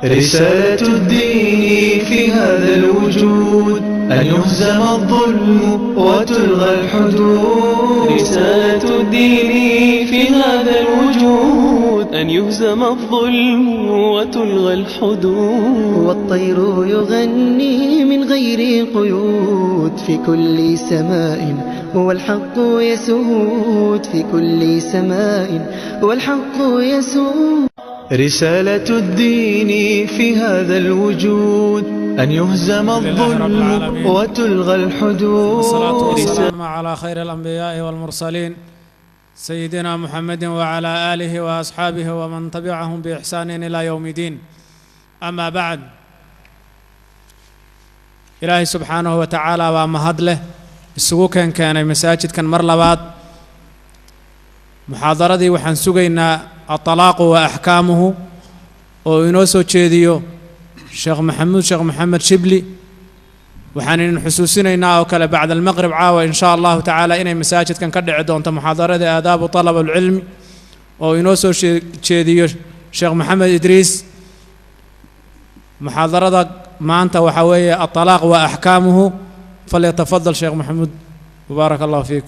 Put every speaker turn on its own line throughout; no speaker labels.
رسالة الدين في هذا الوجود أن يهزم الظلم وتلغى الحدود.
رسالة الدين في هذا الوجود أن يهزم الظلم وتلغى الحدود.
والطير يغني من غير قيود في كل سماء والحق يسود، في كل سماء والحق يسود.
رسالة الدين في هذا الوجود أن يهزم الظلم وتلغى الحدود.
والصلاة والسلام على خير الأنبياء والمرسلين سيدنا محمد وعلى آله وأصحابه ومن تبعهم بإحسان إلى يوم الدين. أما بعد، إلهي سبحانه وتعالى waa mahad leh isugu keenkeenay masaajidkan mar labaad. Muxaadaradii waxaan sugaynaa الطلاق وأحكامه oo inoo soo jeediyo Sheekh Maxamuud Sheekh Maxamed Shibli. Waxaan idin xusuusinaynaa oo kale bacda almaqrib caawa in shaa Allahu tacaala inay masaajidkan ka dhici doonto muxaadaradii aadaabu talab alcilmi oo inoo soo jeediyo Sheekh Maxamed Idriis. Muxaadarada maanta waxaa weeye الطلاق وأحكامه. فليتفضل شيخ محمود وبارك الله فيك.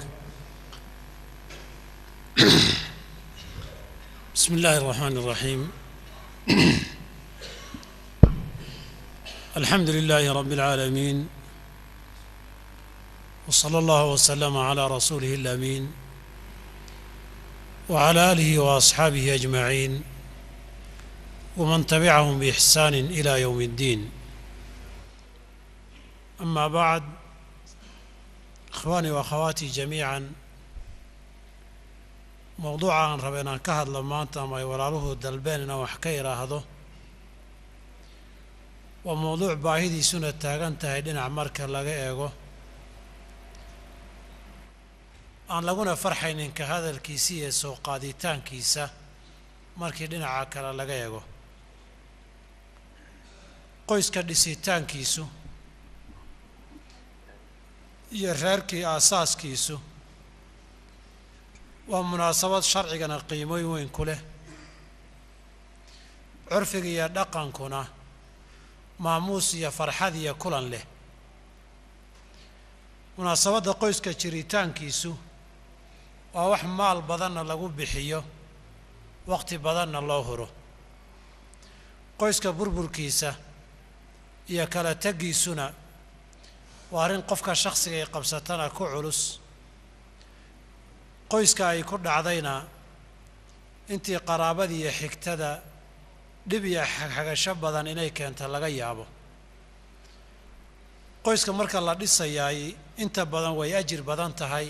بسم الله الرحمن الرحيم. الحمد لله رب العالمين، وصلى الله وسلم على رسوله الأمين وعلى آله وأصحابه أجمعين ومن تبعهم بإحسان إلى يوم الدين. أما بعد، إخواني وأخواتي جميعا، mowduuca aan raba inaan ka hadlo maanta ama ay walaaluhu dalbeen inaan wax ka idhaahdo waa mowduuc baahidiisuna taagan tahay dhinac marka laga eego, aan laguna farxaynin ka hadalkiisa iyo soo qaaditaankiisa markii dhinaca kale laga eego. Qoyska dhisitaankiisu iyo reerkii aasaaskiisu waa munaasabad sharcigana qiimooyin weyn ku leh, curfiga iyo dhaqankuna maamuus iyo farxad iyo kulan leh. Munaasabadda qoyska jiritaankiisu waa wax maal badanna lagu bixiyo, waqti badanna loo huro. Qoyska burburkiisa iyo kala tegiisuna waa arrin qofka shakhsiga ay qabsatana ku culus, qoyska ay ku dhacdayna intii qaraabadii iyo xigtada dhib iyo xagxagasho badan inay keento laga yaabo. Qoyska marka la dhisayaay inta badan way ajir badan tahay,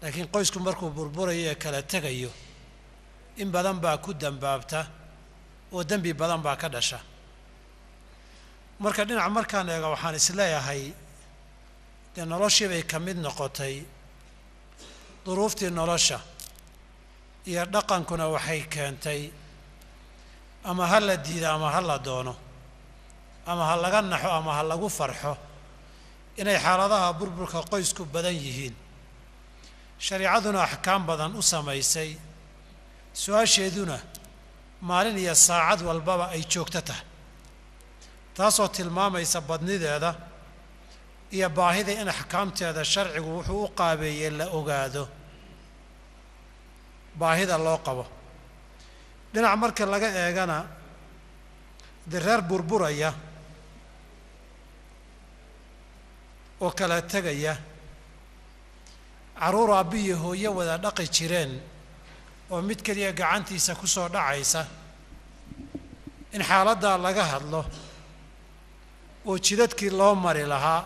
laakiin qoysku markuu burburayo ee kala tegayo in badan baa ku dambaabta oo dembi badan baa ka dhasha. Marka dhinac markaan eego waxaan isleeyahay dee noloshii bay ka mid noqotay, duruuftii nolosha iyo dhaqankuna waxay keentay ama ha la diido ama ha la doono ama ha laga naxo ama ha lagu farxo inay xaaladaha burburka qoysku badan yihiin. Shariicaduna axkaam badan u samaysay, su-aasheeduna maalin iyo saacad walbaba ay joogto tahay, taasoo tilmaamaysa badnideeda iyo baahida in axkaamteeda sharcigu wuxuu u qaabeeyey la ogaado baahida loo qabo. Dhinac marka laga eegana dee reer burburaya oo kala tegaya, carruur aabbiyo hooyo wada dhaqi jireen oo mid keliya gacantiisa ku soo dhacaysa, in xaaladdaa laga hadlo oo jidadkii loo mari lahaa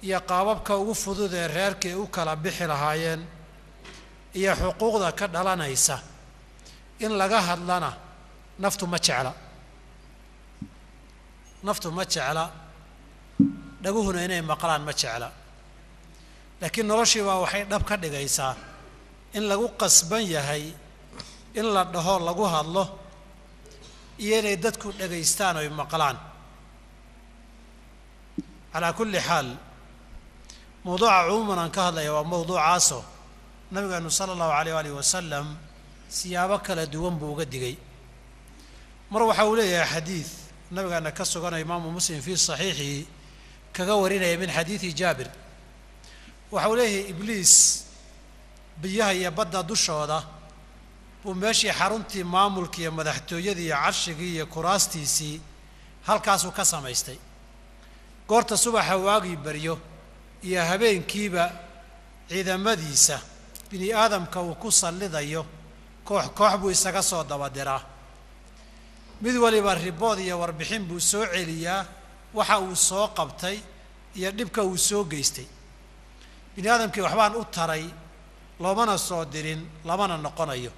iyo qaababka ugu fudud ee reerkii u kala bixi lahaayeen iyo xuquuqda ka dhalanaysa in laga hadlana naftu ma jecla, naftu ma jecla, dhaguhuna inay maqlaan ma jecla. Laakiin noloshii baa waxay dhab ka dhigaysaa in lagu qasban yahay in la dhaho lagu hadlo iyo inay dadku dhegaystaan oy maqlaan. Calaa kulli xaal, mowduuca cumuuman aan ka hadlaya waa mowduucaasoo nabigeenu sala allahu alayh alih wasalam siyaabo kala duwan buu uga digay. Mar waxa uu leeyahay xadiid nabigaana ka suganaya imaamu Muslim fii saxiixihi kaga warinaya min xadiidi Jaabir, waxa uu leeyahay Ibliis biyaha iyo badda dushooda buu meeshii xaruntii maamulka iyo madaxtooyadii iyo carshigii iyo kuraastiisii halkaasuu ka samaystay. Goorta subaxa waagii baryo iyo habeenkiiba ciidamadiisa bini aadamka uu ku sallidayo koox koox buu isaga soo dabadiraa. Mid waliba ribood iyo warbixin buu soo celiyaa waxa uu soo qabtay iyo dhibka uu soo geystay. Bini aadamkii waxbaan u taray loomana soo dirin lamana noqonayo,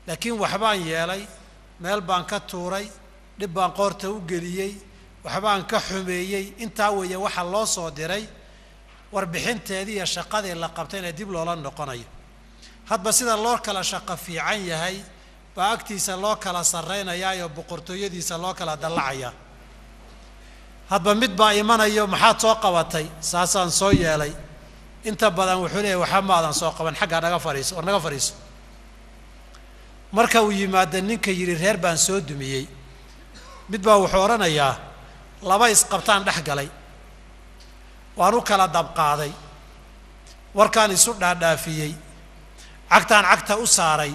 laakiin waxbaan yeelay, meel baan ka tuuray, dhib baan qoorta u geliyey, waxbaan ka xumeeyey, intaa weeye waxa loo soo diray warbixinteedii iyo shaqadii la qabtayna dib loola noqonayo. Hadba sida loo kala shaqo fiican yahay baa agtiisa loo kala sarraynayaa oo boqortooyadiisa loo kala dallacayaa. Hadba mid baa imanayo, maxaad soo qabatay? Saasaan soo yeelay. Inta badan wuxuu leeyahay waxba maadan soo qaban, xaggaa naga fadhiiso, war naga fadhiiso. Marka uu yimaado ninka yidhi reer baan soo dumiyey, mid baa wuxuu odhanayaa laba isqabtaan dhex galay, waan u kala dabqaaday, warkaan isu dhaadhaafiyey, cagtaan cagta u saaray,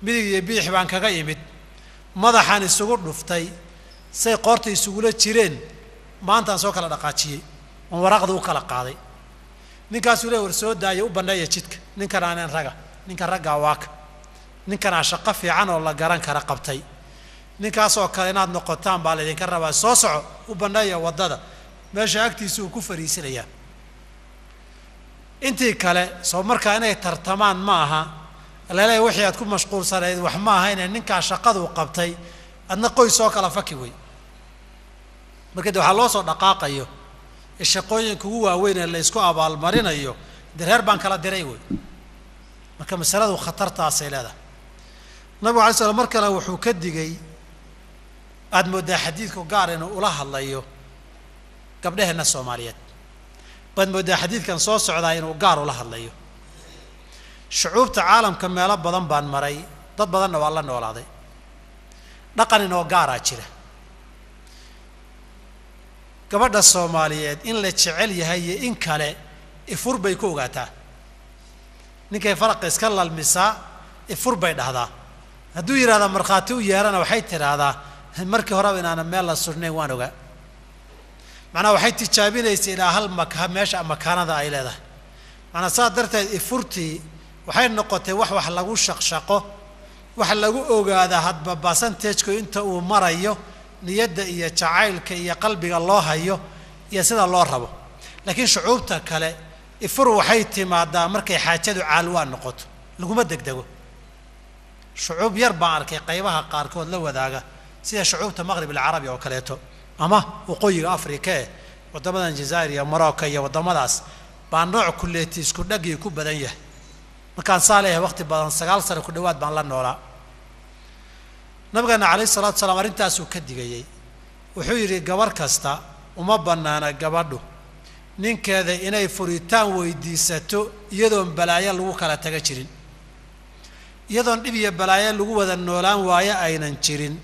midig iyo bidix baan kaga imid, madaxaan isugu dhuftay, say qoorta isugula jireen maantaan soo kala dhaqaajiyey, oon waraaqda u kala qaaday. Ninkaasuu leey war soo daaya, u banneeya jidka, ninkan aaneen raga, ninkan raggaa waaka, ninkanaa shaqo fiican oo la garan kara qabtay, ninkaasoo kale inaad noqotaan baa laydinka rabaa, soo soco, u banneeya waddada. Meesha agtiisa uu ku fariisinayaa. Intii kale soo markaa inay tartamaan ma aha, laleeyahay wixii aad ku mashquulsanayd wax ma aha, inay ninkaa shaqaduu qabtay adna qoys soo kala faki wey. Marka de waxaa loo soo dhaqaaqayo shaqooyinka ugu waaweyn ee la isku abaalmarinayo, de reer baan kala diray wey. Marka masaladu khatartaasay leedahay. Nabigu alay slam mar kale wuxuu ka digay, aada mooddaa xadiidku gaar inuu ula hadlayo gabdhaheenna Soomaaliyeed, baad mooddaa xadiidkan soo socdaa inuu gaar ula hadlayo. Shucuubta caalamka meelo badan baan maray, dad badanna waa la noolaaday, dhaqan inoo gaaraa jira. Gabadha Soomaaliyeed in la jecel yahay iyo in kale ifur bay ku ogaataa. Ninkay faraqa iska lalmisaa ifur bay dhahdaa. Hadduu yidhahdaa markhaati u yeerana waxay tidhaahdaa markii horeba inaana meel la sugnayn waan ogaa. Macnaha waxay tijaabinaysa ilaa hal maka meesha makaanada ay leedahay. Macnaa saas darteed ifurtii waxay noqotay wax wax lagu shaqshaqo, wax lagu ogaada hadba basantajku inta uu marayo, niyadda iyo jacaylka iyo qalbiga loo hayo iyo sida loo rabo. Laakiin shucuubta kale ifur waxay timaadaa markay xaajadu caalwaan noqoto, laguma degdego. Shucuub yar baan arkay qaybaha qaarkood la wadaaga, sida shucuubta Maqrib alcarabi oo kaleeto ama waqooyiga Afrika ee waddamadan Jazaa'ir iyo Morocco iyo waddamadaas baa nooc kulleeti isku dhagii ku badan yahay. Markaan saa leeyahay waqti badan 9 sano ku dhowaad baan la noolaa. Nabigeena calayhi salaatu wasalaam arrintaasuu ka digayey. Wuxuu yidhi gabar kasta uma bannaana gabadhu ninkeeda inay furitaan weydiisato iyadoon balaayo lagu kala taga jirin, iyadoon dhib iyo balaayo lagu wada noolaan waayo aynan jirin,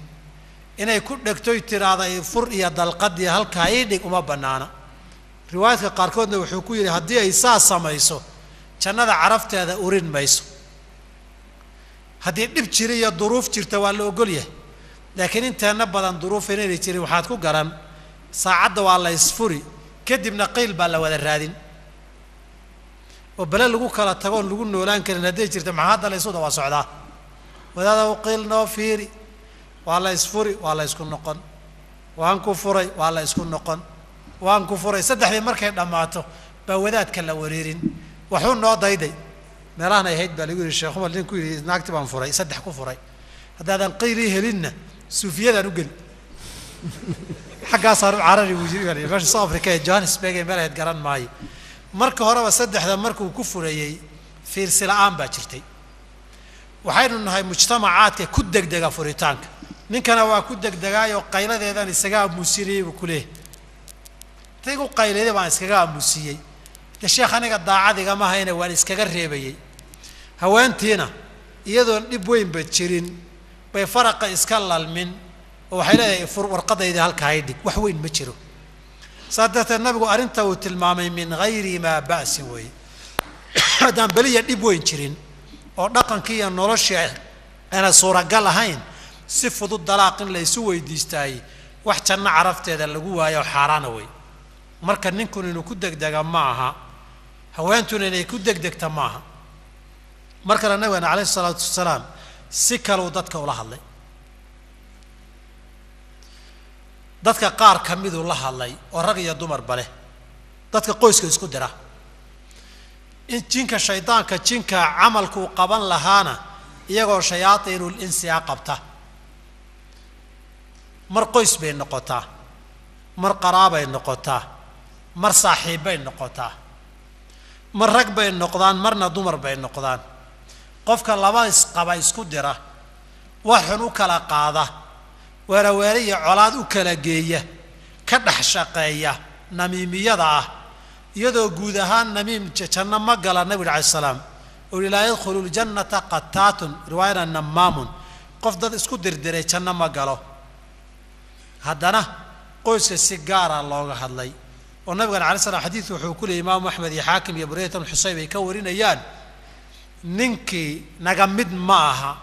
inay ku dhegtoy tiraahda fur iyo dalqadii halkaa ii dhig uma bannaana. Riwaayadka qaarkoodna wuxuu ku yidhi haddii ay saa samayso jannada carafteeda urin mayso. Haddii dhib jira iyo duruuf jirta waa la ogol yahay, laakiin inteenna badan duruuf inaynay jirin waxaad ku garan saacadda waa la isfuri, kadibna qiil baa la wada raadin oo bale lagu kala tagoon lagu noolaan karin hadday jirta maxaa hadda la isu daba socdaa? Wadaadaw qiil noo fiiri, waa la isfuri, waa la isku noqon, waan ku furay, waa la isku noqon, waan ku furay. Saddexdii markay dhammaato baa wadaadka la wareerin, waxuu noo dayday meelahan ay ahayd baa lagu yidhi Sheekh Umar nin ku yidhi naagti baan furay, 3 ku furay, haddaadan qiilii helinna suufiyadaan u geli, xaggaasaan u carari buu yidhi. Meesha South Africa ee Johannesburg ee meel ahayd garan maayo. Marka horeba 3da markuu ku furayey fiirsi la'aan baa jirtay. Waxaynu nahay mujtamacaadka ku degdega furitaanka, ninkana waa ku degdegaayoo qayladeedan isaga aamusinayey buu ku leeyahay. Intay igu qaylayday baan iskaga aamusiyey, de sheekh aniga daacad igama hayne waan iskaga reebayey. Haweentiina iyadoon dhib weynba jirin bay faraqa iska lalmin, Oo waxay leedahay fur warqadayda halkaa i dhig, wax weyn ma jiro. Saas darteed nabigu arrinta uu tilmaamay min hayri maa ba'sin weeye. Haddaan beliya dhib weyn jirin oo dhaqankii iyo noloshii aana suuragal ahayn, si fudud dalaaq in la isu weydiistaayey wax janno carafteeda lagu waayo xaaraana wey. Marka ninkun inuu ku degdega ma aha, haweentuna inay ku degdegta ma aha. Mar kale nabigeena calayhi isalaatu wasalaam si kaleu dadka ula hadlay, dadka qaar ka miduu la hadlay oo rag iyo dumarba leh, dadka qoyska isku dira. In jinka shaydaanka jinka camalkuu qaban lahaana iyagoo shayaatiinul insiga qabta. Mar qoys bay noqotaa, mar qaraabay noqotaa, mar saaxiibbay noqotaa, mar rag bay noqdaan, marna dumar bay noqdaan. Qofka laba isqaba isku dira, wax xun u kala qaada, weeraweere iyo colaad u kala geeya, ka dhex shaqeeya namiimiyada ah, iyadoo guud ahaan namiim janno ma gala. Nabigu alay salaam uu yihi laa yadkhulu ljannata qataatun, riwaayana namaamun, qof dad isku dirdiray janno ma galo. Haddana qoyska si gaara looga hadlay oo nabigan alay slam xadiidku wuxuu ku leeyay imaamu Axmed iyo Xaakim iyo Bureydat bn Xusayb ay ka warinayaan, ninkii naga mid ma aha,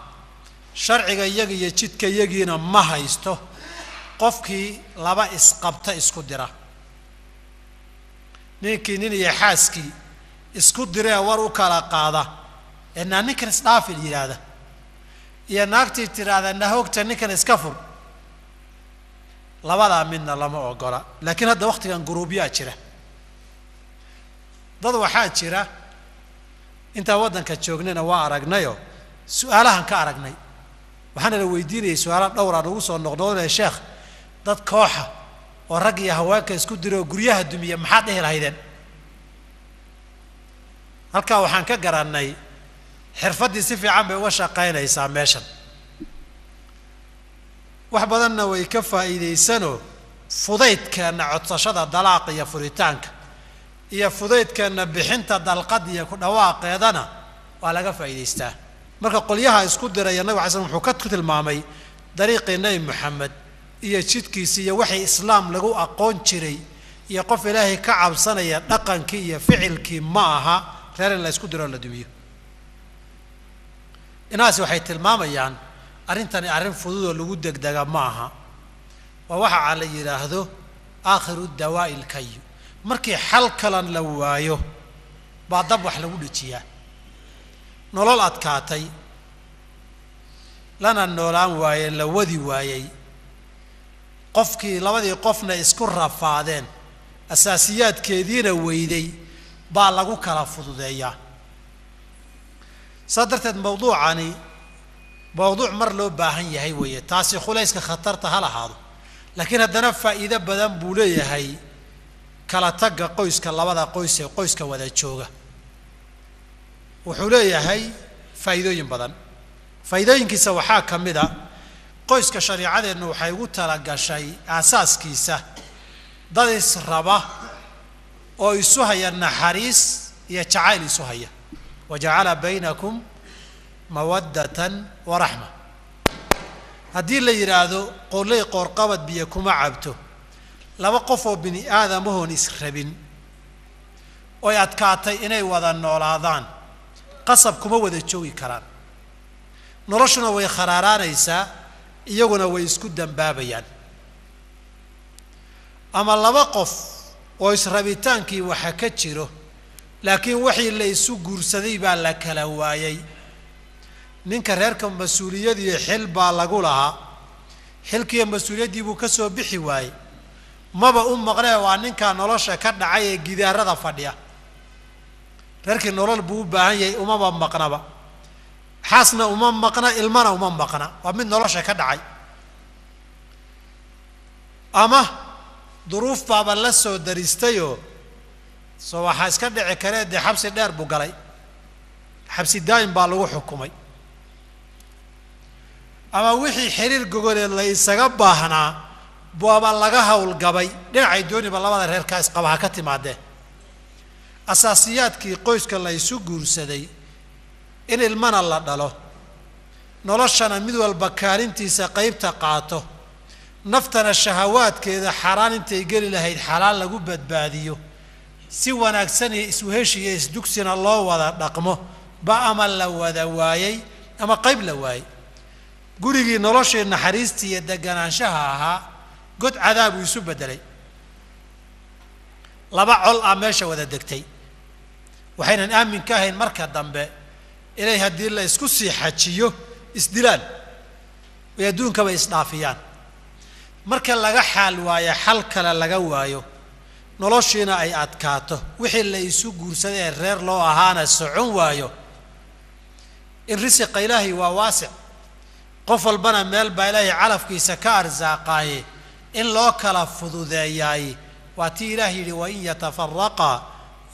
sharciga iyaga iyo jidka iyagiina ma haysto qofkii laba isqabta isku dira. Ninkii nin iyo xaaskii isku diree war u kala qaada ee naa ninkan isdhaafil yidhaahda, iyo naagtii tidhaahda nahoogta ninkan iska fur, labadaa midna lama ogola. Laakiin hadda waktigan guruubyaa jira, dad waxaa jira intaan waddanka joognayna waa aragnayoo su-aalahan ka aragnay, waxaana la weydiinayay su-aalaha dhowraa nagu soo noqnoonaya, sheekh dad kooxa oo rag iyo haweenka isku dira oo guryaha dumiya maxaad dhihi lahaydeen? Halkaa waxaan ka garannay xirfaddii si fiican bay uga shaqaynaysaa meeshan, wax badanna way ka faa'iidaysanoo fudaydkeenna codsashada dalaaqa iyo furitaanka iyo fudaydkeenna bixinta dalqad iyo ku dhawaaqeedana waa laga faa'iidaystaa. Marka qolyaha isku diraya nabig alay slam wuxuu ka tilmaamay dariiqii Nebi Moxamed iyo jidkiisi iyo waxii islaam lagu aqoon jiray iyo qof ilaahay ka cabsanaya dhaqankii iyo ficilkii ma aha reer in la isku diro oo la dumiyo. Inahaasi waxay tilmaamayaan arrintani arrin fudud oo lagu degdega ma aha. Waa waxa la yidhaahdo aakhiru dawaa'i lkayu, markii xal kalan la waayo baa dab wax lagu dhejiyaa. Nolol adkaatay lana noolaan waaye, la wadi waayey, qofkii labadii qofna isku rafaadeen, asaasiyaadkeediina weyday baa lagu kala fududeeyaa. Saas darteed mawduucani mawduuc mar loo baahan yahay weeye. Taasi khulayska khatarta ha lahaado, laakiin haddana faa'iido badan buu leeyahay kala tagga qoyska, labada qoys ee qoyska wada jooga. Wuxuu leeyahay faa'iidooyin badan. Faa'iidooyinkiisa waxaa ka mid a qoyska shariicadeennu waxay ugu talagashay aasaaskiisa dad is raba oo isu haya naxariis iyo jacayl isu haya, wajacala baynakum mawaddatan wa raxma. Haddii la yidhaahdo qolley qoorqabad biyo kuma cabto, laba qof oo bini aadamahoon israbin oy adkaatay inay wada noolaadaan, qasab kuma wada joogi karaan, noloshuna way kharaaraanaysaa, iyaguna way isku dambaabayaan. Ama laba qof oo israbitaankii waxa ka jiro, laakiin waxii la isu guursaday baa la kala waayay. Ninka reerka mas-uuliyadiiyo xil baa lagu lahaa, xilkiiyo mas-uuliyaddii buu ka soo bixi waayey, maba u maqnee waa ninkaa nolosha ka dhacay ee gidaarada fadhiya. Reerkii nolol buu u baahan yahay, umaba maqnaba, xaasna uma maqna, ilmana uma maqna, waa mid nolosha ka dhacay. Ama duruuf baaba la soo daristayoo soo waxaa iska dhici karee dee xabsi dheer buu galay, xabsi daa'im baa lagu xukumay. Ama wixii xiriir gogoleed la isaga baahnaa baaba laga howlgabay, dhinacay dooniba labada reerkaa isqaba ha ka timaadee. Asaasiyaadkii qoyska la isu guursaday in ilmana la dhalo, noloshana mid walba kaalintiisa qaybta qaato, Naftana shahawaadkeeda xaraan intay geli lahayd xalaal lagu badbaadiyo, si wanaagsan iyo isweheshi iyo isdugsina loo wada dhaqmo ba ama la wada waayey ama qayb la waayey. Gurigii noloshii naxariistii iyo deganaanshaha ahaa god cadaab uu isu beddelay. Laba col ah meesha wada degtay, waxaynan aamin ka ahayn marka dambe inay haddii la isku sii xajiyo isdilaan oy adduunkaba isdhaafiyaan. Marka laga xaal waayo, xal kale laga waayo, noloshiina ay adkaato, wixii la isu guursaday ee reer loo ahaana socon waayo, in risiqa Ilaahay waa waasic, qof walbana meel baa Ilaahay calafkiisa ka arsaaqaaye, in loo kala fududeeyaay waa tii Ilaah yidhi wain yatafaraqaa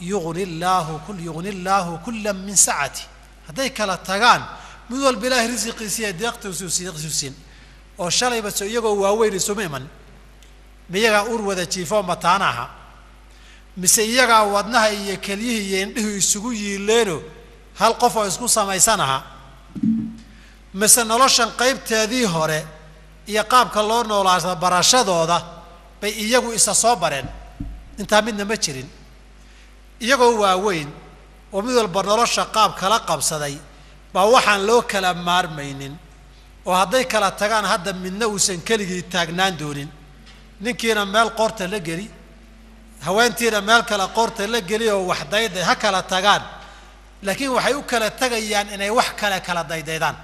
yugni llaahu kullan min sacati. Hadday kala tagaan mid walba Ilaahay risiqiisa iyo deeqtiisu siin. Oo shalayba so iyagoo waaweyn isuma iman, ma iyagaa ur wada jiifoo mataana aha, mise iyagaa wadnaha iyo kelyihii iyo indhihu isugu yiileeno hal qof oo isku samaysan aha, mise noloshan qaybteedii hore iyo qaabka loo noolaada barashadooda bay iyagu isa soo bareen. Intaa midna ma jirin. Iyagoo waaweyn oo mid walba nolosha qaab kala qabsaday baa waxaan loo kala maarmaynin, oo hadday kala tagaan hadda midna uusan keligii taagnaan doonin. Ninkiina meel qoorta la geli, haweentiina meel kale qoorta la geli, oo wax dayday ha kala tagaan, laakiin waxay u kala tagayaan inay wax kale kala daydaydaan.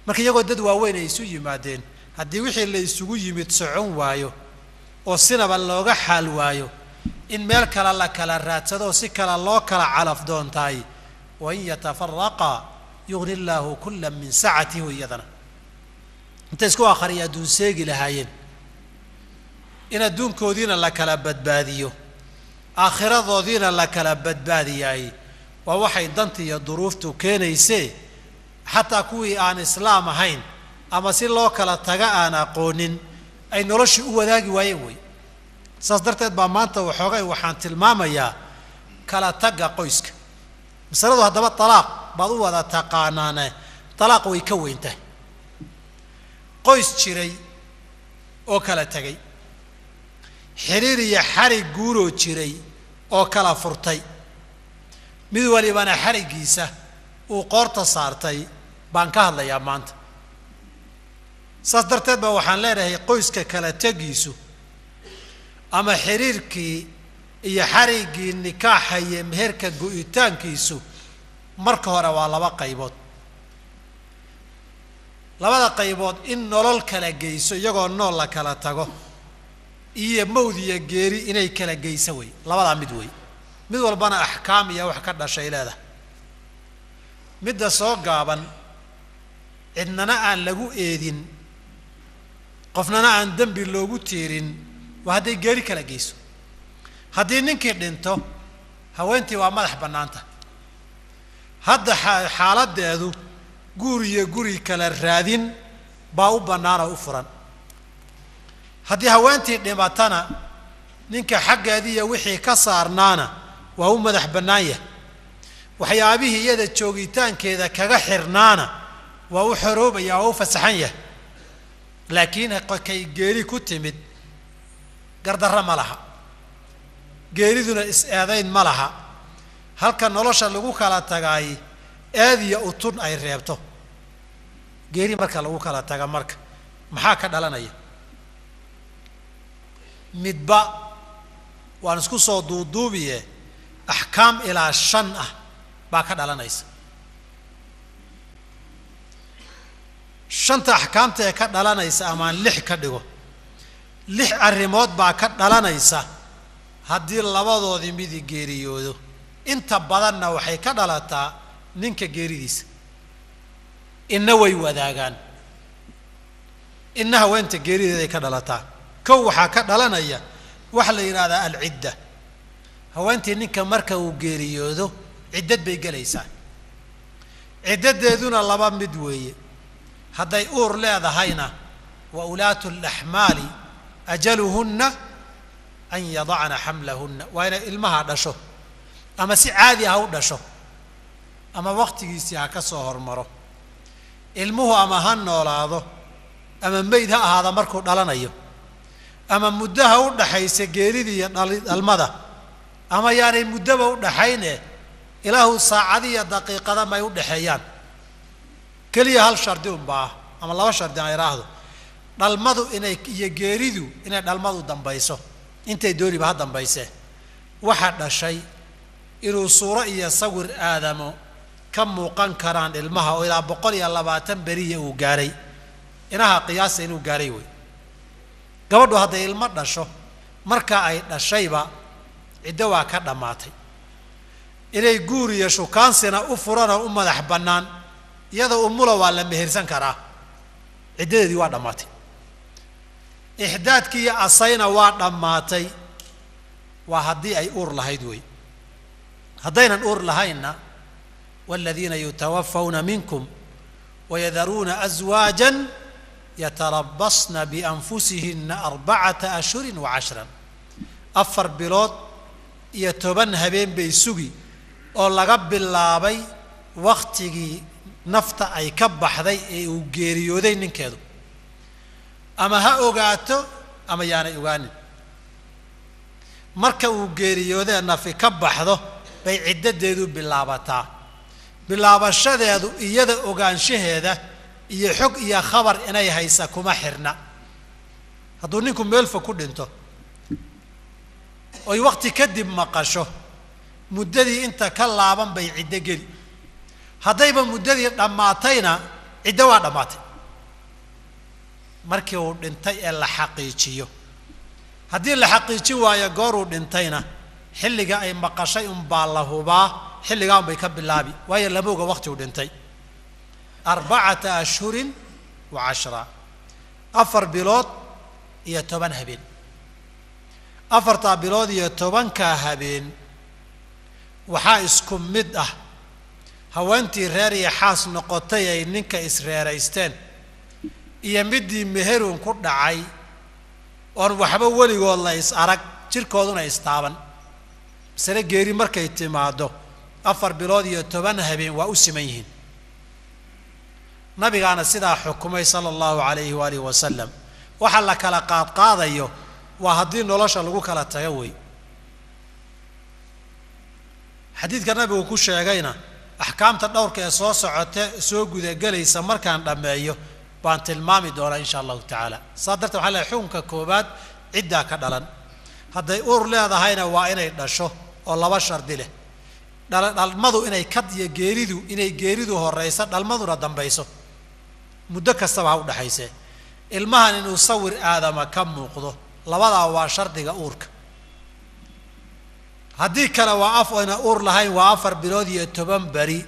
Marka iyagoo dad waaweyn ay isu yimaadeen, haddii wixii la isugu yimid socon waayo oo sinaba looga xaal waayo, in meel kale la kala raadsado oo si kale loo kala calaf doontaay. Wain yatafaraqaa yugni llaahu kullan min sacatihi. Iyadana intay isku akhriya adduun seegi lahaayeen, in adduunkoodiina la kala badbaadiyo, aakhiradoodiina la kala badbaadiyaay, waa waxay danta iyo duruuftu keenaysee. Xataa kuwii aan islaam ahayn ama si loo kala taga aan aqoonin ay noloshii u wadaagi waayeen wey. Saas darteed baa maanta waxoogay waxaan tilmaamayaa kala tagga qoyska. Masaladu haddaba talaaq baad u wada taqaanaane, talaaq way ka weyn tahay. Qoys jiray oo kala tegay, xiriir iyo xarig guuroo jiray oo kala furtay, mid walibana xariggiisa uu qoorta saartay baan ka hadlayaa maanta. Saas darteed ba waxaan leenahay qoyska kala tegiisu ama xiriirkii iyo xariggii nikaaxa iyo meherka go'itaankiisu marka hore waa laba qaybood. Labada qaybood in nolol kala geyso iyagoo nool la kala tago, iyo mawd iyo geeri inay kala geyso wey. Labadaa mid wey, mid walbana axkaam iyo wax ka dhashay leedahay. Midda soo gaaban, cidnana aan lagu eedin, qofnana aan dembi loogu tiirin, waa hadday geeri kala geyso. Haddii ninkii dhinto, haweentii waa madax bannaanta. Hadda xaaladdeedu guur iyo guri kala raadin baa u bannaan oo u furan. Haddii haweentii dhimatana, ninka xaggeedii iyo wixii ka saarnaana waa u madax bannaan yahay, waxyaabihii iyada joogitaankeeda kaga xirnaana waa u xoroobaya, waa u fasaxan yahay. Laakiin kay geeri ku timid gardarro ma laha, geeriduna is-eedayn ma laha. Halka nolosha lagu kala tagaay eed iyo utun ay reebto, geeri marka lagu kala taga marka maxaa ka dhalanaya? Midba waan isku soo duuduubiye, axkaam ilaa 5 ah baa ka dhalanaysa. 5ta axkaamta ee ka dhalanaysa, amaan 6 ka dhigo, 6 arrimood baa ka dhalanaysa haddii labadoodii midi geeriyoodo. Inta badanna waxay ka dhalataa ninka geeridiisa. Inna way wadaagaan, inna haweenta geerideeday ka dhalataa. Kow, waxaa ka dhalanaya waxa la yidhahdaa alcidda. Haweentii ninka marka uu geeriyoodo ciddad bay gelaysaa. Ciddadeeduna laba mid weeye. Hadday uur leedahayna, wa ulaatu alaxmaali ajaluhunna an yadacna xamlahunna, waa inay ilmaha dhasho, ama si caadi ha u dhasho ama waqtigiisii ha ka soo hormaro. Ilmuhu ama ha noolaado Ama meyd ha ahaada markuu dhalanayo, ama muddaha u dhaxaysa geerida iyo dhalmada, ama yaanay muddaba u dhaxayne, ilaahu saacadiiyo daqiiqada may u dhexeeyaan. Keliya hal shardi unbaa ah, ama laba shardi aan idhaahdo: dhalmadu inay iyo geeridu inay dhalmadu dambayso, intay dooniba ha dambaysee. Waxa dhashay inuu suuro iyo sawir aadamo ka muuqan karaan ilmaha, oo ilaa 120 beriya uu gaaray, inaha qiyaasa inuu gaaray wey. Gabadhu hadday ilmo dhasho, marka ay dhashayba ciddo waa ka dhammaatay. Inay guur iyo shukaansina u furanoo u madax bannaan, iyadoo umula waa la mehersan karaa, ciddadeedii waa dhammaatay. Ixdaadkii iyo asayna waa dhammaatay, waa haddii ay uur lahayd wey. Haddaynan uur lahaynna, waaladiina yutawafawna minkum wayadaruuna aswaajan yatarabasna bianfusihina 4 ashhurin wa 10, 4 bilood iyo 10 habeen bay sugi, oo laga bilaabay wakhtigii nafta ay ka baxday ee uu geeriyooday ninkeedu, ama ha ogaato ama yaanay ogaanin. Marka uu geeriyoodee nafi ka baxdo bay ciddadeedu bilaabataa. Bilaabashadeedu iyada ogaanshaheeda iyo xog iyo khabar inay haysa kuma xirna. Hadduu ninku meelfa ku dhinto oy wakhti kadib maqasho, muddadii inta ka laaban bay ciddo geli. Haddayba muddadii dhammaatayna, ciddo waa dhammaatay markii uu dhintay ee la xaqiijiyo. Haddii la xaqiijin waayo gooruu dhintayna, xilliga ay maqashay unbaa la hubaa, xilligaa unbay ka bilaabi, waayo lama oga waqti uu dhintay. 4 ashhurin wa 10, 4 bilood iyo 10 habeen. 4taa bilood iyo 10kaa habeen waxaa isku mid ah haweentii reer iyo xaas noqotay ay ninka isreeraysteen iyo middii meherun ku dhacay oon waxba weligood la is arag, jirkooduna istaaban. Masale geeri markay timaaddo, 4 bilood iyo 10 habeen waa u siman yihiin. Nabigaana sidaa xukumay sala allahu calayhi waalihi wasalam. Waxa la kala qaadqaadayo waa haddii nolosha lagu kala tago wey. Xadiidka nabigu ku sheegayna axkaamta dhowrka ee soo socote soo gudagelaysa markaan dhammeeyo baan tilmaami doonaa insha allahu tacaala. Saa darteed waxaa leehay xukunka koowaad ciddaa ka dhalan. Hadday uur leedahayna waa inay dhasho, oo laba shardi leh: dhalmadu inay kad iyo geeridu inay geeridu horeyso, dhalmaduna dambayso, muddo kastaba ha u dhexaysee. Ilmahan inuu sawir aadama ka muuqdo, labadaa waa shardiga uurka. Haddii kale waa af ayna uur lahayn, waa 4 bilood iyo 10 beri.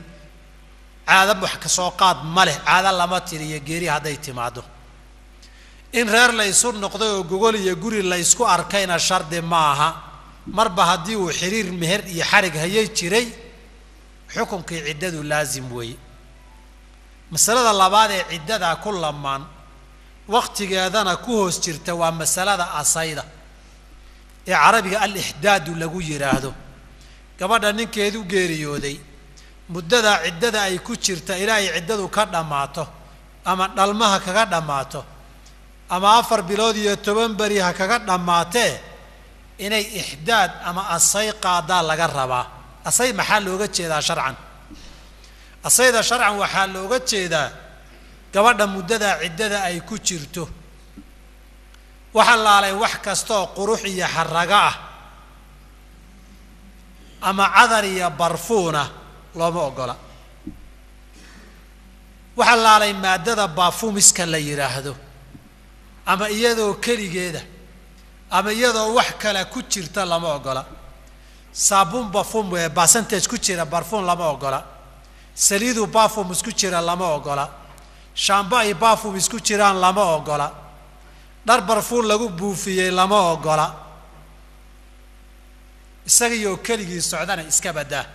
Caado wax kasoo qaad ma leh, caado lama tiriyo geeri hadday timaado. In reer la ysu noqday oo gogol iyo guri la ysku arkayna shardi ma aha. Marba haddii uu xiriir meher iyo xarig hayay jiray, xukunkii ciddadu laasim weeye. Masalada labaad ee ciddadaa ku lamaan, wakhtigeedana ku hoos jirta, waa masalada asayda ee carabiga al-ixdaadu lagu yidhaahdo. Gabadha ninkeedu geeriyooday, muddadaa ciddada ay ku jirta ilaa ay ciddadu ka dhammaato, ama dhalmaha kaga dhammaato ama 4 bilood iyo 10 beri ha kaga dhammaatee, inay ixdaad ama asay qaadaa laga rabaa. Asay maxaa looga jeedaa sharcan? Asayda sharcan waxaa looga jeedaa gabadha muddadaa ciddada ay ku jirto waxa laalay wax kastaoo qurux iyo xaraga ah ama cadar iyo barfuuna looma oggola. Waxa laalay maaddada baafumiska la yidhaahdo, ama iyadoo keligeeda ama iyadoo wax kale ku jirta, lama oggola. Saabuun bafum percentage ku jira barfuun lama oggola. Saliidu bafum isku jira lama oggola. Shaambo ay bafum isku jiraan lama oggola. Dhar barfuun lagu buufiyey lama oggola. Isagaiyo keligii socdana iska badaa,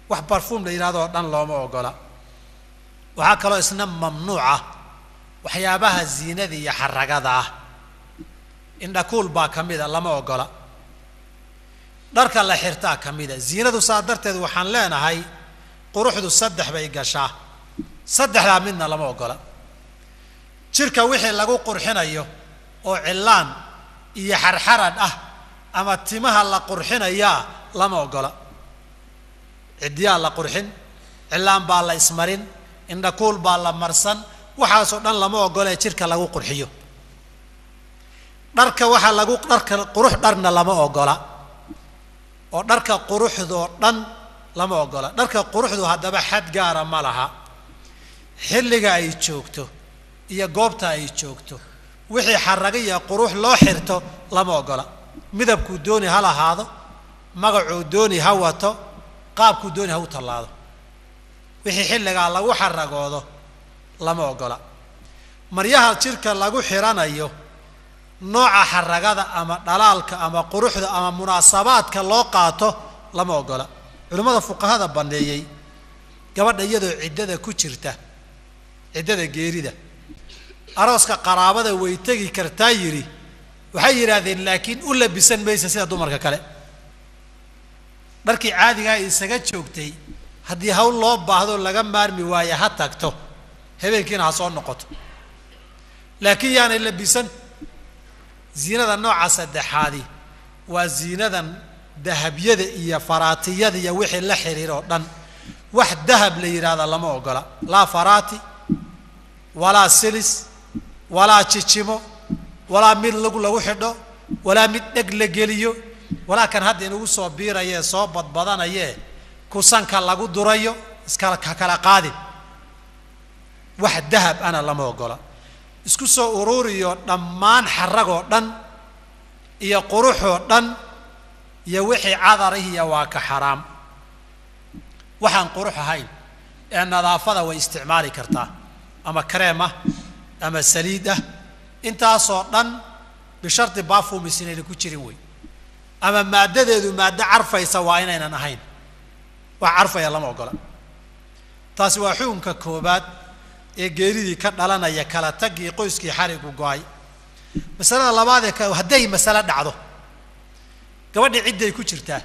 wax barfuum la yidhahdo oo dhan looma oggola. Waxaa kaloo isna mamnuuc ah waxyaabaha ziinada iyo xaragada ah. Indhakuul baa ka mida, lama oggola. Dharka la xirtaa ka mida ziinadu. Saa darteed waxaan leenahay quruxdu saddex bay gashaa, saddexdaa midna lama oggola. Jirka wixii lagu qurxinayo oo cilaan iyo xarxaran ah ama timaha la qurxinayaa lama ogola. Ciddiyaa la qurxin, cilaan baa la ismarin, indhakuul baa la marsan, waxaasoo dhan lama ogola ee jirka lagu qurxiyo. Dharka waxaa lagu dharka qurux dharna lama ogola, oo dharka quruxdoo dhan lama ogola. Dharka quruxdu haddaba xad gaara ma laha, xilliga ay joogto iyo goobta ay joogto wixii xaraga iyo qurux loo xirto lama ogola. Midabkuu dooni ha lahaado, magacuu dooni ha wato, qaabkuu dooni ha u tallaado, wixii xilligaa lagu xaragoodo lama ogola. Maryaha jirka lagu xiranayo nooca xaragada ama dhalaalka ama quruxda ama munaasabaadka loo qaato lama ogola. Culimmada fuqahada banneeyey gabadha iyadoo ciddada ku jirta, ciddada geerida, arooska qaraabada way tegi kartaa yidhi, waxay yidhaahdeen laakiin u labisan maysa sida dumarka kale. Dharkii caadigaa isaga joogtay haddii hawl loo baahdo laga maarmi waaye ha tagto, habeenkiina ha soo noqoto, laakiin yaanay labisan. Ziinada nooca saddexaadi waa ziinadan dahabyada iyo faraatiyada iyo wixii la xiriir oo dhan. Wax dahab la yidhaahda lama ogola, laa faraati walaa silis walaa jijimo walaa mid lug lagu xidho walaa mid dheg la geliyo, walaa kan hadda inugu soo biirayee soo badbadanayee kusanka lagu durayo iskala kala qaadin. Wax dahab ana lama ogola. Isku soo ururiyo dhammaan xaragoo dhan iyo quruxoo dhan iyo wixii cadarihiya waa ka xaraam. Waxaan qurux ahayn ee nadaafada way isticmaali kartaa, ama kareem ah ama saliid ah, intaasoo dhan bisharti bafumis inayna ku jirin wey, ama maaddadeedu maaddo carfaysa waa inaynan ahayn. Wax carfaya lama ogola. Taasi waa xukunka koobaad ee geeridii ka dhalanaya kala taggii qoyskii xarigu go-ay. Masalada labaad ee hadday masale dhacdo, gabadhii cidday ku jirtaa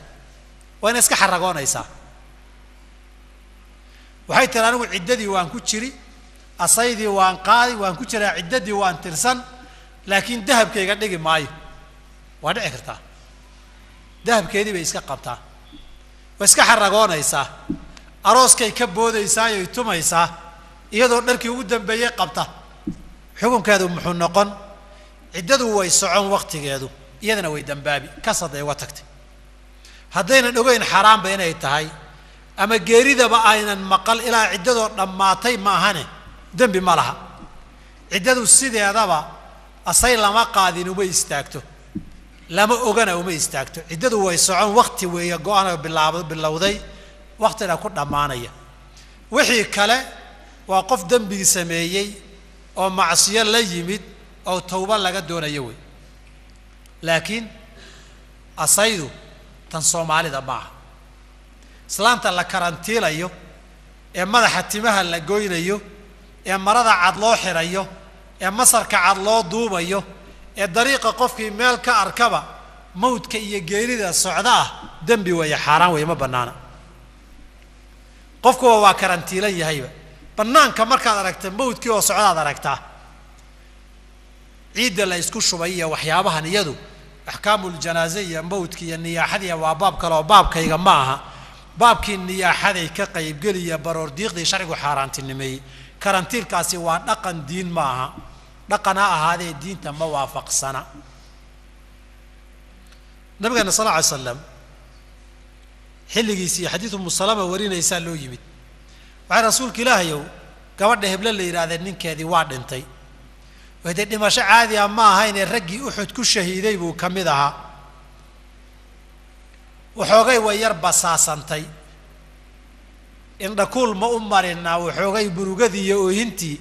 waa inay iska xaragoonaysaa. Waxay tiri anigu ciddadii waan ku jiri, asaydii waan qaadi, waan ku jiraa, ciddadii waan tirsan, laakiin dahabkayga dhigi maayo. Waa dhici kartaa, dahabkeedii bay iska qabtaa, waa iska xaragoonaysaa, arooskay ka boodaysaa oy tumaysaa iyadoo dharkii ugu dambeeyey qabta. Xukunkeedu muxuu noqon? Ciddadu way socon waktigeedu, iyadana way dambaabi, kasaday uga tagtay. Haddaynan ogeyn xaaraanba inay tahay ama geeridaba aynan maqal ilaa ciddadoo dhammaatay ma ahane, dembi ma laha. Ciddadu sideedaba asay lama qaadin uma istaagto, lama ogana uma istaagto. Ciddadu way socon wakti weeye go-ana bilowday waktina ku dhammaanaya. Wixii kale waa qof dembigi sameeyey oo macsiyo la yimid oo tawba laga doonayo wey. Laakiin asaydu tan Soomaalida ma aha. Islaanta la karantiilayo ee madaxa timaha la goynayo ee marada cad loo xirayo ee masarka cad loo duubayo ee dariiqa qofkii meel ka arkaba mawdka iyo geerida socda ah, dembi weeye, xaaraan weeye, ma bannaana. Qofkuwa waa karantiilan yahayba, bannaanka markaad aragta mawdkii oo socdaad aragtaa. Ciidda la isku shubay iyo waxyaabahan iyadu axkaamuljanaaze iyo mawdka iyo niyaaxadiiya waa baab kale oo baabkayga ma aha. Baabkii niyaaxaday ka qaybgeliya baroordiiqdii sharcigu xaaraantinimeeyey. Karantiilkaasi waa dhaqan, diin ma aha. Dhaqan ha ahaadee diinta ma waafaqsana. Nabigeena sal lla ly slam xilligiisii xadiid Umu Salama warinaysaa loo yimid. Waxay rasuulka ilaahayow, gabadha heble la yidhahdee ninkeedii waa dhintay. Dee dhimasho caadi ah ma ahaynee raggii Uxud ku shahiiday buu ka mid ahaa. Waxoogay way yar basaasantay, indhakuul ma u marinaa, waxoogay murugadii iyo oohintii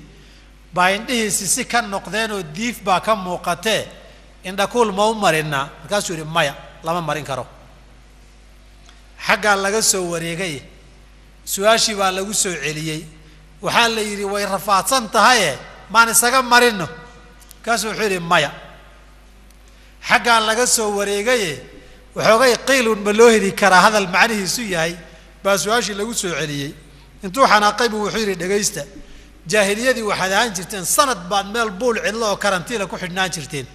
baa indhihiisi si ka noqdeenoo diif baa ka muuqatee, indhakuul ma u marinaa? Markaasuu yidhi maya, lama marin karo. Xaggaa laga soo wareegay, su-aashii baa lagu soo celiyey. Waxaa la yidhi way rafaadsan tahaye maan isaga marino? Markaasuu wuxuu yidhi maya. Xaggaa laga soo wareegaye waxoogay qiilun ma loo heli karaa hadal macnihiisu yahay baa su-aashii lagu soo celiyey. Intuu xanaaqay buu wuxuu yidhi dhegaysta, Jaahiliyadii waxaad ahaan jirteen sanad baad meel buul cidlo oo karantiila ku xidhnaan jirteen,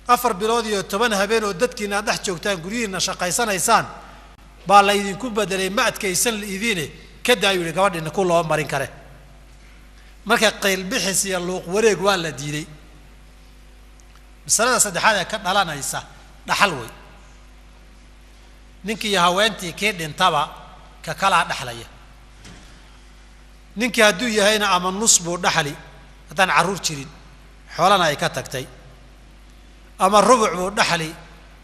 4 bilood iyo 10 habeen oo dadkiina aad dhex joogtaan guryihiinna shaqaysanaysaan baa la idinku bedelay, ma adkaysan la idiine ka daayuu yihi gabadhiina ku loo marin kare. Marka qaylbixis iyo luuq wareeg waa la diiday. Masalada saddexaad ee ka dhalanaysa dhaxal wey. Ninkii iyo haweentii kii dhintaba ka kalaa dhaxlaya. Ninkii hadduu yahayna ama nus buu dhaxli haddaan carruur jirin xoolana ay ka tagtay, ama rubuc buu dhaxli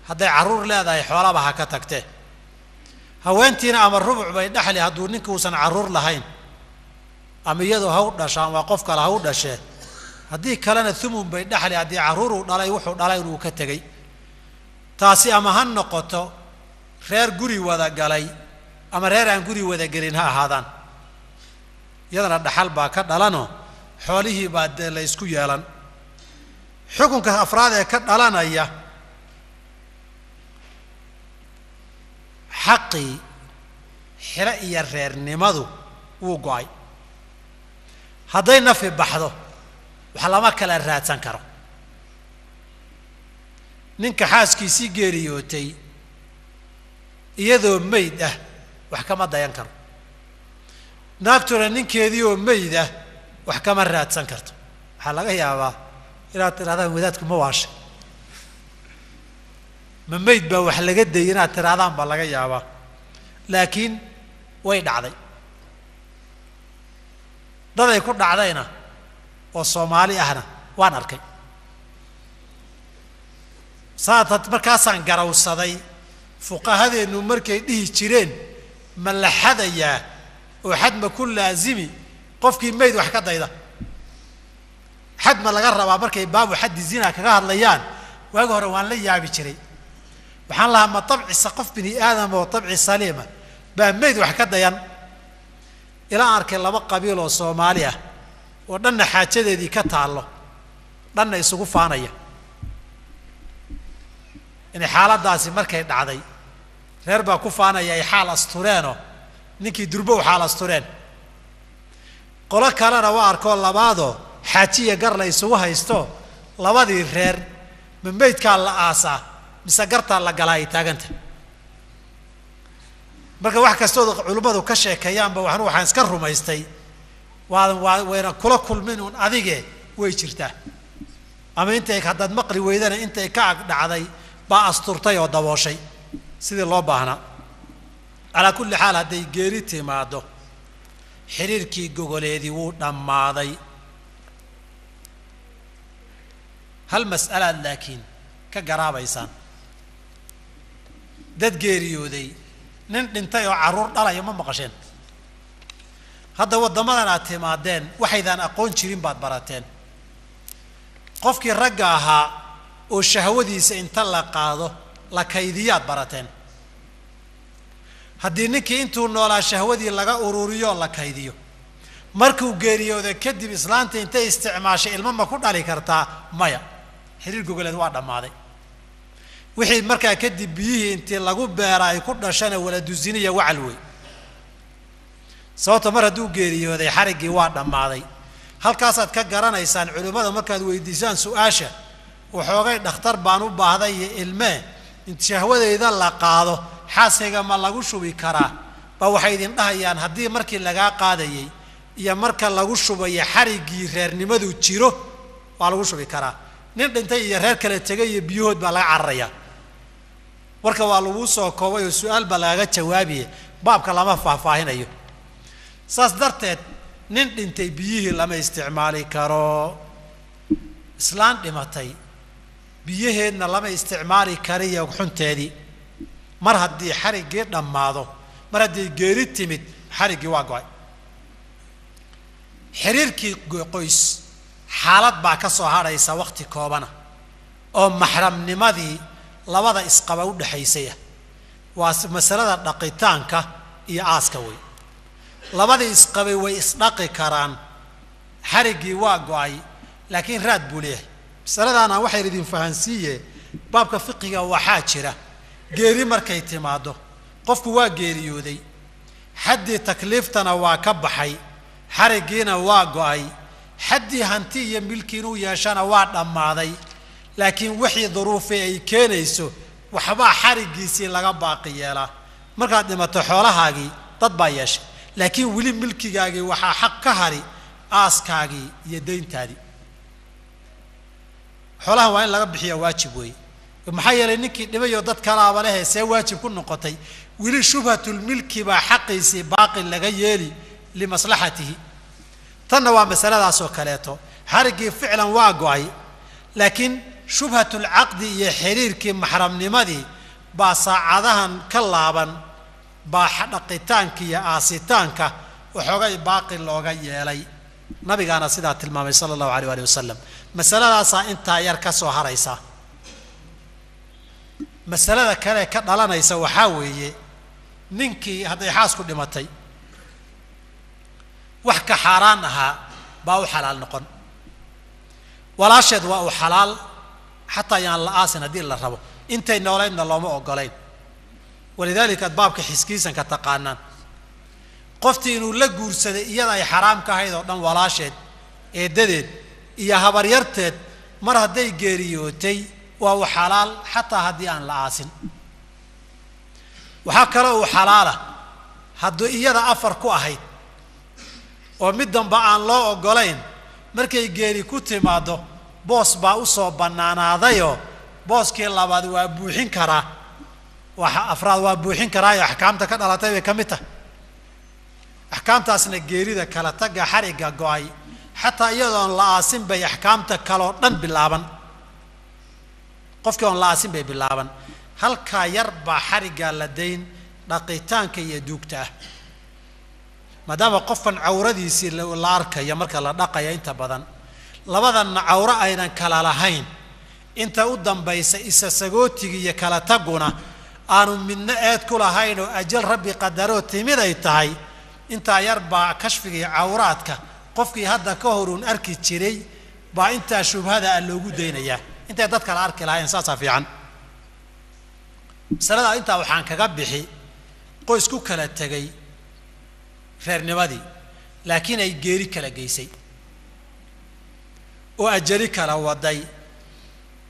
hadday carruur leedahay xoolaba ha ka tagtee. Haweentiina ama rubuc bay dhaxli hadduu ninki uusan carruur lahayn, ama iyadoo ha u dhasho ama qof kale ha u dhashee. Haddii kalena thumun bay dhaxli haddii carruur uu dhalay wuxuu dhalay inuu ka tegey. Taasi ama ha noqoto reer guri wada galay ama reer aan guri wada gelin ha ahaadaan, iyadana dhaxal baa ka dhalanoo xoolihii baa dee la isku yeelan. Xukunka afraad ee ka dhalanaya xaqii xilo iyo reernimadu wuu go'ay. Hadday nafi baxdo wax lama kala raadsan karo. Ninka xaaskiisii geeriyootay iyadoo meyd ah wax kama dayan karo, naagtuna ninkeedii oo meyd ah wax kama raadsan karto. Waxaa laga yaabaa inaad tidhahdaan wadaadku ma waashay, ma meyd baa wax laga dayay inaad tidhahdaan baa laga yaabaa, laakiin way dhacday. Daday ku dhacdayna oo Soomaali ahna waan arkay. Saad markaasaan garawsaday fuqahadeennu markay dhihi jireen ma la xadayaa oo xad ma ku laazimi qofkii meyd wax ka dayda, xad ma laga rabaa markay baabu xaddi zina kaga hadlayaan. Waagi hore waan la yaabi jiray, waxaan lahaa ma tabcisa qof bini aadam oo tabci saliima baa meyd wax ka dayan. Ilaa arkay 2 qabiil oo Soomaali ah oo dhanna xaajadeedii ka taallo dhanna isugu faanaya. Inay xaaladdaasi markay dhacday reer baa ku faanaya ay xaal astureenoo ninkii durbow xaal astureen, qolo kalena waa arkoo labaadoo xaajiya gar la isugu haysto. Labadii reer ma meydkaa la aasaa mise gartaa la galaa ay taaganta. Marka wax kastood culimmadu ka sheekeeyaanba waxaan iska rumaystay waa wayna kula kulmin uun adige way jirtaa, ama intay haddaad maqli weydana intay ka ag dhacday baa asturtay oo dabooshay sidii loo baahnaa. Calaa kulli xaal hadday geeri timaaddo xiriirkii gogoleedii wuu dhammaaday. Hal mas'alaad laakiin ka garaabaysaan, dad geeriyooday nin dhintay oo carruur dhalaya ma maqasheen. Hadda waddamadan aad timaadeen waxaydaan aqoon jirin baad barateen. Qofkii ragga ahaa oo shahwadiisa inta la qaado la kaydiyaad barateen. Haddii ninkii intuu noolaa shahwadii laga ururiyo la kaydiyo, markuu geeriyooda kadib islaanta intay isticmaashay ilmo ma ku dhali kartaa? Maya, xiriir gogoleed waa dhammaaday. Wixii markaa kadib biyihii intii lagu beera ay ku dhashana waladuziniya wacal wey. Sababta mar hadduu geeriyooday xariggii waa dhammaaday. Halkaasaad ka garanaysaan culimmada markaad weydiisaan su-aasha waxoogay dhakhtar baan u baahday iyo ilmee int shahwadeyda la qaado xaaskayga ma lagu shubi karaa, ba waxay idin dhahayaan haddii markii lagaa qaadayay iyo marka lagu shubayo xariggii reernimadu jiro waa lagu shubi karaa. Nin dhintay iyo reer kale tegay iyo biyahood baa laga cararayaa. Warka waa laguu soo koobay oo su-aal baa lagaga jawaabiye, baabka lama faahfaahinayo. Saas darteed nin dhintay biyihii lama isticmaali karo, islaan dhimatay biyaheedna lama isticmaali kariyo xunteedii. Mar haddii xariggii dhammaado, mar haddii geeri timid xariggii waa go'ay. Xiriirkii qoys xaalad baa ka soo hadhaysa waqti koobana oo maxramnimadii labada isqaba u dhexaysay ah. Waa masalada dhaqitaanka iyo aaska wey. Labadii isqabay way isdhaqi karaan, xariggii waa go'ay, laakiin raad buu leeyahay. Masaladaana waxay idin fahansiiye baabka fiqiga waxaa jira geeri markay timaado qofku waa geeriyooday, xaddii takliiftana waa ka baxay, Xariggiina waa go'ay, xaddii hanti iyo milki inuu yeeshana waa dhammaaday, laakiin wixii duruufi ay keenayso waxbaa xariggiisii laga baaqi yeelaa. Markaad dhimato xoolahaagii dad baa yeeshay, laakiin weli milkigaagii waxaa xaq ka hari aaskaagii iyo dayntaadii. Xoolahan waa in laga bixiya waajib weeye. Maxaa yeelay ninkii dhimayoo dad kalaaba lehe see waajib ku noqotay, weli shubhatulmilki baa xaqiisii baaqi laga yeeli limaslaxatihi. Tanna waa masaladaasoo kaleeto, xariggii ficlan waa go'ay, laakiin shubhatulcaqdi iyo xiriirkii maxramnimadii baa saacadahan ka laaban, baa dhaqitaanka iyo aasitaanka waxoogay baaqi looga yeelay. Nabigaana sidaa tilmaamay sala allahu alayh waali wasalam. Masaladaasaa intaa yar ka soo haraysa. Masalada kale ka dhalanaysa waxaa weeye, ninkii hadday xaasku dhimatay wax ka xaaraan ahaa baa u xalaal noqon. Walaasheed waa u xalaal xataa yaan la aasin haddii la rabo, intay noolaydna looma ogolayn. Walidaalika ad baabka xiskiisanka taqaanaan, qoftii inuu la guursaday iyada ay xaraam ka ahayd oo dhan, walaasheed, eeddadeed iyo habaryarteed, mar hadday geeriyootay waa u xalaal xataa haddii aan la aasin. Waxaa kaloo uu xalaala hadduu iyada afar ku ahayd oo mid damba aan loo ogolayn, markay geeri ku timaaddo boos baa u soo bannaanaadayoo booskii labaad waa buuxin karaa, waxa afraad waa buuxin karaayo axkaamta ka dhalatay bay ka mid tahay. Axkaamtaasna geerida kala tagga xarigga go'ay xataa iyadoon la aasin bay axkaamta kaloo dhan bilaaban. Qofkii oon la aasin bay bilaaban. Halkaa yar baa xariggaa la dayn dhaqitaanka iyo duugta ah, maadaama qofkan cawradiisii la arkayo marka la dhaqaya inta badan, labadanna cawro aynan kala lahayn, inta u dambaysa isa sagootiga iyo kala taguna aanu midna eed ku lahayn oo ajal rabbi qadaroo timid ay tahay. Intaa yar baa kashfiga iyo cawraadka qofkii hadda ka horuun arki jiray baa intaa shubhada a loogu daynayaa, intay dad kala arki lahayn, saasaa fiican. Masaladaa intaa waxaan kaga bixi qoys ku kala tegay reernimadii, laakiin ay geeri kala geysay oo ajali kala waday,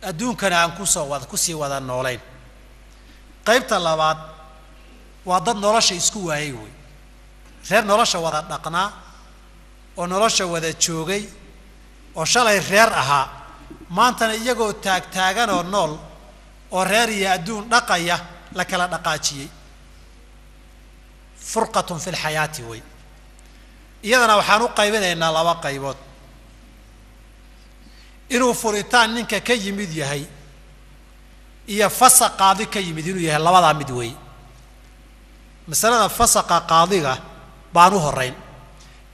adduunkana aan kusoo wada kusii wada noolayn. Qaybta labaad waa dad nolosha isku waayey wey, reer nolosha wada dhaqnaa oo nolosha wada joogay oo shalay reer ahaa, maantana iyagoo taagtaaganoo nool oo reer iyo adduun dhaqaya la kala dhaqaajiyey. Furqatun fi lxayaati wey. Iyadana waxaan u qaybinaynaa laba qaybood. Inuu furitaan ninka ka yimid yahay iyo fasaq qaadi ka yimid inuu yahay, labadaa mid weey. Masalada fasaqa qaadiga baan u horrayn,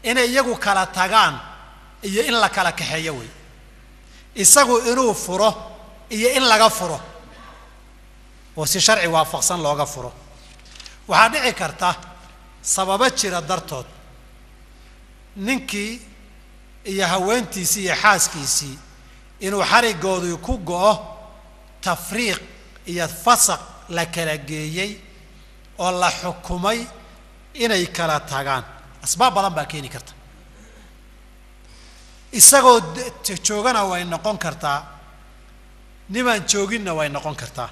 inay iyagu kala tagaan iyo in la kala kaxeeyo wey. Isagu inuu furo iyo in laga furo oo si sharci waafaqsan looga furo. Waxaa dhici karta sababo jira dartood ninkii iyo haweentiisii iyo xaaskiisii inuu xariggoodii ku go'o tafriiq iyo fasaq la kala geeyey oo la xukumay inay kala tagaan. Asbaab badan baa keeni karta. Isagoo joogana way noqon kartaa, nimaan jooginna way noqon kartaa.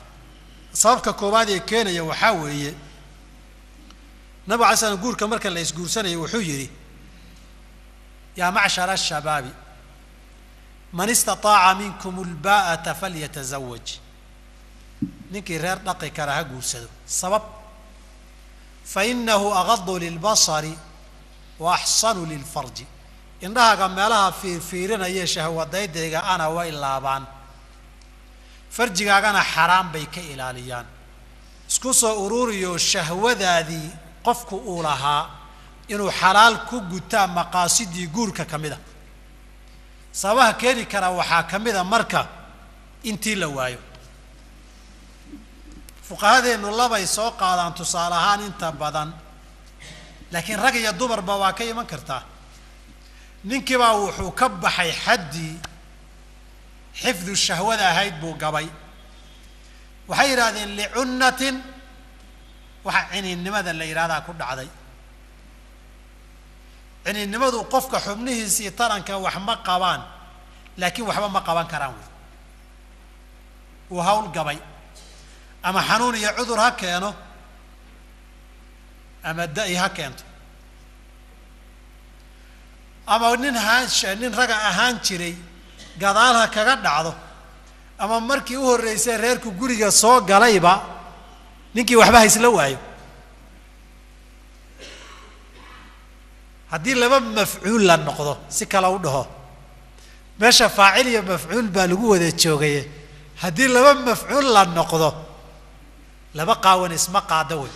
Sababka koowaad ee keenaya waxaa weeye, nabigu alay slam guurka marka la isguursanayay wuxuu yidhi: yaa macshara ashabaabi man istataaca minkum albaa'ata falyatazawaj. Ninkii reer dhaqi kara ha guursado. Sabab: fa innahu agadu lilbasari wa axsanu lilfarji. Indhahaaga meelaha fiirfiirinaya shahwadaydayga ana way laabaan, farjigaagana xaraam bay ka ilaaliyaan. Isku soo ururiyo shahwadaadii qofku uu lahaa inuu xalaal ku gutaa maqaasidii guurka ka mid a. Sababaha keeni kara waxaa ka mid a marka intii la waayo. Fuqahadeennu labay soo qaadaan tusaale ahaan inta badan, laakiin rag iyo dumarba waa ka iman kartaa. Ninkiibaa wuxuu ka baxay xaddii xifdu shahwada ahayd buu gabay. Waxay yidhahdeen licunnatin, waxa ciniinnimada la yidhahdaa ku dhacday. Ciniinnimadu qofka xubnihiisii taranka wax ma qabaan, laakiin waxba ma qaban karaan wey. Uu hawl gabay ama xanuun iyo cudur ha keeno ama da-i ha keento, ama nin nin raga ahaan jiray gadaal ha kaga dhacdo, ama markii u horreysay reerku guriga soo galayba ninkii waxba ha isla waayo. Haddii laba mafcuul la noqdo, si kale u dhaho, meesha faacil iyo mafcuul baa lagu wada joogaye, haddii laba mafcuul la noqdo laba qaawan isma qaada wey.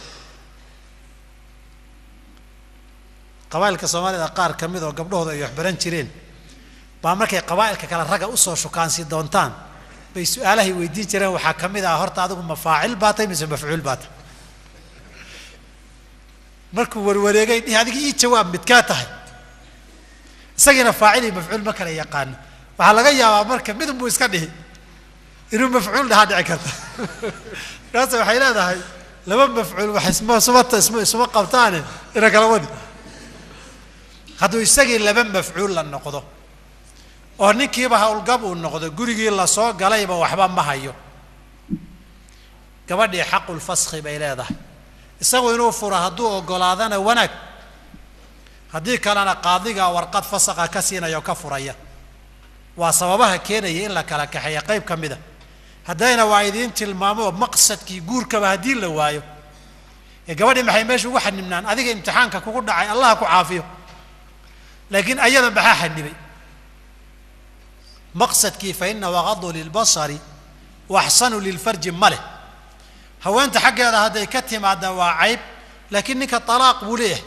Qabaa'ilka Soomaalida qaar ka mid oo gabdhahooda ay waxbaran jireen baa markay qabaa'ilka kale ragga usoo shukaansi doontaan bay su-aalahay weydiin jireen. Waxaa ka mid ah, horta adigu ma faacil baa tahay mise mafcuul baa tahay? Markuu warwareegay dhihi adiga ii jawaab midkaa tahay, isagiina faacil iyo mafcuul ma kala yaqaano. Waxaa laga yaabaa marka midun buu iska dhihi inuu mafcuul dhahaa dhici karta. Markaas waxay leedahay laba mafcuul wax isma qabtaane ina kala wadi. Hadduu isagii laba mafcuul la noqdo oo ninkiiba howlgab uu noqdo, gurigii lasoo galayba waxba ma hayo, gabadhii xaqulfaskhi bay leedahay. Isagu inuu furo hadduu ogolaadana wanaag, haddii kalena qaadigaa warqad fasakha ka siinaya oo ka furaya. Waa sababaha keenaya in la kala kaxeeya qayb ka mida. Haddayna waa idiin tilmaamo maqsadkii guurkaba haddii la waayo, ee gabadhii maxay meesha ugu xanibnaan? Adiga imtixaanka kugu dhacay allaha ku caafiyo, laakiin ayada maxaa xanibay? Maqsadkii fa inahu aqadu lilbasari wa axsanu lilfarji ma leh. Haweenta xaggeeda hadday ka timaadda waa cayb, laakiin ninka talaaq buu leeyahay.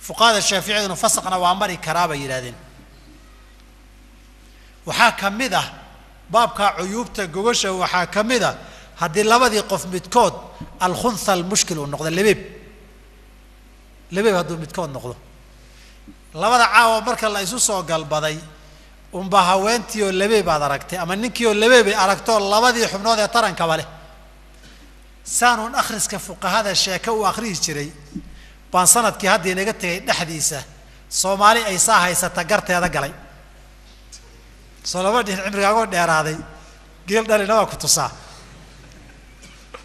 Fuqahada shaaficiyaduna fasaqna waa mari karaa bay yidhahdeen. Waxaa ka mid ah baabka cuyuubta gogosha, waxaa ka mid ah haddii labadii qof midkood alkhuntha almushkil uu noqdo, lebeeb lebeeb hadduu midkood noqdo, labada caawa marka la isu soo galbaday unba haweentii oo lebeeb aad aragtay ama ninkii oo lebeebay aragtoo labadii xubnood ee tarankaba leh. Saanuun akhriska fuqahada sheeke uu akhriyi jiray baan sanadkii hadda inaga tegay dhexdiisa Soomaali ay saa haysata garteeda galay. Soo lama dhihin cimrigaagoo dheeraaday geel dhalina waa ku tusaa.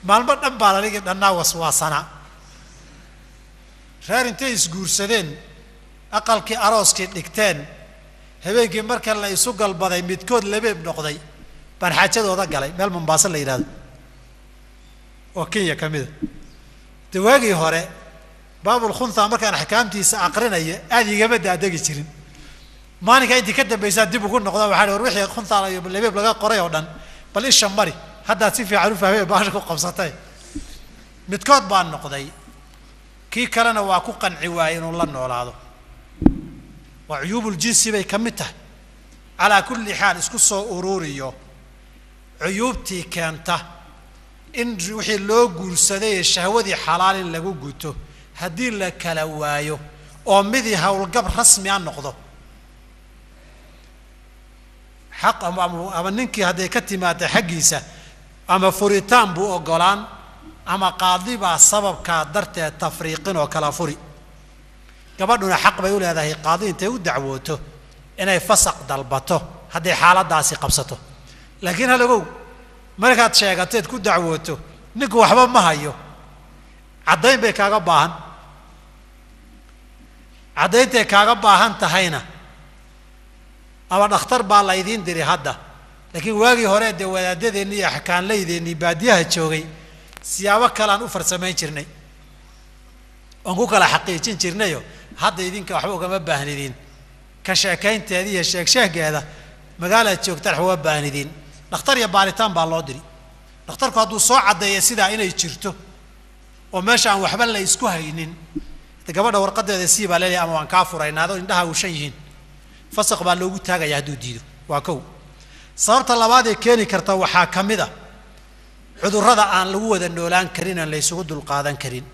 Maalmo dhan baan anigii dhannaa waswaasanaa. Reer intay isguursadeen aqalkii arooskii dhigteen, habeenkii marka la isu galbaday midkood lebeeb noqday baan xaajadooda galay meel Mombaaso la yidhahdo oo Kenya ka mida. De waagii hore baabulkhuntha markaan axkaamtiisa aqrinaya aada igama daadegi jirin. Maalinkaa intii ka dambaysaa dib ugu noqda waxaa war wixii khuntha iyo lebeeb laga qoray oo dhan bal isha mari, haddaad si fiican u fahmay baasha ku qabsatay. Midkood baan noqday, kii kalena waa ku qanci waayey inuu la noolaado. Waa cuyuubuljinsi bay ka mid tahay. Calaa kulli xaal isku soo ururiyo cuyuubtii keenta in wixii loo guursaday ee shahwadii xalaal in lagu guto haddii la kala waayo oo midii howlgab rasmi a noqdo, xaq ama ninkii hadday ka timaada xaggiisa ama furitaan buu ogolaan ama qaadi baa sababkaa darteed tafriiqin oo kala furi. Gabadhuna xaq bay u leedahay qaadi intay u dacwooto inay fasaq dalbato hadday xaaladdaasi qabsato. Laakiin halogow markaad sheegateed ku dacwooto ninku waxba ma hayo, caddayn bay kaaga baahan. Caddayntay kaaga baahan tahayna ama dhakhtar baa la idiin diri hadda, laakiin waagii hore dee wadaadadeenni iyo axkaanlaydeennii baadiyaha joogay siyaabo kalean u farsamayn jirnay oon ku kala xaqiijin jirnayo hadda idinka waxba ugama baahnidiin. Ka sheekaynteeda iyo sheegsheegeeda magaalaad joogtaan waxba ugama baahnidiin. Dhakhtar iyo baaritaan baa loo diri. Dhakhtarku hadduu soo caddeeya sidaa inay jirto oo meesha aan waxba la isku haynin, gabadha warqadeeda sii baa leeyahay ama waan kaa furaynaa adoo indhaha ushan yihiin, fasaq baa loogu taagaya hadduu diido. Waa kow. Sababta labaad ee keeni karta waxaa ka mid ah cudurrada aan lagu wada noolaan karin, aan la isugu dulqaadan karin.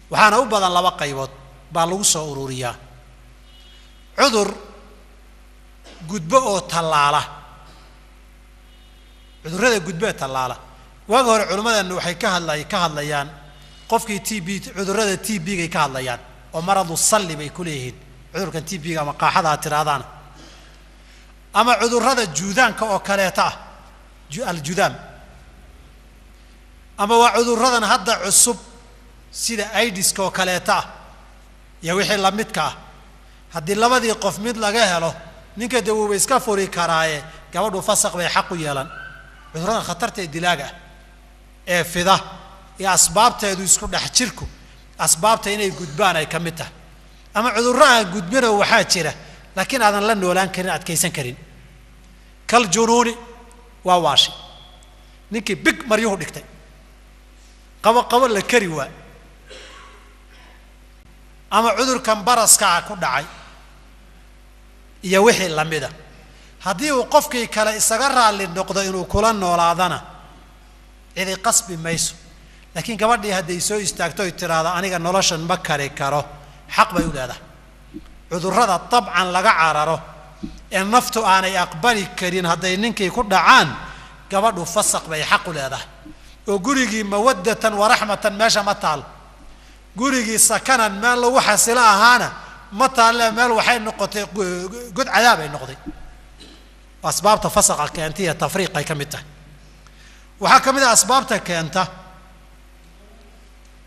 Waxaana u badan laba qaybood baa lagu soo ururiyaa. Cudur gudbo oo tallaala, cudurrada gudbo ee tallaala. Waagi hore culimmadeennu waxay ka hadlayaan qofkii t b, cudurrada t b-gay ka hadlayaan Oo maradu salli bay ku leeyihiin cudurkan TB-ga ama qaaxada aad tiraahdaana, ama cudurrada juudaanka oo kaleeta ah, aljudaam, ama waa cudurradan hadda cusub sida aidiska oo kaleeta ah iyo wixii lamidka ah. Haddii labadii qof mid laga helo, ninka dee wuuba iska furi karaaye, gabadhu fasaq bay xaq u yeelan. Cudurradan khatarta ee dilaaga ah ee fida iyo asbaabteedu isku dhex jirku, asbaabta inay gudbaan ay ka mid tahay. Ama cudurro aan gudbinoo waxaa jira laakiin aadan la noolaan karin, adkaysan karin. Kal junuuni, waa waashi ninkii big maryuhu dhigtay, qabo qabo la kari waa, ama cudurkan baraskaa ku dhacay iyo wixii lamida. Haddii uu qofkii kale isaga raalli noqdo inuu kula noolaadana, cidi qasbi mayso. Laakiin gabadhii hadday soo istaagto oy tiraahdo aniga noloshan ma kari karo, xaq bay u leedahay. Cudurrada dabcan laga cararo ee naftu aanay aqbali karin hadday ninkii ku dhacaan, gabadhu fasaq bay xaq u leedahay. Oo gurigii mawaddatan waraxmatan meesha ma taal, gurigii sakanan meel lagu xasilo ahaana ma taalle, meel waxay noqotay god cadaab ay noqday. Asbaabta fasaqa keenta iyo tafriiqay ka mid tahay. Waxaa ka mid ah asbaabta keenta,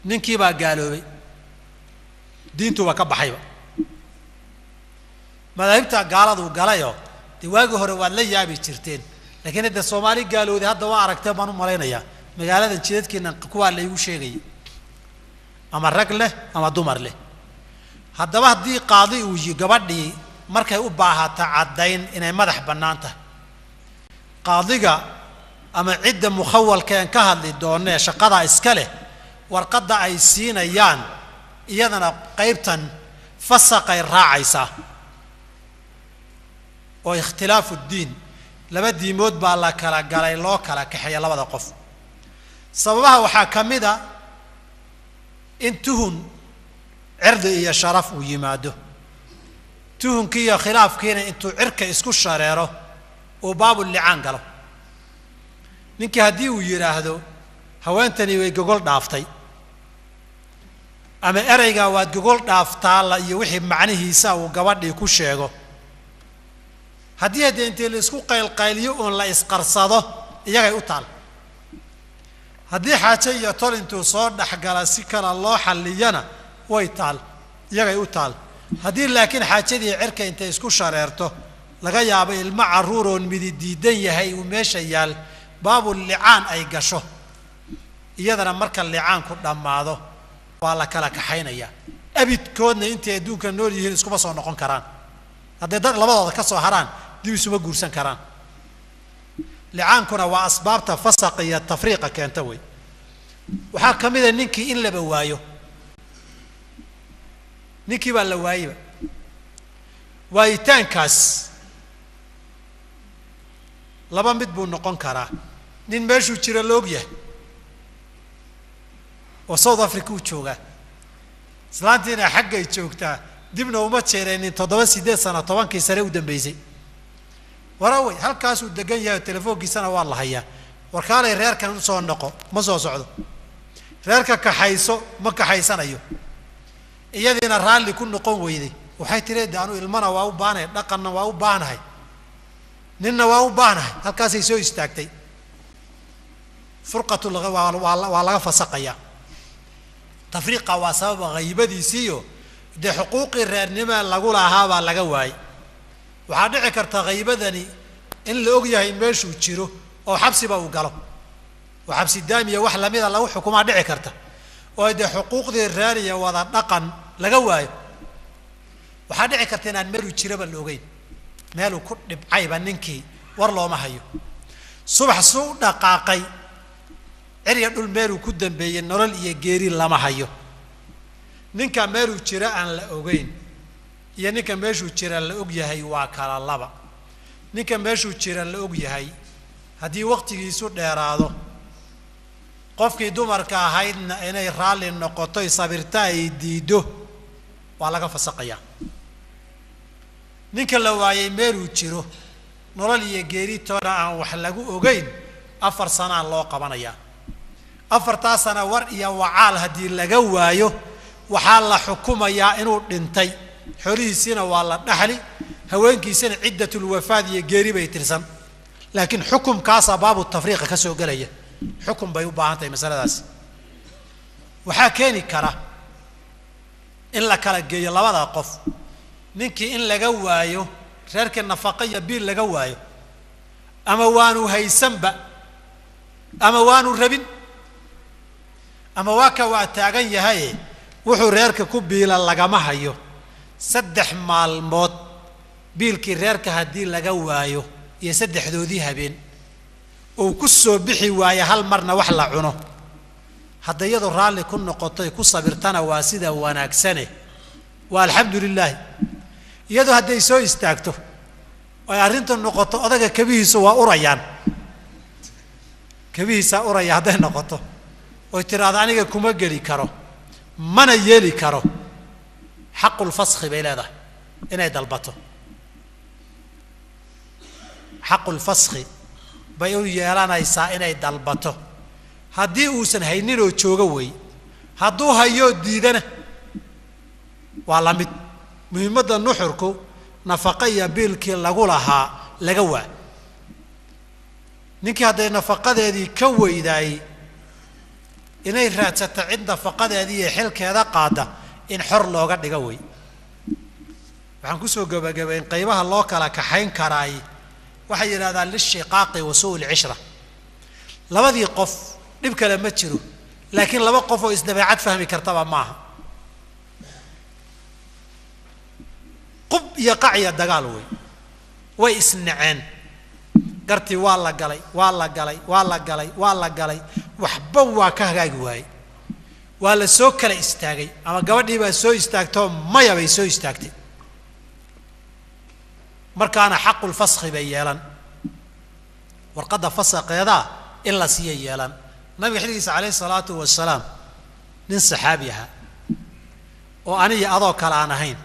ninkii baa gaaloobay, diintuuba ka baxayba, madaahibta gaaladuu galayoo. Dee waagii hore waad la yaabi jirteen, laakiin hadda Soomaali gaalowday hadda waa aragteen baan u malaynayaa. Magaaladan jidadkiina kuwaa laygu sheegayay, ama rag leh ama dumar leh. Haddaba haddii qaadi uu yi gabadhii markay u baahata caddayn inay madax bannaan tahay, qaadiga ama cidda mukhawalkeen ka hadli doonee shaqadaa iska leh, warqadda ay siinayaan iyadana qaybtan fasaqay raacaysaa. Oo ikhtilaafu ddiin, laba diimood baa la kala galay, loo kala kaxeeya labada qof. Sababaha waxaa ka mid a in tuhun cirdi iyo sharaf uu yimaado, tuhunkii iyo khilaafkiina intuu cirka isku shareero uu baabulicaan galo. Ninkii haddii uu yidhaahdo haweentani way gogol dhaaftay, ama ereygaa waad gogol dhaaftaala iyo wixii macnihiisa uu gabadhii ku sheego, haddii haddee intii la isku qaylqayliyo uun la isqarsado, iyagay u taal. Haddii xaaje iyo tol intuu soo dhexgala si kale loo xalliyana, way taal, iyagay u taal. Haddii laakiin xaajadii cirka intay isku shareerto laga yaabo ilmo carruuroon midi diidan yahay uu meesha yaal, baabu licaan ay gasho, iyadana marka licaanku dhammaado waa la kala kaxaynayaa. Abidkoodna intay adduunka nool yihiin iskuma soo noqon karaan. Hadday dad labadooda ka soo haraan, dib isuma guursan karaan. Licaankuna waa asbaabta fasaqa iyo tafriiqa keenta wey. Waxaa ka mid a ninkii in laba waayo, ninkii baa la waayeyba. Waayitaankaas laba mid buu noqon karaa: nin meeshuu jiro la og yahay oo South Africa uu joogaa, islaantiina xaggay joogtaa, dibna uma jeereenin 7, 8 sano, 10kii sane u dambeysay. Warawey halkaasuu degan yahay oo telefoonkiisana waa la hayaa. Warkaalay reerkan usoo noqo, ma soo socdo. Reerka kaxayso, ma kaxaysanayo. Iyadiina raalli ku noqon weyday, waxay tiri de anu ilmana waa u baahanahay, dhaqanna waa u baahanahay, ninna waa u baahanahay. Halkaasay soo istaagtay. Furqatu waa laga fasaqayaa. Tafriiqa waa sababa haybadiisiiyo dee xuquuqii reernima lagu lahaa baa laga waayey. Waxaa dhici karta haybadani in la og yahay meeshuu jiro oo xabsiba uu galo, oo xabsi daamiya wax lamida lagu xukumaa dhici karta, oo dee xuquuqdii reer iyo wada dhaqan laga waayo. Waxaa dhici karta inaan meeluu jiraba la ogeyn, meeluu ku dhibcayba ninkii war looma hayo. Subax suu u dhaqaaqay, cirya dhul meeluu ku dambeeyey, nolol iyo geeri lama hayo. Ninka meeluu jira aan la ogeyn iyo ninka meeshuu jira la og yahay waa kala laba. Ninka meeshuu jira la og yahay, haddii waqtigiisu dheeraado, qofkii dumarka ahaydna inay raalli noqotoy sabirta ay diiddo, waa laga fasaqayaa. Ninka la waayey meeluu jiro, nolol iyo geeri toona aan wax lagu ogeyn, 4 sanaa loo qabanayaa. 4taa sana war iyo wacaal haddii laga waayo, Waxaa la xukumayaa inuu dhintay, xoolihiisiina waa la dhaxli, haweenkiisana ciddatulwafaad iyo geeri bay tirsan. Laakiin xukumkaasaa baabu tafriiqa ka soo gelaya, xukun bay u baahan tahay masaladaasi. Waxaa keeni kara in la kala geeyo labada qof, ninkii in laga waayo reerkii nafaqa iyo biil laga waayo, ama waanu haysanba, ama waanu rabin, ama waa ka waa taagan yahaye wuxuu reerka ku biila lagama hayo. 3 maalmood biilkii reerka haddii laga waayo iyo 3doodii habeen uu ku soo bixi waayo hal marna wax la cuno, hadda iyadu raalli ku noqotoy ku sabirtana waa sida wanaagsane, waa alxamdu lilaahi. Iyadu hadday soo istaagto ay arrintu noqoto odaga kabihiisu waa urayaan, kabihiisaa uraya hadday noqoto oy tiraahdo aniga kuma geli karo mana yeeli karo, xaqulfaskhi bay leedahay inay dalbato. Xaqulfaskhi bay u yeelanaysaa inay dalbato haddii uusan hayninoo joogo wey. Hadduu hayoo diidana waa la mid. Muhiimadda nuxurku nafaqa iyo biilkii lagu lahaa laga waa. Ninkii hadday nafaqadeedii ka weydaayey inay raadsato cid nafaqadeedii iyo xilkeeda qaada in xor looga dhigo wey. Waxaan kusoo gabagabayn qaybaha loo kala kaxayn karaay waxay yidhahdaan lishiqaaqi wa suu lcishra. Labadii qof dhib kale ma jiro, laakiin laba qof oo isdabeecad fahmi kartaba maaha. Qub iyo qac iyo dagaal wey, way isnaceen, gartii waa la galay, waa la galay, waa la galay, waa la galay, waxba waa ka hagaagi waayey, waa la soo kala istaagay, ama gabadhii baa soo istaagtoo maya bay soo istaagtay. Markaana xaqulfaskhi bay yeelan, warqadda fasaqeedaa in la siiya yeelan. Nabiga xilligiisa calayhi salaatu wasalaam nin saxaabi ahaa oo aniya adoo kale aan ahayn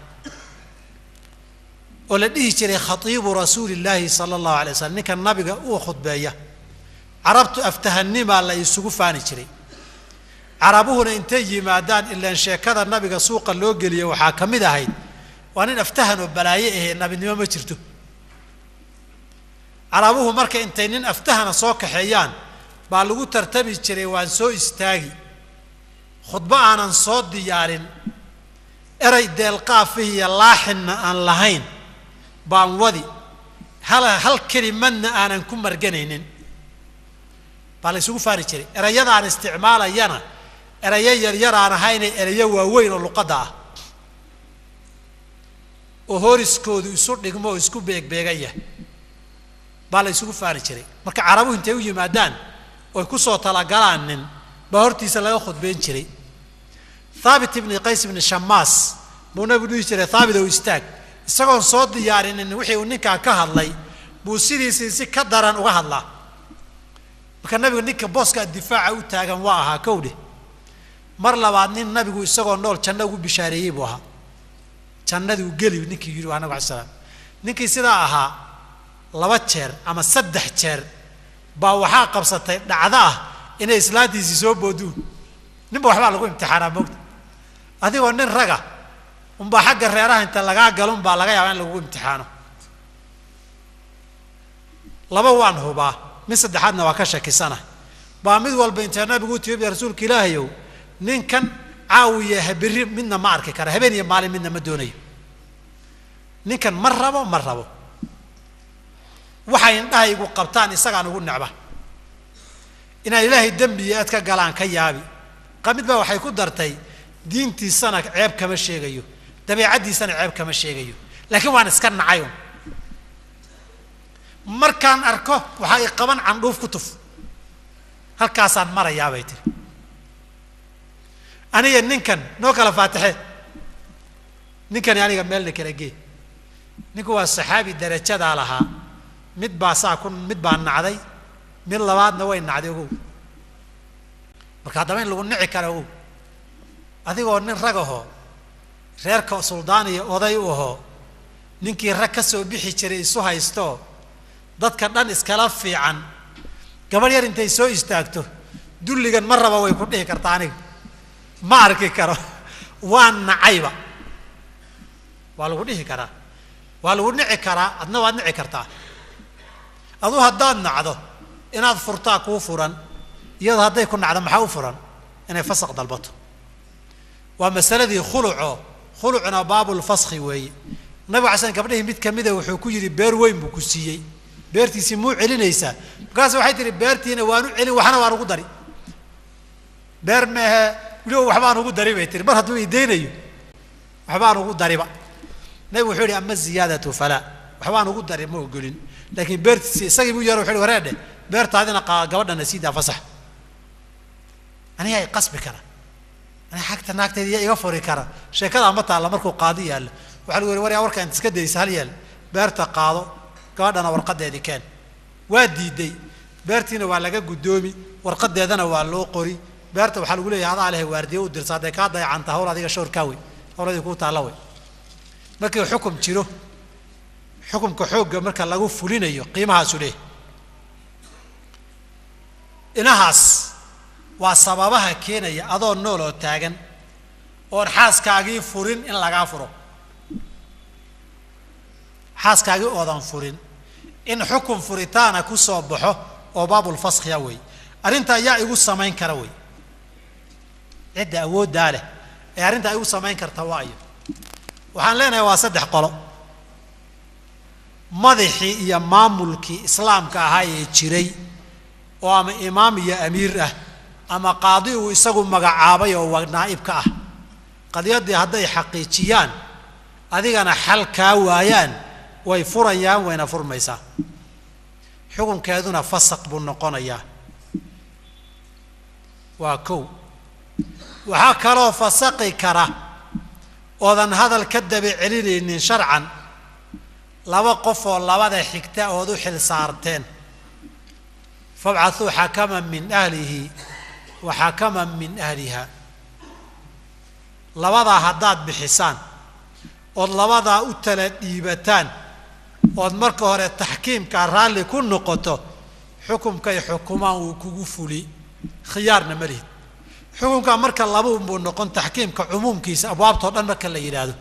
oo la dhihi jiray khatiibu rasuulillaahi sala allahu alay waslam, ninka nabiga uu khudbeeya. Carabtu aftahanimaa la isugu faani jiray, carabuhuna intay yimaadaan ilaan sheekada nabiga suuqa loo geliya waxaa ka mid ahayd waa nin aftahan oo balaaye ahee nabinimo ma jirto. Carabuhu marka intay nin aftahana soo kaxeeyaan baa lagu tartami jiray, waan soo istaagi khudbo aanan soo diyaarin, eray deelqaafih iyo laaxinna aan lahayn baan wadi, hal kelimadna aanan ku marganaynin baa la isugu faari jiray. Erayadaan isticmaalayana erayo yaryar aan ahayne erayo waaweyn oo luqadda ah oo horiskoodu isu dhigmo oo isku beegbeegaya baa la isugu faari jiray. Marka carabuhu intay u yimaadaan oy ku soo talagalaan nin baa hortiisa laga khudbeyn jiray. Thaabit ibni Qays ibni Shamaas buu nabigu dhihi jiray Thaabit ow istaag, isagoon soo diyaarinin wixii uu ninkaa ka hadlay buu sidiisii si ka daran uga hadlaa. Marka nabigu ninka booska difaaca u taagan waa ahaa kowdhe. Mar labaad nin nabigu isagoo nool janno ugu bishaareeyey buu ahaa, jannaduu geli ninkii yidhi waa nabigu alai salaam. Ninkii sidaa ahaa 2 jeer ama 3 jeer baa waxaa qabsatay dhacdo ah inay islaantiisii soo booduun. Ninba waxbaa lagu imtixaanaa moogta, adigoo nin raga unbaa xagga reeraha inta lagaa galo unbaa laga yaabaa in lagugu imtixaano. 2 waan hubaa, mid saddexaadna waa ka shakisana. Baa mid walba intee nabigu u timi rasuulka ilaahayow ninkan caawiya habiri midna ma arki kara, habeen iyo maalin midna ma doonayo, ninkan ma rabo ma rabo, waxay indhahaygu qabtaan isagaan ugu necba, inaan ilaahay dembi iyo eed ka galaan ka yaabi. Mid baa waxay ku dartay diintiisana ceeb kama sheegayo, dabeecaddiisana ceeb kama sheegayo, laakiin waan iska nacay un. Markaan arko waxaa i qaban candhuuf ku tuf, halkaasaan marayaa bay tiri. Aniga ninkan noo kala faatixee, ninkani aniga meelna kala gee. Ninku waa saxaabi darajadaa lahaa, mid baa saa ku, mid baa nacday, mid labaadna way nacday ogow. Marka haddaba in lagu nici kara ogow, adigoo nin rag ahoo reerka suldaan iyo oday u ahoo ninkii rag ka soo bixi jiray isu haystoo dadka dhan iskala fiican, gabadh yar intay soo istaagto dulligan ma raba way ku dhihi kartaa aniga ma arki karo, Waan nacayba waa lagu dhihi karaa, waa lagu nici karaa, adna waad nici kartaa. Aduu haddaad nacdo inaad furtaa kuu furan, iyadoo hadday ku nacdo maxaa u furan? Inay fasaq dalbato. Waa masaladii khuluco, khulucna baabulfaskhi weeye. Nabigu alay slam gabdhihii mid kamida wuxuu ku yidhi beer weyn buu ku siiyey, beertiisii muu celinaysaa? Markaas waxay tihi beertiina waanu celin, waxna waan ugu dari. Beer meehe weliba waxbaan ugu dari bay tihi, mar hadduu ideynayo waxbaan ugu dariba. Nabigu wuxuu yihi ama ziyaadatu falaa, waxbaan ugu dari ma ogolin, laakiin beertiisi isagii buu yaro wuxu uhi wareedhe beertaadina gabadhana siidaa fasax. Anigaa i qasbi kara, aniga xagta naagtayda iya iga furi kara. Sheekadaa ma taalla markuu qaadi yaallo. Waxaa lagu yidhi waryaa warka int iska daysa hal yeel, beerta qaado, gabadhana warqadeedii keen. Waa diiday, beertiina waa laga guddoomi, warqadeedana waa loo qori. Beerta waxaa lagu leeyahay adaa leh waardiye u dirsa, hadday kaa dayacanta hawl adiga shoorkaa wey, hawladii kuu taalla wey. Markii xukum jiro, xukumka xoogga marka lagu fulinayo qiimahaasu leeyahy. Inahaas waa sababaha keenaya adoo nool oo taagan oon xaaskaagii furin in lagaa furo. Xaaskaagii oodan furin in xukun furitaana ku soo baxo oo baabulfaskhiya wey. Arrinta ayaa igu samayn kara wey, cidda awooddaa leh ee arrintaa igu samayn karta waayo. Waxaan leenahay waa saddex qolo. Madaxii iyo maamulkii islaamka ahaa ee jiray oo ama imaam iyo amiir ah ama qaadi uu isagu magacaabay oo naa'ib ka ah, qadiyaddii hadday xaqiijiyaan adigana xal kaa waayaan way furayaan, wayna furmaysaa, xukunkeeduna fasaq buu noqonayaa. Waa kow. Waxaa kaloo fasaqi kara oodan hadal ka daba celinaynin sharcan laba qof oo labada xigta ood u xil saarteen. Fabcathuu xakaman min ahlihi wa xakaman min ahliha. Labadaa haddaad bixisaan ood labadaa u tala dhiibataan ood marka hore taxkiimkaa raalli ku noqoto, xukumkay xukumaan wuu kugu fuli, khiyaarna ma lihid. Xukunkaa marka labuunbuu noqon taxkiimka cumuumkiisa abwaabtao dhan marka la yidhaahdo.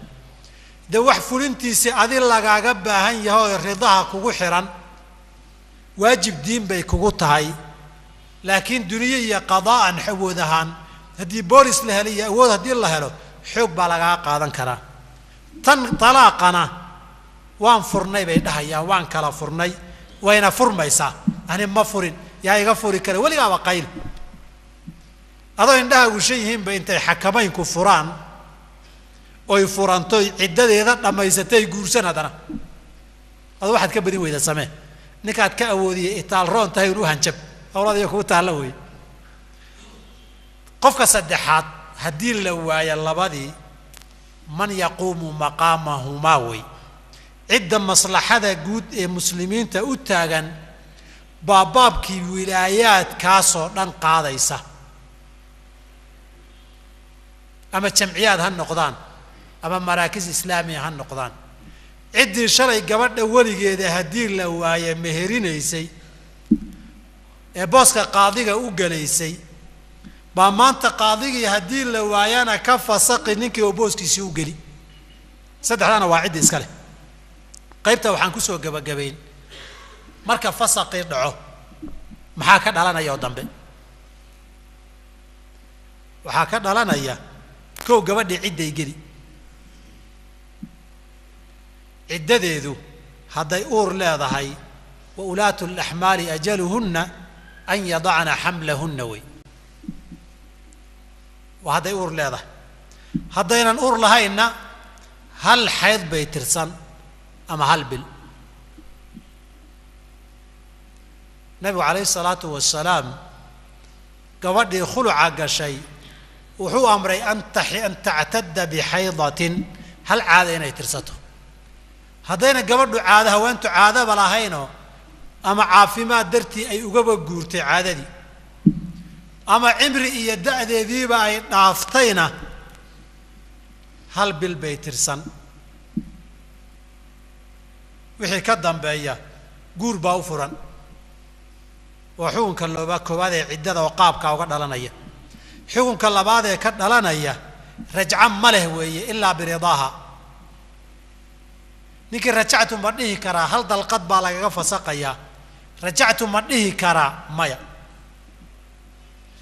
Dee wax fulintiisi adi lagaaga baahan yahay oo ridaha kugu xiran, waajib diin bay kugu tahay, laakiin duniye iyo qadaa'an awood ahaan haddii boolis la helo iyo awood haddii la helo xoog baa lagaga qaadan karaa. Tan talaaqana waan furnay bay dhahayaan, waan kala furnay, wayna furmaysaa. Ani ma furin, yaa iga furi kara, weligaaba qayl. Adoo indhaha gushan yihiinba intay xakamaynku furaan oy furantoy ciddadeeda dhammaysatay guursan, haddana adoo waxaad ka badin weyda samee. Ninkaad ka awoodiyay itaal roon tahay un u hanjab, hawladiyo kugu taalla wey. Qofka saddexaad haddii la waayo labadii, man yaquumu maqaamahumaa wey, cidda maslaxada guud ee muslimiinta u taagan baa baabkii wilaayaadkaasoo dhan qaadaysa. Ama jamciyaad ha noqdaan ama maraakis islaamiya ha noqdaan. Ciddii shalay gabadha weligeeda haddii la waaye meherinaysay ee booska qaadiga u galaysay baa maanta qaadigii haddii la waayana ka fasaqi ninkii oo booskiisii u geli. Saddexdaana waa ciddii iska leh. Qaybta waxaan kusoo gebagabayn marka fasaqii dhaco maxaa ka dhalanaya oo dambe? Waxaa ka dhalanaya kow, gabadhii cidday geli. Ciddadeedu hadday uur leedahay, wa ulaatu alaxmaali ajaluhunna an yadacna xamlahunna wey, waa hadday uur leedahay. Haddaynan uur lahaynna hal xayd bay tirsan ama hal bil. Nabigu calayhi salaatu wasalaam gabadhii khuluca gashay wuxuu amray an tactadda bixaydatin, hal caada inay tirsato. Haddayna gabadhu caado, haweentu caadaba lahaynoo ama caafimaad dartii ay ugaba guurtay caadadii ama cimri iyo da'deediiba ay dhaaftayna hal bil bay tirsan. Wixii ka dambeeya guur baa u furan. Waa xukunka looba koowaad ee ciddada oo qaabkaa uga dhalanaya. Xukunka labaad ee ka dhalanaya, Rajca ma leh weeye ilaa biridaaha. Ninkii rajactu ma dhihi karaa? Hal dalqad baa lagaga fasaqayaa. Rajactu ma dhihi karaa? Maya.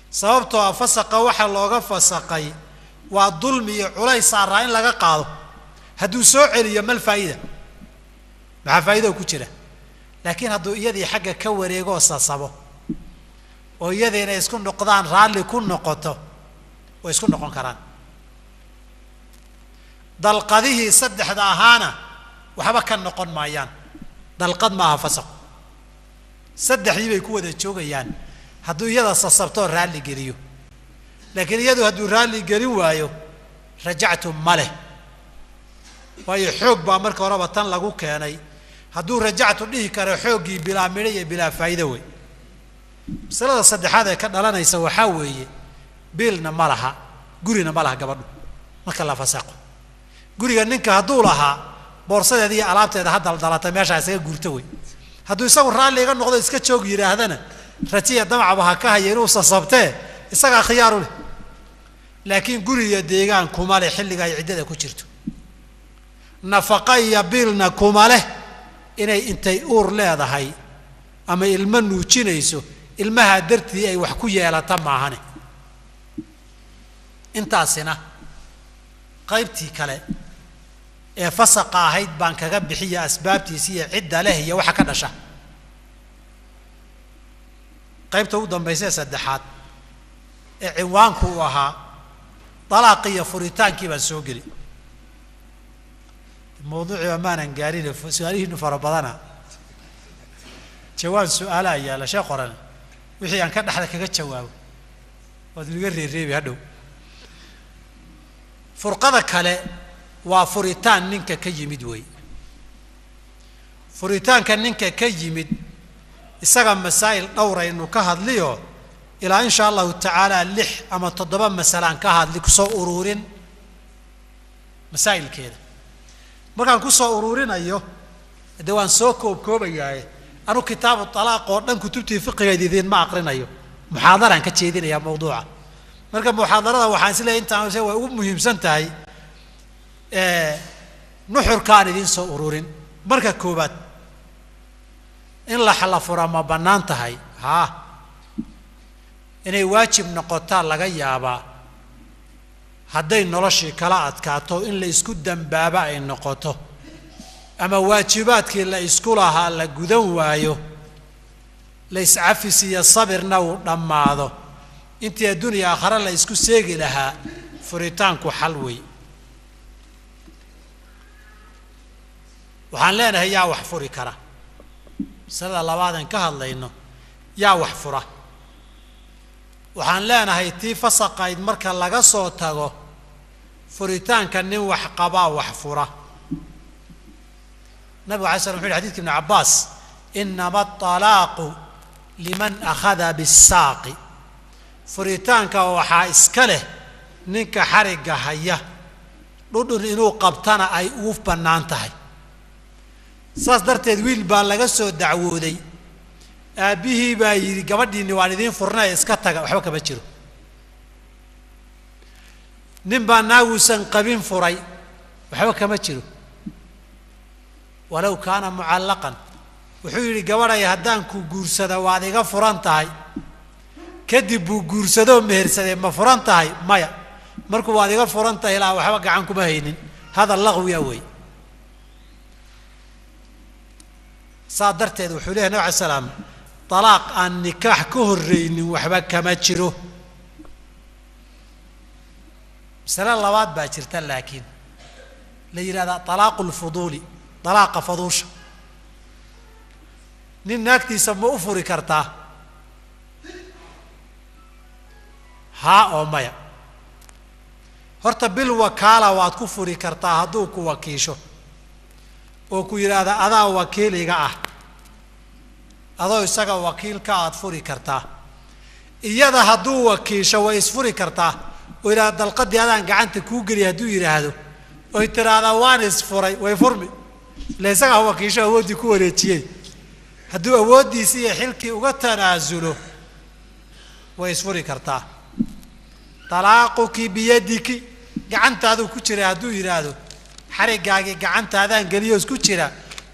Sababtoo ah fasaqa waxa looga fasaqay waa dulmi iyo culays saaraa in laga qaado. Hadduu soo celiyo mal faa'ida, maxaa faa'ida ku jira? Laakiin hadduu iyadii xagga ka wareegoo sasabo oo iyadii inay isku noqdaan raalli ku noqoto, way isku noqon karaan. Dalqadihii saddexda ahaana waxba ka noqon maayaan. Dalqad maaha fasaqu, saddexdii bay ku wada joogayaan hadduu iyada sasabtoo raalli geliyo. Laakiin iyadu hadduu raalli gelin waayo rajactu ma leh, waayo xoog baa marka horeba tan lagu keenay. Hadduu rajactu dhihi karo xooggii bilaa midho iyo bilaa faa'iido wey. Masalada saddexaad ee ka dhalanaysa waxaa weeye biilna ma laha, gurina ma laha gabadhu marka la fasaqo. Guriga ninka hadduu lahaa boorsadeeda iyo alaabteeda ha daldalata, meeshaa isaga guurto wey. Hadduu isagu raalli iga noqdo iska joog yidhaahdana rajiya damacba ha ka haya inuu sasabtee, isagaa khiyaaru leh. Laakiin guri iyo deegaan kuma leh xilliga ay ciddada ku jirto. Nafaqa iyo biilna kuma leh inay intay uur leedahay ama ilmo nuujinayso ilmaha dartii ay wax ku yeelata maahane. Intaasina qaybtii kale ee fasaqa ahayd baan kaga bixiya asbaabtiisi iyo cidda leh iyo waxa ka dhasha. Qaybta ugu dambaysa ee saddexaad ee cinwaanku uu ahaa dalaaqi iyo furitaankii baan soo geli. Mawduuciiba maanan gaarin, su-aalihiinu fara badana, jawaab su-aalaha yaalla shee qoran wixii aan ka dhexda kaga jawaabo waad inaga reereebi hadhow. Furqada kale waa furitaan ninka ka yimid wey. Furitaanka ninka ka yimid isaga masaa'il dhowraynu ka hadliyo ilaa insha allahu tacaala 6 ama 7 masalaan ka hadli kusoo ururin masaa'ilkeeda. Markaan kusoo ururinayo dee waan soo koobkoobayaaye, anu kitaabu talaaq oo dhan kutubtii fiqigeed idiin ma aqrinayo, muxaadaraan ka jeedinayaa mawduuca. Marka muxaadarada waxaan is leeyahay intaan way ugu muhiimsan tahay nuxurkaan idiin soo ururin. Marka koowaad, in la fura ma bannaan tahay? Haa, inay waajib noqotaa laga yaabaa hadday noloshii kala adkaato, in la isku dambaaba ay noqoto ama waajibaadkii la isku lahaa la gudan waayo, la iscafis iyo sabirna uu dhammaado, intii adduuniya aakhare la isku seegi lahaa, furitaanku xal wey. Waxaan leenahay yaa wax furi kara? Masalada labaadan ka hadlayno, yaa wax fura? Waxaan leenahay tii fasaqayd marka laga soo tago, furitaanka nin wax qabaa wax fura. Nabigu alay slam wuxu yhi xadidka ibnu cabbaas, inama atalaaqu liman akhada bisaaqi. Furitaanka waxaa iska leh ninka xarigga haya, dhudhun inuu qabtana ay ugu bannaan tahay. Saas darteed wiil baa laga soo dacwooday, aabbihii baa yidhi gabadhiinni waan idiin furnay iska taga, waxba kama jiro. Nin baa naaguusan qabin furay, waxba kama jiro, walow kaana mucallaqan. Wuxuu yidhi gabadhay haddaan ku guursada waad iga furan tahay. Kadib buu guursadoo mehersadee, ma furan tahay? Maya. Markuu waad iga furan tahay ilaa waxba gacan kuma haynin, hadal laqwiya wey. Saa darteed wuxuu leeyahy nabig alay slam, talaaq aan nikaax ka horreynin waxba kama jiro. Masale labaad baa jirta laakiin la yidhahdaa talaaqu lfuduuli, talaaqa faduusha. Nin naagtiisa ma u furi kartaa? Haa oo maya. Horta bil wakaala waad ku furi kartaa hadduu ku wakiisho oo ku yidhaahda adaa wakiiliga ah, adoo isaga wakiilka aad furi kartaa. Iyada hadduu wakiisho way isfuri kartaa oo yidhahda dalqadii adaan gacanta kuu geliya hadduu yidhaahdo oy tidhaahdaa waan isfuray, way furmi, ila isagaa wakiisho awooddii ku wareejiyey. Hadduu awooddiisii iyo xilkii uga tanaasulo way isfuri kartaa. Talaaquki biyadiki, Gacantaaduu ku jira hadduu yidhaahdo xariggaagii gacantaadaan geliyo isku jira,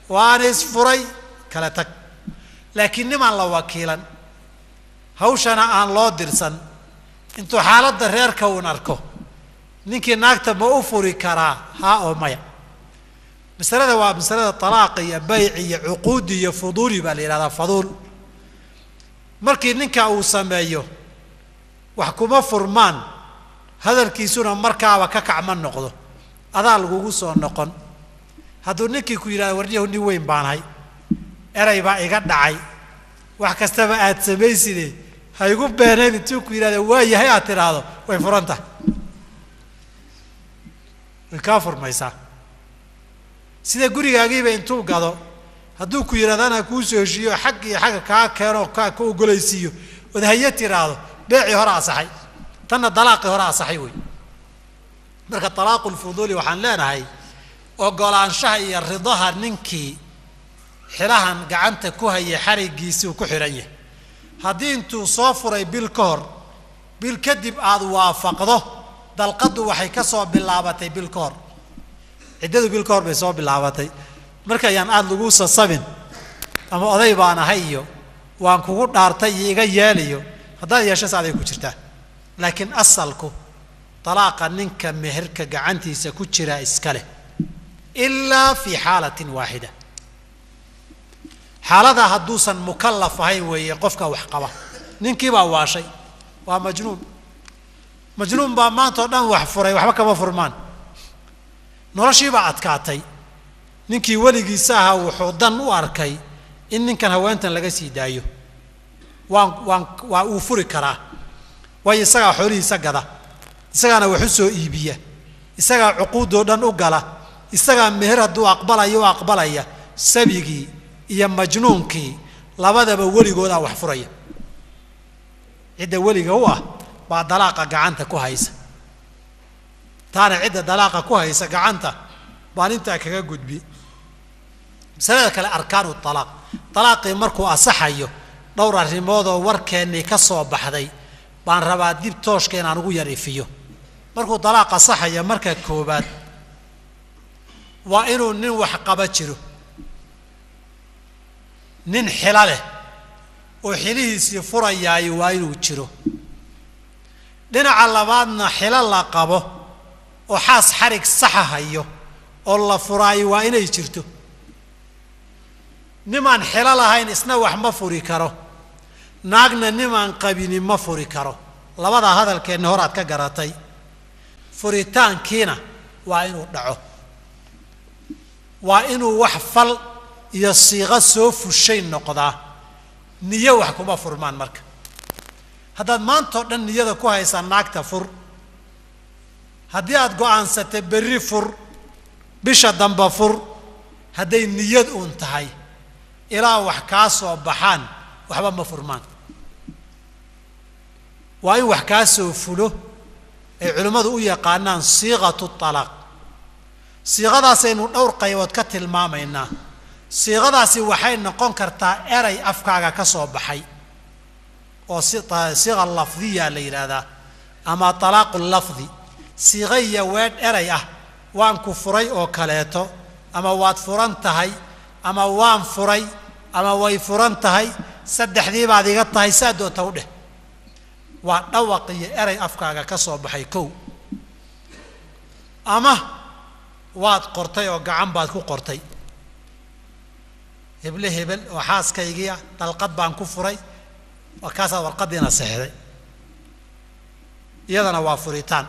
waana isfuray, kala tag. Laakiin nimaan la wakiilan, hawshana aan loo dirsan, intuu xaaladda reerka uun arko, ninkii naagta ma u furi karaa? Haa oo maya. Masalada waa masalada talaaqa iyo bayc iyo cuquudi iyo fuduuli baa la yidhahdaa. Faduul markii ninka uu sameeyo wax kuma furmaan, hadalkiisuna markaaba ka kacma noqdo, adaa lagugu soo noqon. Hadduu ninkii ku yidhahdo warniyahu nin weyn baanahay, eray baa iga dhacay, wax kastaba aad samayside ha igu beenayn, intuu ku yidhahdo waa yahay aad tidhaahdo, way furan tahay, way kaa furmaysaa. Sida gurigaagiiba intuu gado hadduu ku yidhahdo anaa kuu soo heshiiyo xag iyo xagga kaa keeno kaa ka ogolaysiiyo ood haye tidhaahdo, beecii hore asaxay, tanna dalaaqii hore asaxay wey. Marka talaaqu lfuduuli waxaan leenahay ogolaanshaha iyo ridaha ninkii xilahan gacanta ku hayay xariggiisii uu ku xidhan yahay. Haddii intuu soo furay bil ka hor, bil kadib aada waafaqdo, dalqaddu waxay ka soo bilaabatay bil ka hor, ciddadu bil ka hor bay soo bilaabatay. Marka ayaan aada lagu sasabin ama oday baan ahay iyo waan kugu dhaartay iyo iga yeeliyo, haddaad yeesho saaday ku jirtaa. Laakiin asalku talaaqa ninka meherka gacantiisa ku jira iska leh, ilaa fii xaalatin waaxida. Xaaladaa hadduusan mukallaf ahayn weeye qofka wax qaba. Ninkiibaa waashay, waa majnuun, majnuun baa maanta oo dhan wax furay, waxba kama furmaan, noloshiibaa adkaatay. Ninkii weligiisa ahaa wuxuu dan u arkay in ninkan haweentan laga sii daayo, waan uu furi karaa, waayo isagaa xoolihiisa gada, isagaana wax u soo iibiya, isagaa cuquudoo dhan u gala, isagaa meher hadduu aqbalayo u aqbalaya. Sabigii iyo majnuunkii labadaba weligoodaa wax furaya, cidda weliga u ah baa dalaaqa gacanta ku haysa. Taana cidda dalaaqa ku haysa gacanta baan intaa kaga gudbi. Masalada kale, arkaanu talaaq. Talaaqii markuu asaxayo dhowr arrimoodoo warkeennii ka soo baxday baan rabaa dib tooshka inaan ugu yar ifiyo. Markuu talaaq asaxayo, marka koobaad waa inuu nin wax qaba jiro, nin xilo leh oo xilihiisii furayaayo waa inuu jiro. Dhinaca labaadna xilo la qabo oo xaas xarig saxa hayo oo la furaayo waa inay jirto. Nimaan xilo lahayn isna wax ma furi karo, naagna nimaan qabini ma furi karo. Labadaa hadalkeenna horaad ka garatay. Furitaankiina waa inuu dhaco, waa inuu wax fal iyo siiqo soo fushay noqdaa. Niyo wax kuma furmaan. Marka haddaad maantao dhan niyada ku haysaa naagta fur, haddii aad go'aansatay berri fur, bisha damba fur, hadday niyad uun tahay ilaa wax kaa soo baxaan waxba ma furmaan. Waa in wax kaa soo fulo ay culimmadu u yaqaanaan siiqatu talaaq. Siiqadaasaynu dhowr qaybood ka tilmaamaynaa. Siiqadaasi waxay noqon kartaa eray afkaaga ka soo baxay oo siiqa lafdiya la yidhaahdaa ama talaaqu lafdi. Siiqa iyo weedh eray ah, waan ku furay oo kaleeto, ama waad furan tahay, ama waan furay, ama way furan tahay, saddexdii baad iga tahay, saa doonta u dheh. Waa dhawaq iyo eray afkaaga ka soo baxay kow. Ama waad qortay oo gacan baad ku qortay, heble hebel oo xaaskaygii ah dalqad baan ku furay, markaasaad warqaddiina saxday, iyadana waa furitaan.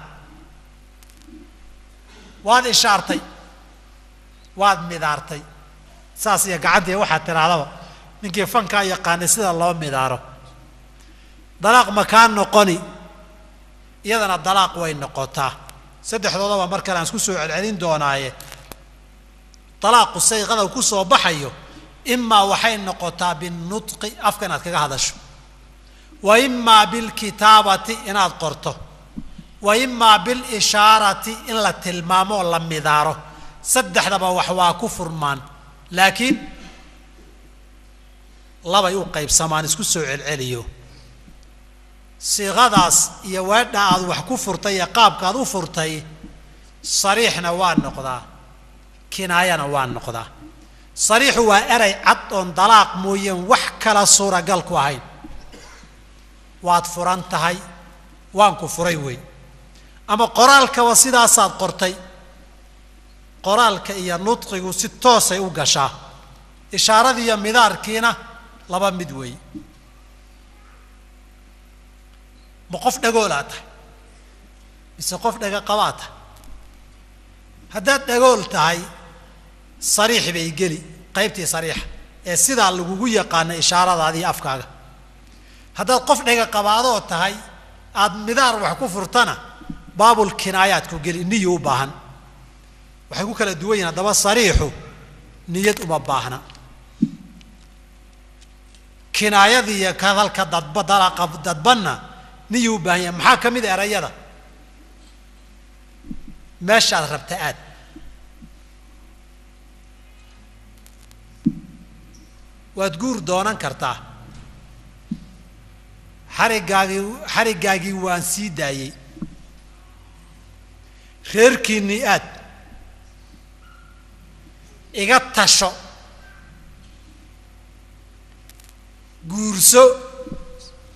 Waad ishaartay, waad midaartay, saas iyo gacantii waxaad tidhaahdaba, ninkii fankaa yaqaanay sida loo midaaro. Dalaaq ma kaa noqoni? Iyadana dalaaq way noqotaa. Saddexdoodaba mar kale aan isku soo celcelin doonaaye. Talaaqu sayqada ku soo baxayo imaa waxay noqotaa binutqi, afka inaad kaga hadasho, wa imaa bilkitaabati inaad qorto, wa imaa bilishaarati in la tilmaamo oo la midaaro. Saddexdaba wax waa ku furmaan, laakiin labay u qaybsamaan. Isku soo celceliyo siiqadaas iyo weedha aad wax ku furtay iyo qaabka aad u furtay. Sariixna waa noqdaa, kinaayana waa noqdaa. Sariixu waa eray cad oon dalaaq mooyeen wax kala suuragal ku ahayn. Waad furan tahay, waan ku furay wey. Ama qoraalkaba sidaasaad qortay. Qoraalka iyo nudqigu si toosay u gashaa. Ishaaradii iyo midaarkiina laba mid weey. Ma qof dhagoolaa tahay mise qof dhaga qabaa tahay? Haddaad dhagool tahay sariix bay geli, qaybtii sariixa ee sidaa lagugu yaqaana ishaaradaadii afkaaga. Haddaad qof dhaga qabaadoo tahay aada midaar wax ku furtana baabul kinaayaadku geli, niyo u baahan. Waxay ku kala duwan yihin haddaba sariixu niyad uma baahna. Kinaayadii iyo hadalka dadba dalaqa dadbanna niyo u baahan yahay. Maxaa ka mid a erayada? Meeshaad rabta aad. Waad guur doonan kartaa. Xariggaagii waan sii daayey. Reerkiinnii aad. Iga tasho. Guurso.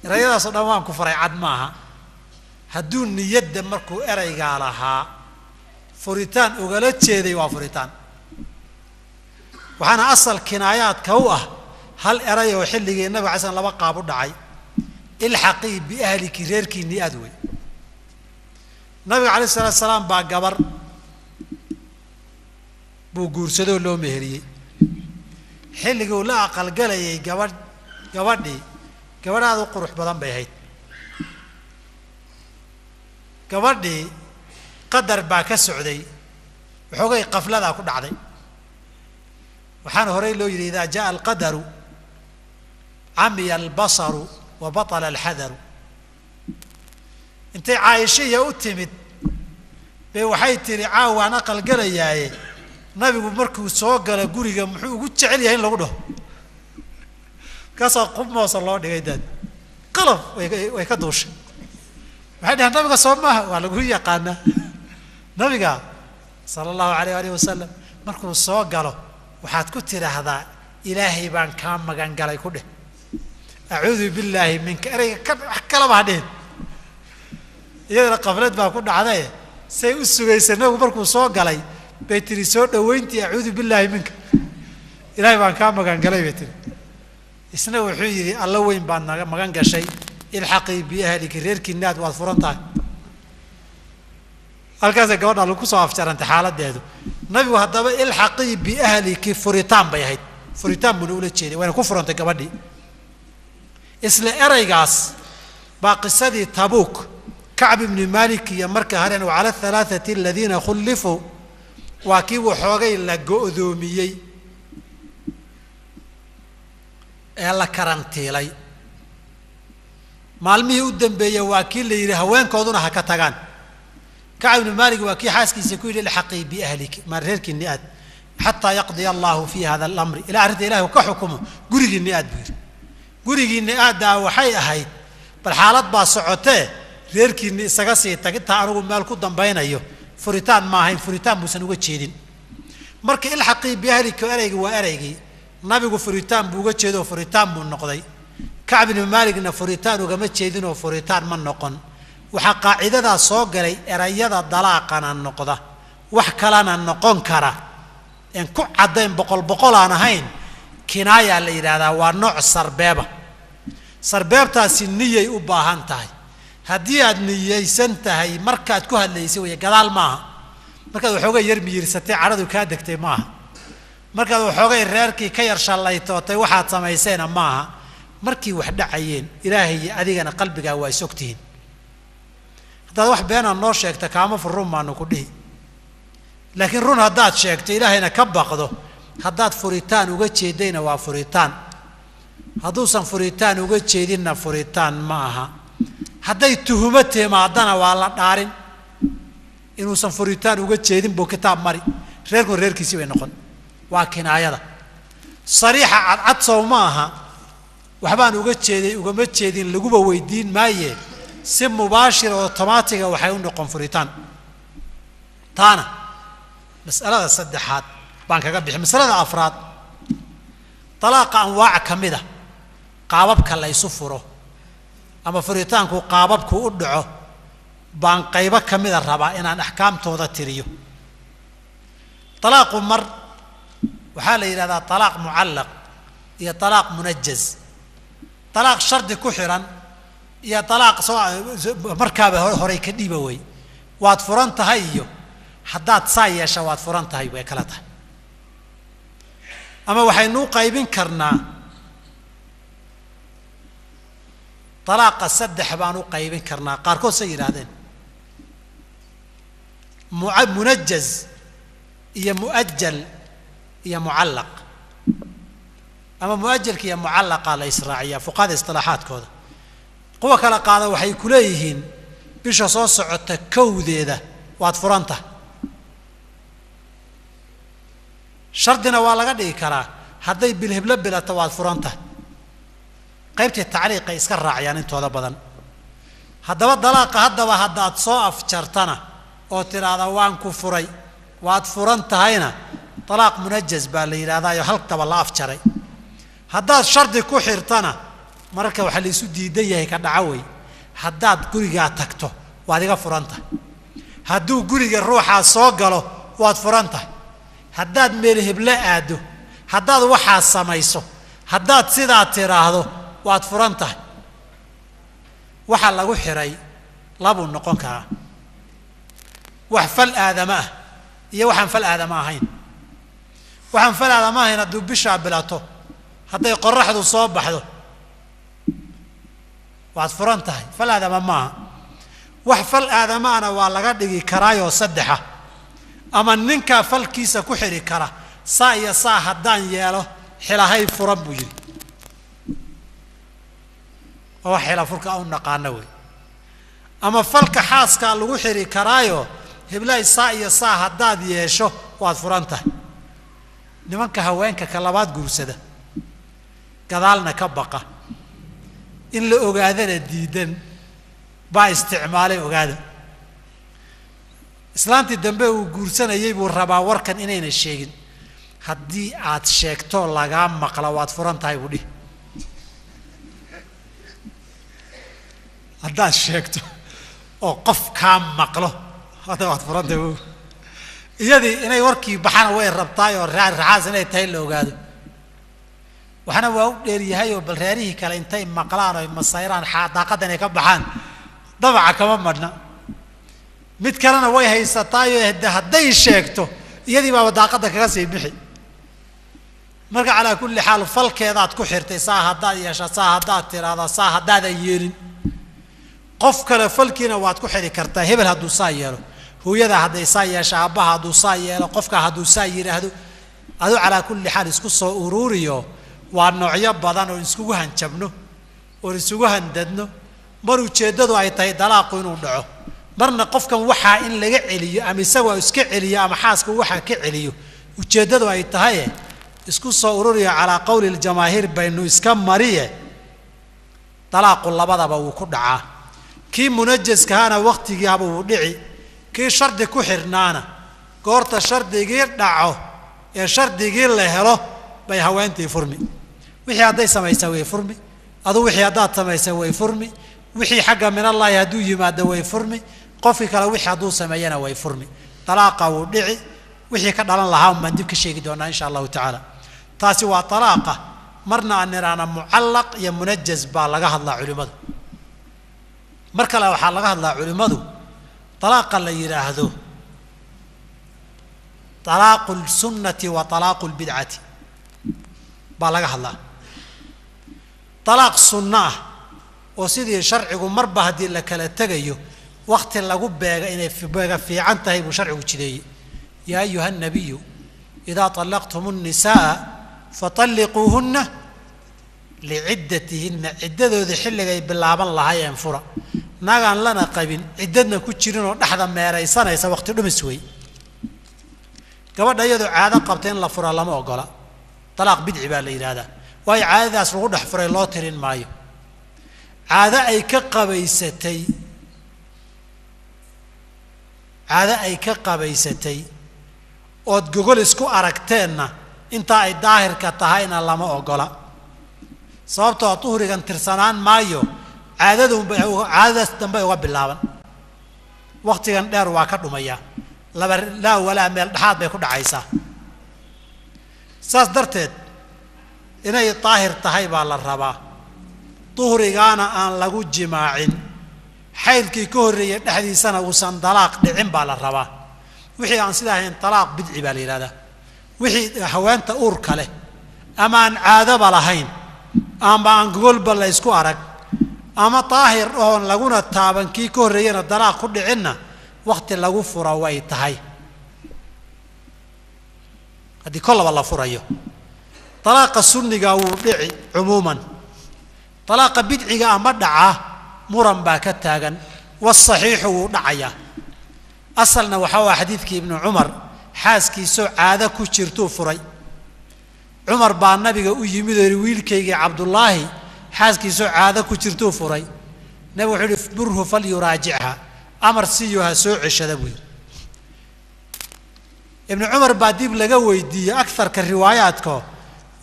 Erayadaasoo dhan waan ku faray cad maaha. Hadduu niyadda markuu eraygaa lahaa furitaan ugala jeeday waa furitaan. Waxaana asal kinaayaadka u ah hal eray oo xilligii nabiga alay slam laba qaab u dhacay. Ilxaqii biahliki, reerkiinnii aad wey. Nabiga alayh isalaatu salaam baa gabar buu guursadoo loo meheriyey. Xilligii uu la aqalgalayay gabadhii gabadh aada u qurux badan bay ahayd. Gabadhii qadar baa ka socday, waxoogay qafladaa ku dhacday. Waxaana horey loo yidhi idaa jaa alqadaru camiya albasaru wa batala alxadaru. Intay Caayishiya u timid bay waxay tidhi caawaan aqalgalayaaye, nabigu markuu soo galo guriga muxuu ugu jecel yahay in lagu dhaho. Markaasaa qub moosa loo dhigay daad qalab way ka duushay. Waxay dhaheen nabiga soo maaha, waa lagu yaqaanaa nabiga sala allahu alayh alih wasalam markuu soo galo waxaad ku tidhaahdaa ilaahay baan kaa magan galay ku dheh, acuudu billaahi minka. Ereyga ka wax kalaba ha dhihin. Iyadana qaflad baa ku dhacdaye say u sugaysay nabigu markuu soo galay bay tihi soo dhaweyntii acuudu billaahi minka, ilaahay baan kaa magan galay bay tihi. Isna wuxuu yidhi alla weyn baad naga magan gashay, ilxaqii biahliki, reerkiinni aad waad furan tahay. Halkaasay gabadha lagu soo afjarantay xaaladeedu. Nabigu haddaba ilxaqii biahliki furitaan bay ahayd, furitaan buuna ula jeeday, wayna ku furantay gabadhii. Isla eraygaas baa qisadii Tabuuk Kacb ibni Maalik iyo marka hareen wacala alhalaathati aladiina khullifuu, waa kii waxoogay la go'doomiyey ee la karantiilay. Maalmihii u dambeeyey waa kii la yidhi haweenkooduna ha ka tagaan. Kacb ibnu Maalik waa kii xaaskiisa ku yidhi ilxaqii biahliki, maa reerkiinni aad, xataa yaqdiya allaahu fii hada alamri, ilaa arrinta ilahi uu ka xukumo gurigiinni aad buu yidhi. Gurigiinni aaddaa waxay ahayd bal xaalad baa socotee reerkiinni isaga sii tag intaa anugu meel ku dambaynayo. Furitaan ma ahayn, furitaan buusan uga jeedin. Marka ilxaqii biahliki ereygii waa ereygii nabigu furitaan buu uga jeedo, furitaan buu noqday. Kacb ibnu Maaligna furitaan ugama jeedinoo furitaan ma noqon. Waxaa qaacidadaa soo galay erayada dalaaqana noqda, wax kalena noqon kara een ku caddayn boqol boqol aan ahayn, kinaayaa la yidhaahdaa, waa nooc sarbeeba. Sarbeebtaasi niyay u baahan tahay. Haddii aad niyeysan tahay markaad ku hadlaysay wey, gadaal maaha. Markaad waxoogay yar miyirsatay cadhadu kaa degtay maaha. Markaad waxoogay reerkii ka yar shallaytootay waxaad samaysayna maaha. Markii wax dhacayeen ilaahay iyo adigana qalbigaa waa is ogtihiin. Haddaad wax beenaa noo sheegta kaama fur, run baanu ku dhihi. Laakiin run haddaad sheegto ilaahayna ka baqdo, haddaad furitaan uga jeedayna waa furitaan, hadduusan furitaan uga jeedinna furitaan ma aha. Hadday tuhumo timaadana waa la dhaarin inuusan furitaan uga jeedin buu kitaab mari, reerkun reerkiisii bay noqon. Waa kinaayada. Sariixa cadcad sow ma aha, waxbaan uga jeeday ugama jeedin laguba weydiin maaye, si mubaashir oo otomaatiga waxay u noqon furitaan. Taana mas'alada saddexaad baan kaga bixi. Masalada afraad, talaaqa anwaac ka mid a qaababka la ysu furo ama furitaanku qaababku u dhaco baan qaybo ka mida rabaa inaan axkaamtooda tiriyo. Talaaqu mar waxaa la yidhahdaa talaaq mucallaq iyo talaaq munajaz, talaaq shardi ku xiran iyo talaaq soo markaaba horay ka dhiiba wey, waad furan tahay iyo haddaad saa yeesha waad furan tahay way kala tahay. Ama waxaynuu qaybin karnaa talaaqa saddex baan u qaybin karnaa, qaarkood say yidhaahdeen munajaz iyo muajal iyo mucallaq, ama muajalka iyo mucallaqaa la israaciyaa fuqahada istilaaxaadkooda. Kuwa kala qaada waxay ku leeyihiin bisha soo socota kowdeeda waad furan tahay, shardina waa laga dhigi karaa hadday bilhiblo bilato waad furan tahay. Qaybtii tacliiqay iska raaciyaan intooda badan. Haddaba dalaaqa haddaba haddaad soo afjartana oo tidhaahda waan ku furay waad furan tahayna talaaq munajaz baa la yidhahdaayo halkaba la afjaray. Haddaad shardi ku xirtana mararka waxaa la isu diidan yahay ka dhaco wey, haddaad gurigaa tagto waad iga furan tahay, hadduu guriga ruuxaa soo galo waad furan tahay, haddaad meel heblo aaddo, haddaad waxaa samayso, haddaad sidaa tidhaahdo waad furan tahay. Waxaa lagu xiray labuu noqon karaa, wax fal aadama ah iyo waxaan fal aadama ahayn. Waxaan fal aadama ahayn hadduu bishaa bilato, hadday qoraxdu soo baxdo waad furan tahay, fal aadama maaha. Wax fal aadamaana waa laga dhigi karaayoo saddexa, ama ninkaa falkiisa ku xidhi kara, saa iyo saa haddaan yeelo xilahay furan buu yidhi, oo wax xila furka u naqaano wey. Ama falka xaaskaa lagu xidhi karaayo heblahay saa iyo saa haddaad yeesho waad furan tahay. Nimanka haweenka ka labaad guursada gadaalna ka baqa, in la ogaadana diidan baa isticmaalay ogaada. Islaantii dambe uu guursanayay buu rabaa warkan inayna sheegin, haddii aad sheegto lagaa maqla waad furan tahay buu dhihi. Haddaad sheegto oo qof kaa maqlo hadda waad furan tahay buu. Iyadii inay warkii baxana way rabtaay oo raxaas inay tahay la ogaado. Waxna waa u dheeryahay oo bal reerihii kale intay maqlaan oo masayraan daaqadda inay ka baxaan dabaca kama madhna. Mid kalena way haysataayoo hadday sheegto iyadii baaba daaqadda kaga sii bixi. Marka calaa kulli xaal falkeedaad ku xirtay, saa haddaad yeesha, saa haddaad tiraahda, saa haddaadan yeelin. Qof kale falkiina waad ku xidhi kartaa, hebel hadduu saa yeelo, hooyada hadday saa yeesha, aabbaha hadduu saa yeelo, qofka hadduu saa yidhaahdo. Aduu calaa kulli xaal isku soo uruuriyo. Waa noocyo badan oo iskugu hanjabno oon isugu handadno, mar ujeeddadu ay tahay dalaaqu inuu dhaco, marna qofkan waxaa in laga celiyo ama isagoo iska celiyo ama xaaska waxaa ka celiyo ujeeddadu ay tahaye. Isku soo ururiyo calaa qowli ljamaahiir baynu iska mariye, dalaaqu labadaba wuu ku dhacaa. Kii munajaskahaana wakhtigiiaba wuu dhici, kii shardi ku xirnaana goorta shardigii dhaco ee shardigii la helo bay haweentii furmi. Wixii hadday samaysaa way furmi, aduu wixii haddaad samaysaa way furmi, wixii xagga minallaahi hadduu yimaado way furmi, qofkii kale wixii hadduu sameeyana way furmi. Talaaqa wuu dhici, wixii ka dhalan lahaa baan dib ka sheegi doonaa insha allahu tacaala. Taasi waa talaaqa. Marna aan nidhaahna mucallaq iyo munajaz baa laga hadlaa culimmadu. Mar kale waxaa laga hadlaa culimmadu talaaqa la yidhaahdo talaaqu lsunnati wa talaaqu lbidcati baa laga hadlaa. Talaaq sunno ah oo sidii sharcigu marba haddii la kala tegayo wakhti lagu beega inay beega fiican tahay buu sharcigu jideeyey. Yaa ayuha nabiyu idaa طallaqtum الnisaءa faطalliquuhunna liciddatihinna, ciddadoodii xilligay bilaaban lahaayeen fura. Nagaan lana qabin ciddadna ku jirin oo dhexda meeraysanaysa wakhti dhumis wey. Gabadha iyadoo caado qabta in la fura lama ogola, talaaq bidci baa la yidhaahdaa, waayo caadadaas lagu dhex furay loo tirin maayo. Caado ay ka qabaysatay, Caado ay ka qabaysatay ood gogol isku aragteenna intaa ay daahirka tahayna lama ogola. Sababtoo duhrigan tirsanaan maayo, caadadunbay caadadaas dambey uga bilaaban. Wakhtigan dheer waa ka dhumayaa, laba laa walaa meel dhexaad bay ku dhacaysaa. Saas darteed inay daahir tahay baa la rabaa, duhrigaana aan lagu jimaacin, xaydkii ka horreeyay dhexdiisana uusan dalaaq dhicin baa la rabaa. Wixii aan sida ahayn talaaq bidci baa la yidhahdaa. Wixii haweenta uurka leh ama aan caadaba lahayn ama aan gogolba la ysku arag ama daahir oon laguna taaban kii ka horreeyana dalaaq ku dhicinna wakhti lagu fura way tahay. Haddii kollaba la furayo dalaaqa sunniga wuu dhici cumuuman, dalaaqa bidciga ama dhacaa muran baa ka taagan, wasaxiixu wuu dhacayaa. Asalna waxaa waa xadiidkii Ibnu Cumar, xaaskiisoo caado ku jirtuu furay. Cumar baa nabiga u yimid oo yihi wiilkaygii Cabdullaahi xaaskiisoo caado ku jirtuu furay. Nabigu wuxuu yihi murhu falyuraajicha, amar siiyo ha soo ceshada buu yidhi. Ibnu Cumar baa dib laga weydiiyey agarka riwaayaadko,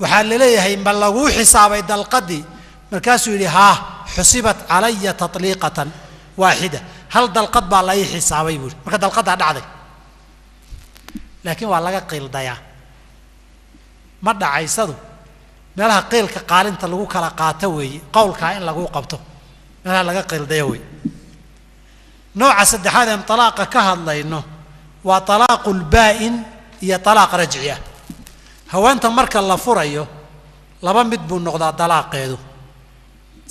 waxaa laleeyahay ma laguu xisaabay dalqadii? Markaasuu yidhi haa, xusibat calaya tatliiqatan waaxida, hal dalqad baa la ii xisaabay buu yidhi. Marka dalqaddaa dhacday, laakiin waa laga qiildayaa, ma dhacaysadu. Meelaha qiilka qaalinta lagu kala qaato weeye, qowlkaa in laguu qabto meelaha laga qiildaya weeye. Nooca saddexaad een talaaqa ka hadlayno waa talaaqu lbaa'in iyo talaaq rajci ah. Haweenta marka la furayo laba mid buu noqdaa dalaaqeedu,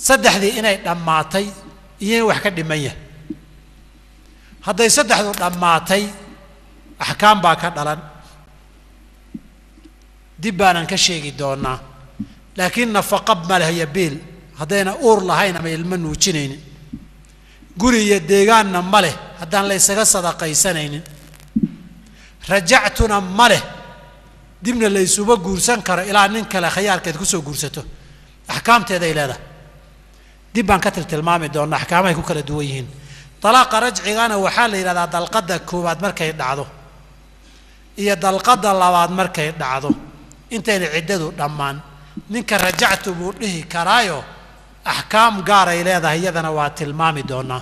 saddexdii inay dhammaatay iyo in wax ka dhiman yahay. Hadday saddexdu dhammaatay axkaam baa ka dhalan, dib baanan ka sheegi doonaa. Laakiin nafaqa ma leh iyo biil haddayna uur lahayn ama ilmo nuujinaynin, guri iyo deegaanna ma leh haddaan la ysaga sadaqaysanaynin, rajactuna ma leh dibna la isuba guursan karo ilaa nin kale khayaarkeed kusoo guursato. Axkaamteeday leedahay, dib baan ka tiltilmaami doonaa axkaamahay ku kala duwan yihiin. Dalaaqa rajcigana waxaa la yidhahdaa dalqadda koowaad markay dhacdo iyo dalqadda labaad markay dhacdo intayna ciddadu dhammaan, ninka rajactu buu dhihi karaayo, axkaam gaaray leedahay, iyadana waa tilmaami doonaa.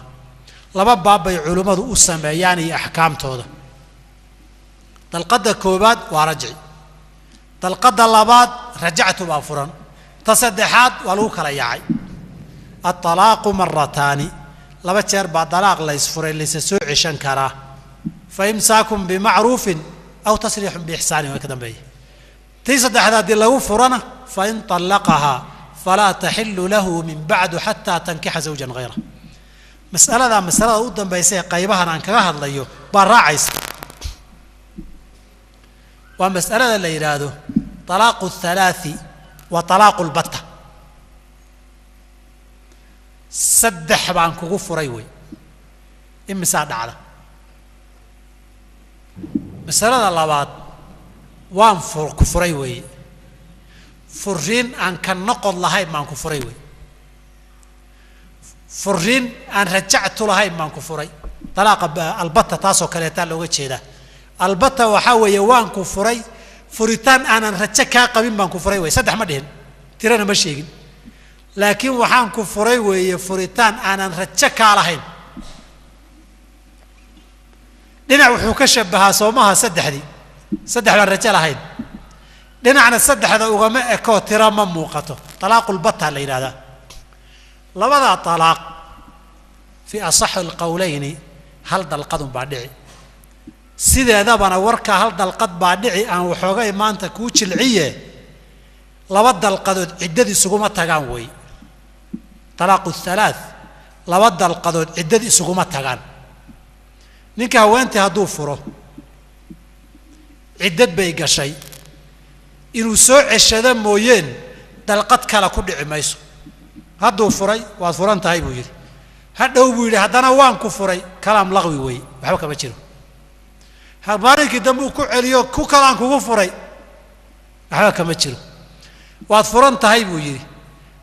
Laba baab bay culimmadu u sameeyaan iyo axkaamtooda. Dalqadda koowaad waa rajci, dalqadda labaad rajactu baa furan, ta saddexaad waa lagu kala yaacay. Altalaaqu marataani, laba jeer baa dalaaq la ysfuray laysa soo ceshan karaa. Fa imsaakun bimacruufin aw tasriixun biixsaanin waa ka dambeeya. Tii saddexaad haddii lagu furana fain طallaqahaa falaa taxilu lahu min bacdu xataa tankixa zawjan hayra. Mas'aladaa masalada u dambaysa ee qaybahan aan kaga hadlayo baa raacaysa, waa mas'alada la yidhaahdo talaaqu athalathi wa talaaqu lbatta. Saddex baan kugu furay wey, imisaa dhacda. Masalada labaad waan ku furay weeye, furiin aan ka noqod lahayn baan ku furay wey, furiin aan rajactu lahayn baan ku furay. Talaaqa albatta taasoo kaleetaa looga jeedaa. Albatta waxaa weeye waan ku furay furitaan aanan rajo kaa qabin baan ku furay wey. Saddex ma dhihin, tirana ma sheegin, laakiin waxaan ku furay weeye furitaan aanan rajo kaa lahayn. Dhinac wuxuu ka shabahaa soomaha saddexdii, saddex baan rajo lahayn, dhinacna saddexda ugama ekoo tira ma muuqato. Talaaqulbatta la yidhahdaa. Labadaa talaaq fii asaxi alqowleyni hal dalqadun baa dhici. Sideedabana warkaa hal dalqad baa dhici aan waxoogay maanta kuu jilciye, laba dalqadood ciddad isuguma tagaan wey. Talaaqu thalaath laba dalqadood ciddad isuguma tagaan. Ninka haweentii hadduu furo ciddad bay gashay, inuu soo ceshado mooyeen dalqad kale ku dhici mayso. Hadduu furay waad furan tahay buu yidhi, hadhow buu yidhi haddana waan ku furay, kalaam laqwi weeye, waxba kama jiro. Maalinkii dambe uu ku celiyo ku kalaan kugu furay, waxba kama jiro. Waad furan tahay buu yidhi,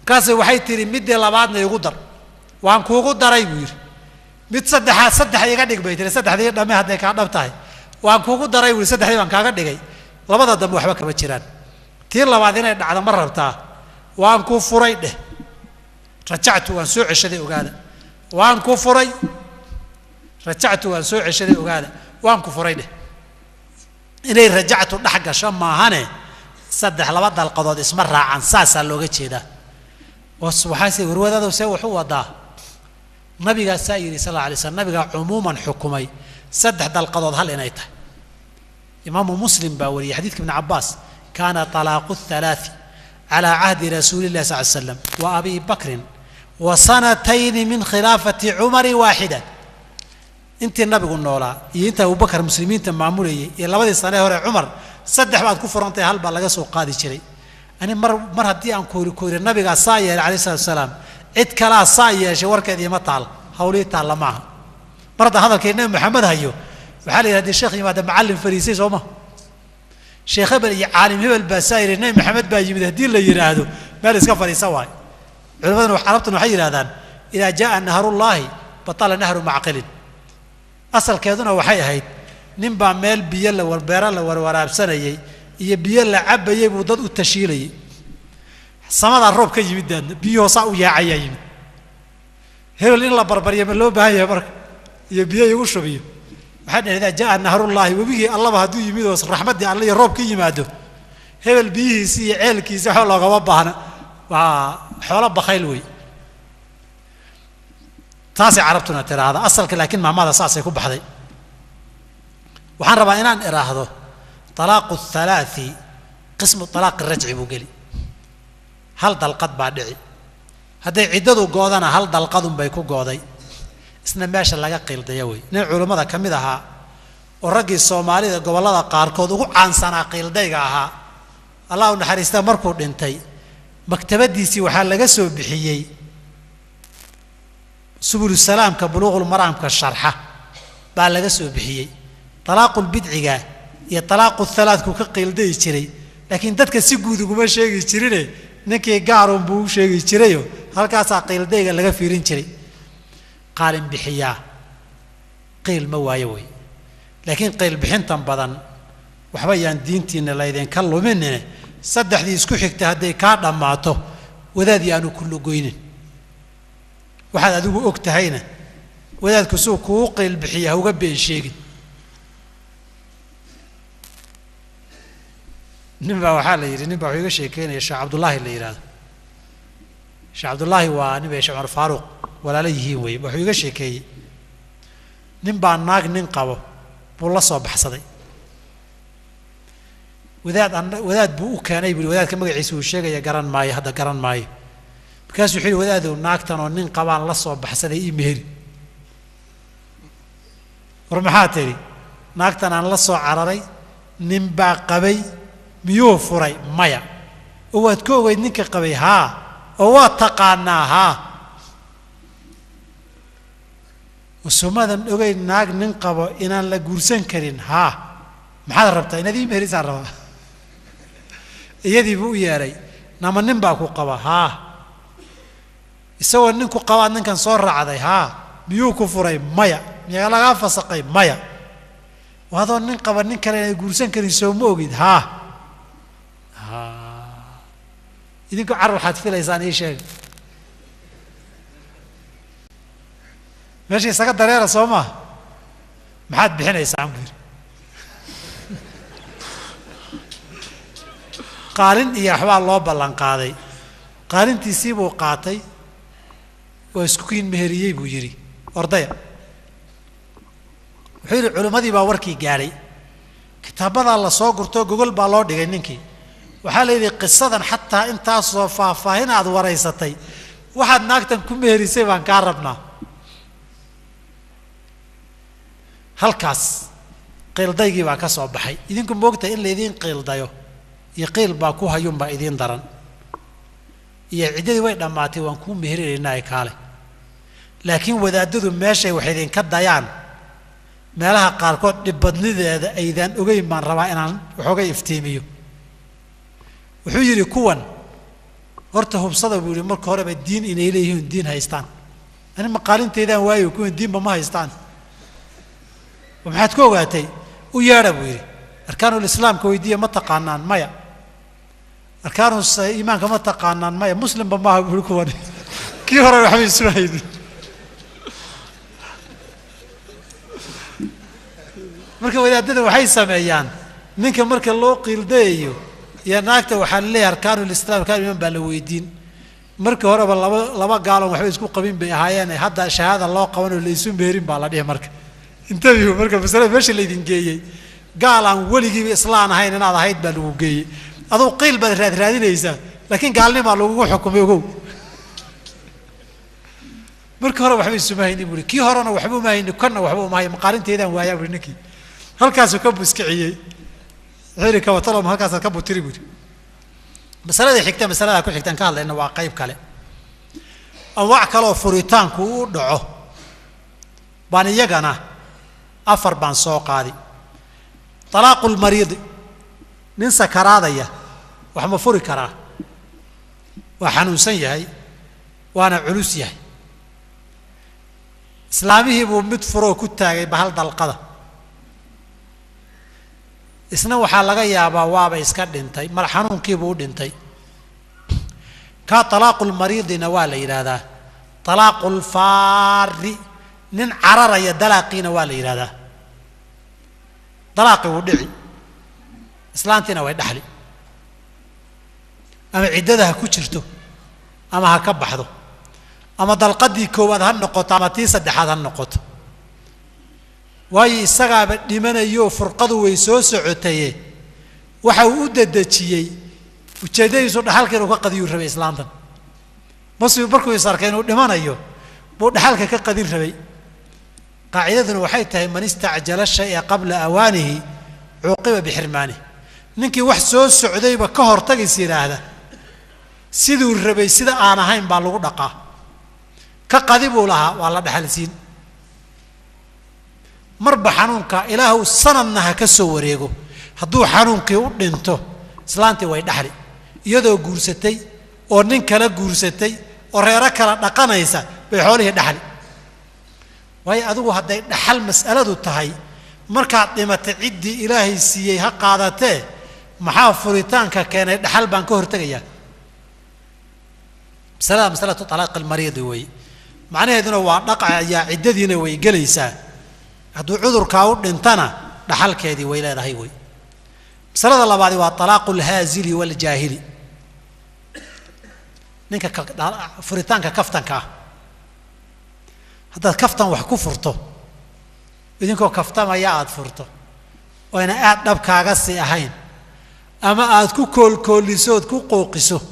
markaase waxay tihi middii labaadna igu dar, waan kuugu daray buu yidhi. Mid saddexaad saddex iga dhig bay tiri, saddexdii dhamme hadday kaa dhab tahay waan kuugu daray buuri, saddexdii baan kaaga dhigay. Labada dambe waxba kama jiraan. Tii labaad inay dhacdo ma rabtaa? Waan ku furay dheh. Rajactu waan soo ceshaday ogaada, waan ku furay, rajactu waan soo ceshaday ogaada, waan ku furay dheh. Inay rajactu dhex gasho maahane saddex laba dalqadood isma raacan, saasaa looga jeedaa. Waxaase warwadadow see wax u wadaa? Nabigaa saa yidhi sal alla alay slam, nabigaa cumuuman xukumay saddex dalqadood hal inay tahay. Imaamu Muslim baa wariyey xadiidka Ibni Cabbaas, kaana talaaqu halaati calaa cahdi rasuuli illahi sal ly slam wa abi bakrin wa sanatayni min khilaafati cumari waaxida. Intii nabigu noolaa iyo inta Abubakar muslimiinta maamulayay iyo labadii sane hore Cumar, saddex baad ku furantahay, hal baa laga soo qaadi jiray. Ani mar haddii aan koori nabigaa saa yeelay alayh salatu wasalaam, cid kalaa saa yeeshay warkeed iima taal, hawlihii taalla maaha. Mar haddaan hadalkii Nabi Maxamed hayo, waxaa la yidhi hadii sheekh yimaada macallin fariisay soo ma, sheekh hebel iyo caalim hebel baa saa yidhi, Nabi Maxamed baa yimid haddii la yidhaahdo meel iska fadhiisa waay. Culimaduna carabtuna waxay yidhahdaan idaa jaaa naharullaahi batala nahru macqilin. Asalkeeduna waxay ahayd nin baa meel biyo la warbeera la warwaraabsanayey iyo biyo la cabayey buu dad u tashiilayey. Samadaa roob ka yimid daadna biyuhoo saa u yaacayaa yimid. Hebel in la barbaryo ma loo baahan yahay marka iyo biyo igu shubiyo. Waxaa dhaheen idaa jaaa naharullaahi, webigii allaba hadduu yimid oo raxmaddii alle iyo roob ka yimaado, hebel biyihiisi iyo ceelkiisi waxba loogama baahna, waa xoolo bakhayl wey. Taasay carabtuna tiraahda asalka, laakiin maamada saasay ku baxday. Waxaan rabaa inaan iraahdo talaaqu thalathi qismu talaaqi rajci buu geli. Hal dalqad baa dhici, hadday ciddadu goodana hal dalqadun bay ku gooday, isna meesha laga qiildaya wey. Nin culummada ka mid ahaa oo raggii Soomaalida gobollada qaarkood ugu caansanaa qiildayga ahaa, Allah u naxariista, markuu dhintay maktabadiisii waxaa laga soo bixiyey subulusalaamka buluuqulmaraamka sharxa baa laga soo bixiyey. Talaaqulbidciga iyo talaaqu thalaadku ka qiildayi jiray, laakiin dadka si guud uguma sheegi jirine, ninkii gaarun buu u sheegi jirayo, halkaasaa qiildayga laga fiirin jiray. Qaalin bixiyaa qiil ma waayo wey, laakiin qiil bixintan badan waxba yaan diintiina laydinka luminine. Saddexdii isku xigta hadday kaa dhammaato, wadaadii aanu ku lugoynin. Waxaad adigu og tahayna wadaadku suu kuu qiil bixiya ha uga been sheegin. Nin baa waxaa la yidhi, nin baa wuxuu iga sheekeynaya Sheekh Cabdullaahi la yidhahdo. Sheekh Cabdullaahi waa nin bay Sheekh Cumar Faaruuq walaalo yihiin wey. Wuxuu iga sheekeeyey nin baa naag nin qabo buu la soo baxsaday. Wadaad buu u keenay bui, wadaadka magaciisa uu sheegaya garan maayo, hadda garan maayo. Markaasuu wuxuu yihi wadaadow naagtan oo nin qabaan la soo baxsaday ii meheri. War maxaa tidhi? Naagtan aan la soo cararay nin baa qabay, miyuu furay? Maya. Oo waad ka ogeyd ninka qabay? Haa. Oo waad taqaanaa? Haa. Usumadan ogeyd naag nin qabo inaan la guursan karin? Haa. Maxaad rabtaa? Inaad ii meherisaan rabaa. Iyadii buu u yeedhay, nama nin baa ku qaba? Haa. Isagoo ninku qabaad ninkan soo raacday? Haa. Miyuu ku furay? Maya. Miyaa lagaa fasaqay? Maya. Adoo nin qaba nin kale inay guursan karin soo ma ogid? Haa. Idinku car waxaad filaysaan ii sheega. Meesha isaga dareera soo maaha, maxaad bixinaysaan buu yidhi. Qaalin iyo waxbaa loo ballan qaaday, qaalintiisii buu qaatay, waa isku kiin meheriyey buu yidhi ordaya. Wuxuu yidhi culimmadii baa warkii gaadhay, kitaabadaa la soo gurtoo gogol baa loo dhigay ninkii. Waxaa la yidhi qisadan xataa intaasoo faahfaahin aad waraysatay waxaad naagtan ku meherisay baan kaa rabnaa. Halkaas qiildaygii baa ka soo baxay. Idinku moogtahay in laydiin qiildayo iyo qiil baa ku hayuunbaa idiin daran. Iyo ciddadii way dhammaatay waan kuu meherinaynaa kaale. Laakiin wadaadadu meeshay wax idinka dayaan meelaha qaarkood dhibbadnideeda aydaan ogeyn baan rabaa inaan waxoogay iftiimiyo. Wuxuu yidhi kuwan horta hubsada buu yidhi marka horeba diin inay leeyihiin diin haystaan. Ani maqaalintaydaan waayo kuwan diinba ma haystaan. Maxaad ku ogaatay? U yeedha buu yidhi. Arkaanulislaamka weydiiya, ma taqaanaan? Maya. Arkaanu iimaanka ma taqaanaan? Maya. Muslimba maaha buuri kuwan, kii hore waxba isu haynin. Marka wadaadada waxay sameeyaan, ninka marka loo qiildayayo iyo naagta waxaa laleeyahay arkaanulislaam, arkaan iimaan baa la weydiin. Markii horeba laba gaalon waxba isku qabin bay ahaayeen, hadda shahaada loo qabanoo la isu meherin baa la dhihi. Marka intabihu, marka masalada meesha laydin geeyey, gaal aan weligiiba islaan ahayn inaad ahayd baa lagu geeyey. Aduu qiil baad raadraadinaysaa, laakiin gaalnimaa lagugu xukumay. Ogow, markii hore waxba isuma haynin buuri, kii horena waxba uma hayni, kanna waxba uma hayn, maqaalinteydaan waayaa buuri. Ninkii halkaasuu ka buskiciyey xili kawatalom, halkaasaad ka butiri buuri. Masalada xigta, masalada ku xigtaan ka hadlayna waa qayb kale, anwaac kaleoo furitaanku u dhaco baan iyagana 4 baan soo qaadi. Talaaqu lmariidi, nin sakaraadaya wax ma furi karaa? Waa xanuunsan yahay waana culus yahay. Islaamihii buu mid furoo ku taagay bahal dalqada, isna waxaa laga yaabaa waaba iska dhintay, mar xanuunkiibuu u dhintay. Kaa talaaqu lmariidina waa la yidhaahdaa, talaaqu lfaari nin cararaya dalaaqiina waa la yidhahdaa. Dalaaqi wuu dhici, islaantiina way dhaxli, ama ciddada ha ku jirto ama ha ka baxdo, ama dalqadii koowaad ha noqoto ama tii saddexaad ha noqoto, waayo isagaaba dhimanayo, furqadu way soo socotaye. Waxa uu u dedejiyey ujeeddadiisu dhaxalka inuu ka qadiyuu rabay islaantan. Masi markuu is arkay inuu dhimanayo buu dhaxalka ka qadin rabay. Qaacidaduna waxay tahay man istacjala shaya qabla awaanihi cuuqiba bixirmaanihi. Ninkii wax soo socdayba ka hortagis yidhaahda, siduu rabay sida aan ahayn baa lagu dhaqaa. Ka qadi buu lahaa, waa la dhaxalsiin. Marba xanuunka ilaahu sanadna ha ka soo wareego, hadduu xanuunkii u dhinto islaantii way dhaxli, iyadoo guursatay oo nin kala guursatay oo reero kala dhaqanaysa bay xoolihii dhaxli. Waayo adigu hadday dhaxal mas'aladu tahay, markaad dhimatay ciddii ilaahay siiyey ha qaadatee, maxaa furitaanka keenay? Dhaxal baan ka hortegayaa. Masalada masalatu talaaqi almariidi weeye, macnaheeduna waa dhaqayaa, ciddadiina way gelaysaa, hadduu cudurkaa u dhintana dhaxalkeedii way leedahay wey. Masalada labaadi waa talaaqu alhaazili waaljaahili, ninka furitaanka kaftanka ah. Haddaad kaftan wax ku furto, idinkoo kaftamaya aada furto oyna aada dhabkaaga sii ahayn, ama aada ku koolkooliso ood ku qooqiso,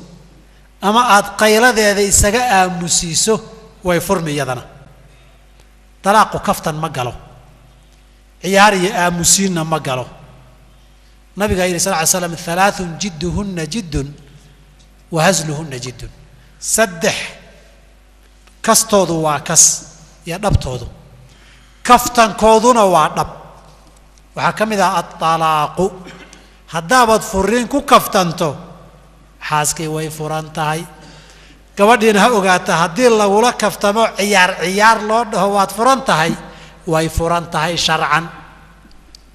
ama aada qayladeeda isaga aamusiiso, way furmi iyadana. Dalaaqu kaftan ma galo, ciyaar iyo aamusiinna ma galo. Nabigaa yidhi sal ly slam halaathun jidduhunna jiddun wa hasluhunna jiddun. 3 kastoodu waa kas iyo dhabtoodu, kaftankooduna waa dhab. Waxaa ka mid ah altalaaqu, haddaabaad furiin ku kaftanto xaaskii way furan tahay. Gabadhiina ha ogaata, haddii lagula kaftamo ciyaar ciyaar loo dhaho waad furan tahay, way furan tahay sharcan.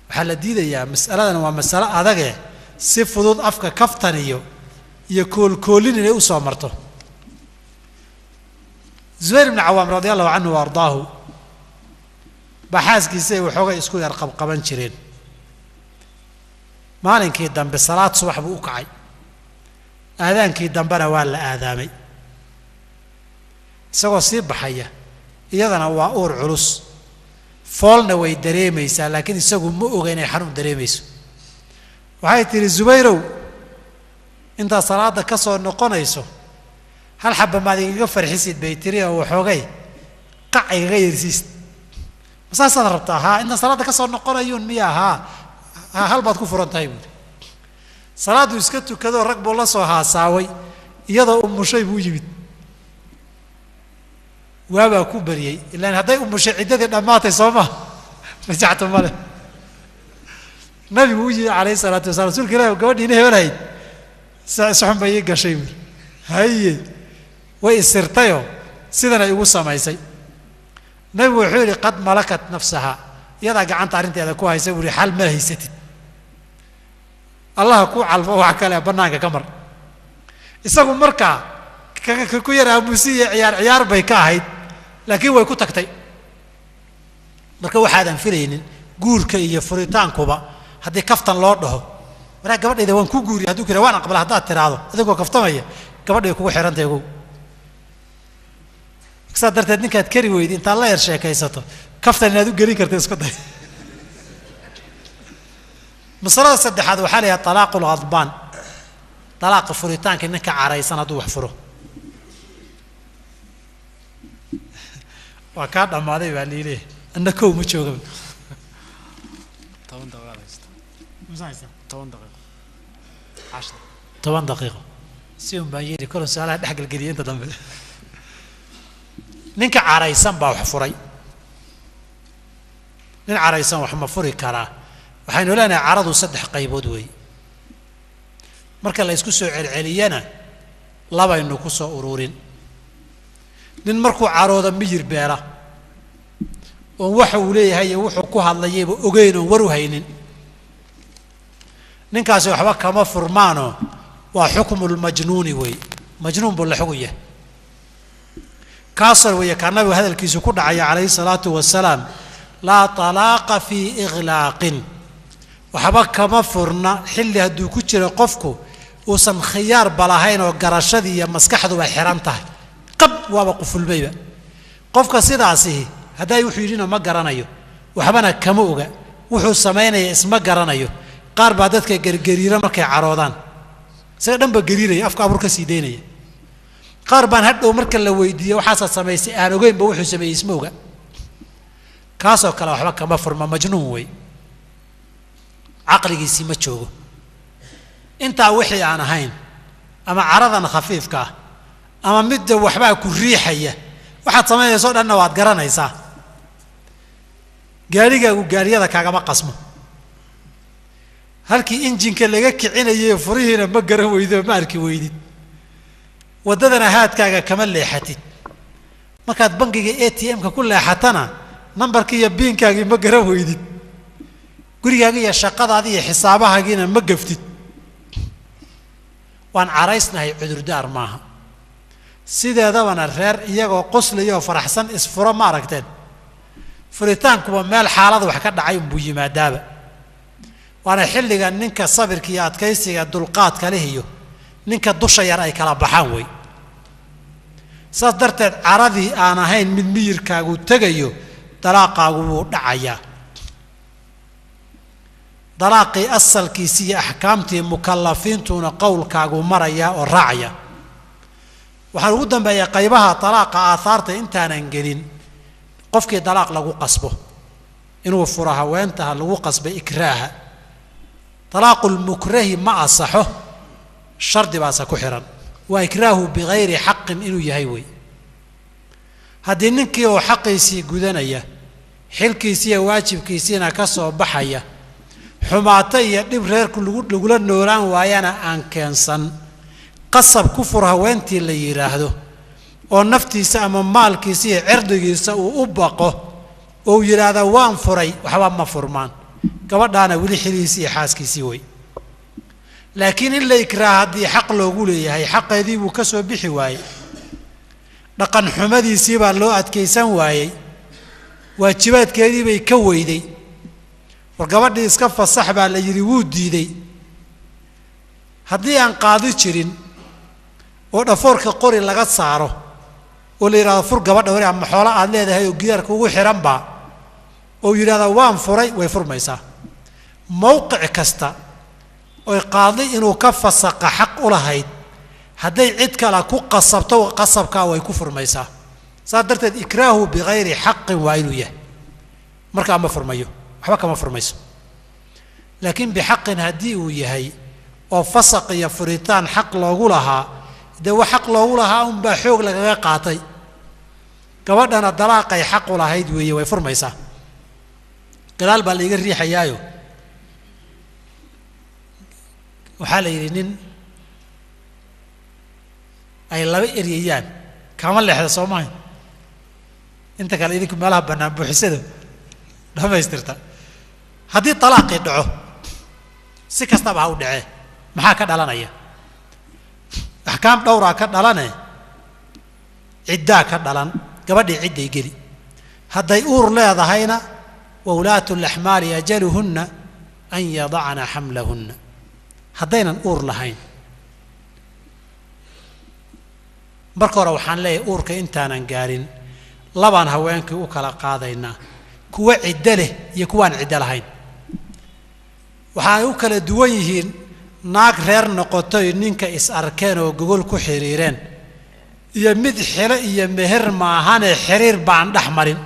Waxaa la diidayaa, mas'aladan waa masalo adage, si fudud afka kaftaniyo iyo koolkoolin inay u soo marto. Zubayr ibni Cawaam radia allahu canhu wa ardaahu baa xaaskiisa ay waxoogay isku yar qabqaban jireen. Maalinkii dambe salaad subax buu u kacay, aadaankii dambena waa la aadaamay. Isagoo sii baxaya, iyadana waa uur culus, foolna way dareemaysaa, laakiin isagu ma oga inay xanuun dareemayso. Waxay tidhi, Zubayrow, intaad salaadda ka soo noqonayso hal xaba maad igaga farxisid bay tiri, oo waxoogay qac igaga yersiisid. Ma saasaad rabtaa? Haa, intaan salaadda ka soo noqonayuun miya? Haa ha, hal baad ku furan tahay buuri. Salaadduu iska tukadoo rag buu la soo haasaaway, iyadoo umushay buu yimid. Waabaa ku bariyey, ilaan hadday umushay ciddadii dhammaatay soo ma rajactu male. Nabigu u yimi calayhi salaatu wasalaam, rasuulka ilahi, gabadhiina hebelahayd sixun bay ii gashay buuri. Haye, way isirtayoo sidanay igu samaysay. Nabigu wuxuu yidhi qad malakat nafsaha, iyadaa gacanta arrinteeda ku haysa buu yihi, xal ma haysatid, allaha ku calfo wax kale bannaanka ka mar. Isagu markaa ku yar aamusiya ciyaar ciyaar bay ka ahayd, laakiin way ku tagtay. Marka waxaadan filaynin guurka iyo furitaankuba haddii kaftan loo dhaho, waraa gabadhayda waan ku guuriya hadduu kira waan aqbala haddaad tiraahdo adigoo kaftamaya, gabadhay kugu xidhantahay ogow. Saa darteed ninkaad kari weydi intaad la yar sheekaysato kaftan inaad u gelin karta isku day. Masalada saddexaad waxaa la yidhaha talaaqu lghadbaan, talaaqa furitaanka ninka caraysan hadduu wax furo. Waa kaa dhammaaday baa liileeyahay, anna kow ma joogaba. 10 daqiiqo si un baan yeeli kolon su-aalaha dhex gelgeliya inta dambe. Ninka caraysan baa wax furay. Nin caraysan wax ma furi karaa? Waxaynu leenahay caradu saddex qaybood weeye. Marka la isku soo celceliyana labaynu ku soo ururin. Nin markuu carooda miyir beela oon waxa uu leeyahay iyo wuxuu ku hadlayayba ogeyn oon war u haynin, ninkaasi waxba kama furmaano, waa xukmulmajnuuni weeye, majnuun buu la xugun yahay. Kaasar weeye kaa nabigu hadalkiisu ku dhacaya calayhi salaatu wasalaam, laa talaaqa fii iklaaqin, waxba kama furna xilli hadduu ku jiro qofku uusan khiyaarba lahayn oo garashadii iyo maskaxduba xiran tahay, qab waaba qufulmayba. Qofka sidaasihi hadday wuxuu yidhina ma garanayo, waxbana kama oga, wuxuu samaynaya isma garanayo. Qaar baa dadka gergeriira markay caroodaan, isaga dhan ba geriiraya, afka abuur ka sii daynaya. Qaar baan hadhow marka la weydiiye waxaasaa samaysay aan ogeynba wuxuu sameeyey isma oga. Kaasoo kale waxba kama furma, majnuun wey, caqligiisii ma joogo. Intaa wixii aan ahayn ama caradan khafiifka ah ama midda waxbaa ku riixaya, waxaad samaynayso dhanna waad garanaysaa. Gaarigaagu gaariyada kaagama qasmo, halkii injinka laga kicinayay furihiina ma garan weydo, ma arki weydid, waddadana haadkaaga kama leexatid. Markaad bangiga ATM-ka ku leexatana nambarkii iyo biinkaagii ma garan weydid, gurigaaga iyo shaqadaadi iyo xisaabahagiina ma gaftid. Waan caraysnahay cudurdaar maaha. Sideedabana reer iyagoo qoslaya oo faraxsan isfuro ma aragteen. Furitaankuba meel xaalada wax ka dhacay unbuu yimaadaaba. Waana xilliga ninka sabirka iyo adkaysiga dulqaadka leh iyo ninka dusha yar ay kala baxaan wey. Saas darteed caradii aan ahayn mid miyirkaagu tegayo, dalaaqaagu wuu dhacayaa. Dalaaqii asalkiisii iyo axkaamtii mukallafiintuuna qowlkaagu marayaa oo raacaya. Waxaan ugu dambeeyaa qaybaha talaaqa aathaarta intaanan gelin, qofkii dalaaq lagu qasbo inuu furo haweentaha lagu qasbay ikraaha, talaaqulmukrahi ma asaxo, shardi baase ku xiran, waa ikraahu bigayri xaqin inuu yahay wey. Haddii ninkii oo xaqiisii gudanaya, xilkiisii iyo waajibkiisiina ka soo baxaya, xumaato iyo dhib reerku lagula noolaan waayana aan keensan, qasab ku fur haweentii la yidhaahdo oo naftiisa ama maalkiisa iyo cirdigiisa uu u baqo oo uu yidhaahda waan furay, waxba ma furmaan, gabadhaana weli xilihiisii iyo xaaskiisii wey. Laakiin in la ikraaha haddii xaq loogu leeyahay, xaqeedii buu ka soo bixi waayey, dhaqan xumadiisii baa loo adkaysan waayey, waajibaadkeedii bay ka weyday, war gabadhii iska fasax baa la yidhi, wuu diiday. Haddii aan qaadi jirin oo dhafoorka qori laga saaro oo la yidhahdo fur gabadha wari ama xoolo aad leedahay oo gidaarka ugu xihan baa, oo yidhahda waan furay, way furmaysaa. Mowqic kasta oy qaadi inuu ka fasaqa xaq u lahayd hadday cid kale ku qasabto, qasabkaa way ku furmaysaa. Saas darteed ikraahu bigayri xaqin waa inuu yahay, markaa ma furmayo, waxba kama furmayso. Laakiin bixaqin haddii uu yahay oo fasaq iyo furitaan xaq loogu lahaa, dee wax xaq loogu lahaa unbaa xoog lagaga qaatay, gabadhana dalaaqay xaq u lahayd weeye, way furmaysaa. Gadaal baa laiga riixayaayo, waxaa la yidhi nin ay laba eryayaan kama leexda soo mahayn, Inta kale idinku meelaha bannaan buuxisada dhamaystirta. Haddii talaaqii dhaco si kastaba ha u dhacee, maxaa ka dhalanaya? Axkaam dhowraa ka dhalane. Ciddaa ka dhalan, gabadhii cidday geli. Hadday uur leedahayna wa ulaatu laxmaali ajaluhunna an yadacna xamlahunna. Haddaynan uur lahayn, marka hore waxaan leeyahay uurka intaanan gaarin labaan haweenkii u kala qaadaynaa, kuwa ciddo leh iyo kuwaan ciddo lahayn. Waxaay u kala duwan yihiin naag reer noqotoy ninka is arkeen oo gogol ku xiriireen iyo mid xilo iyo meher maahane xiriir baan dhex marin.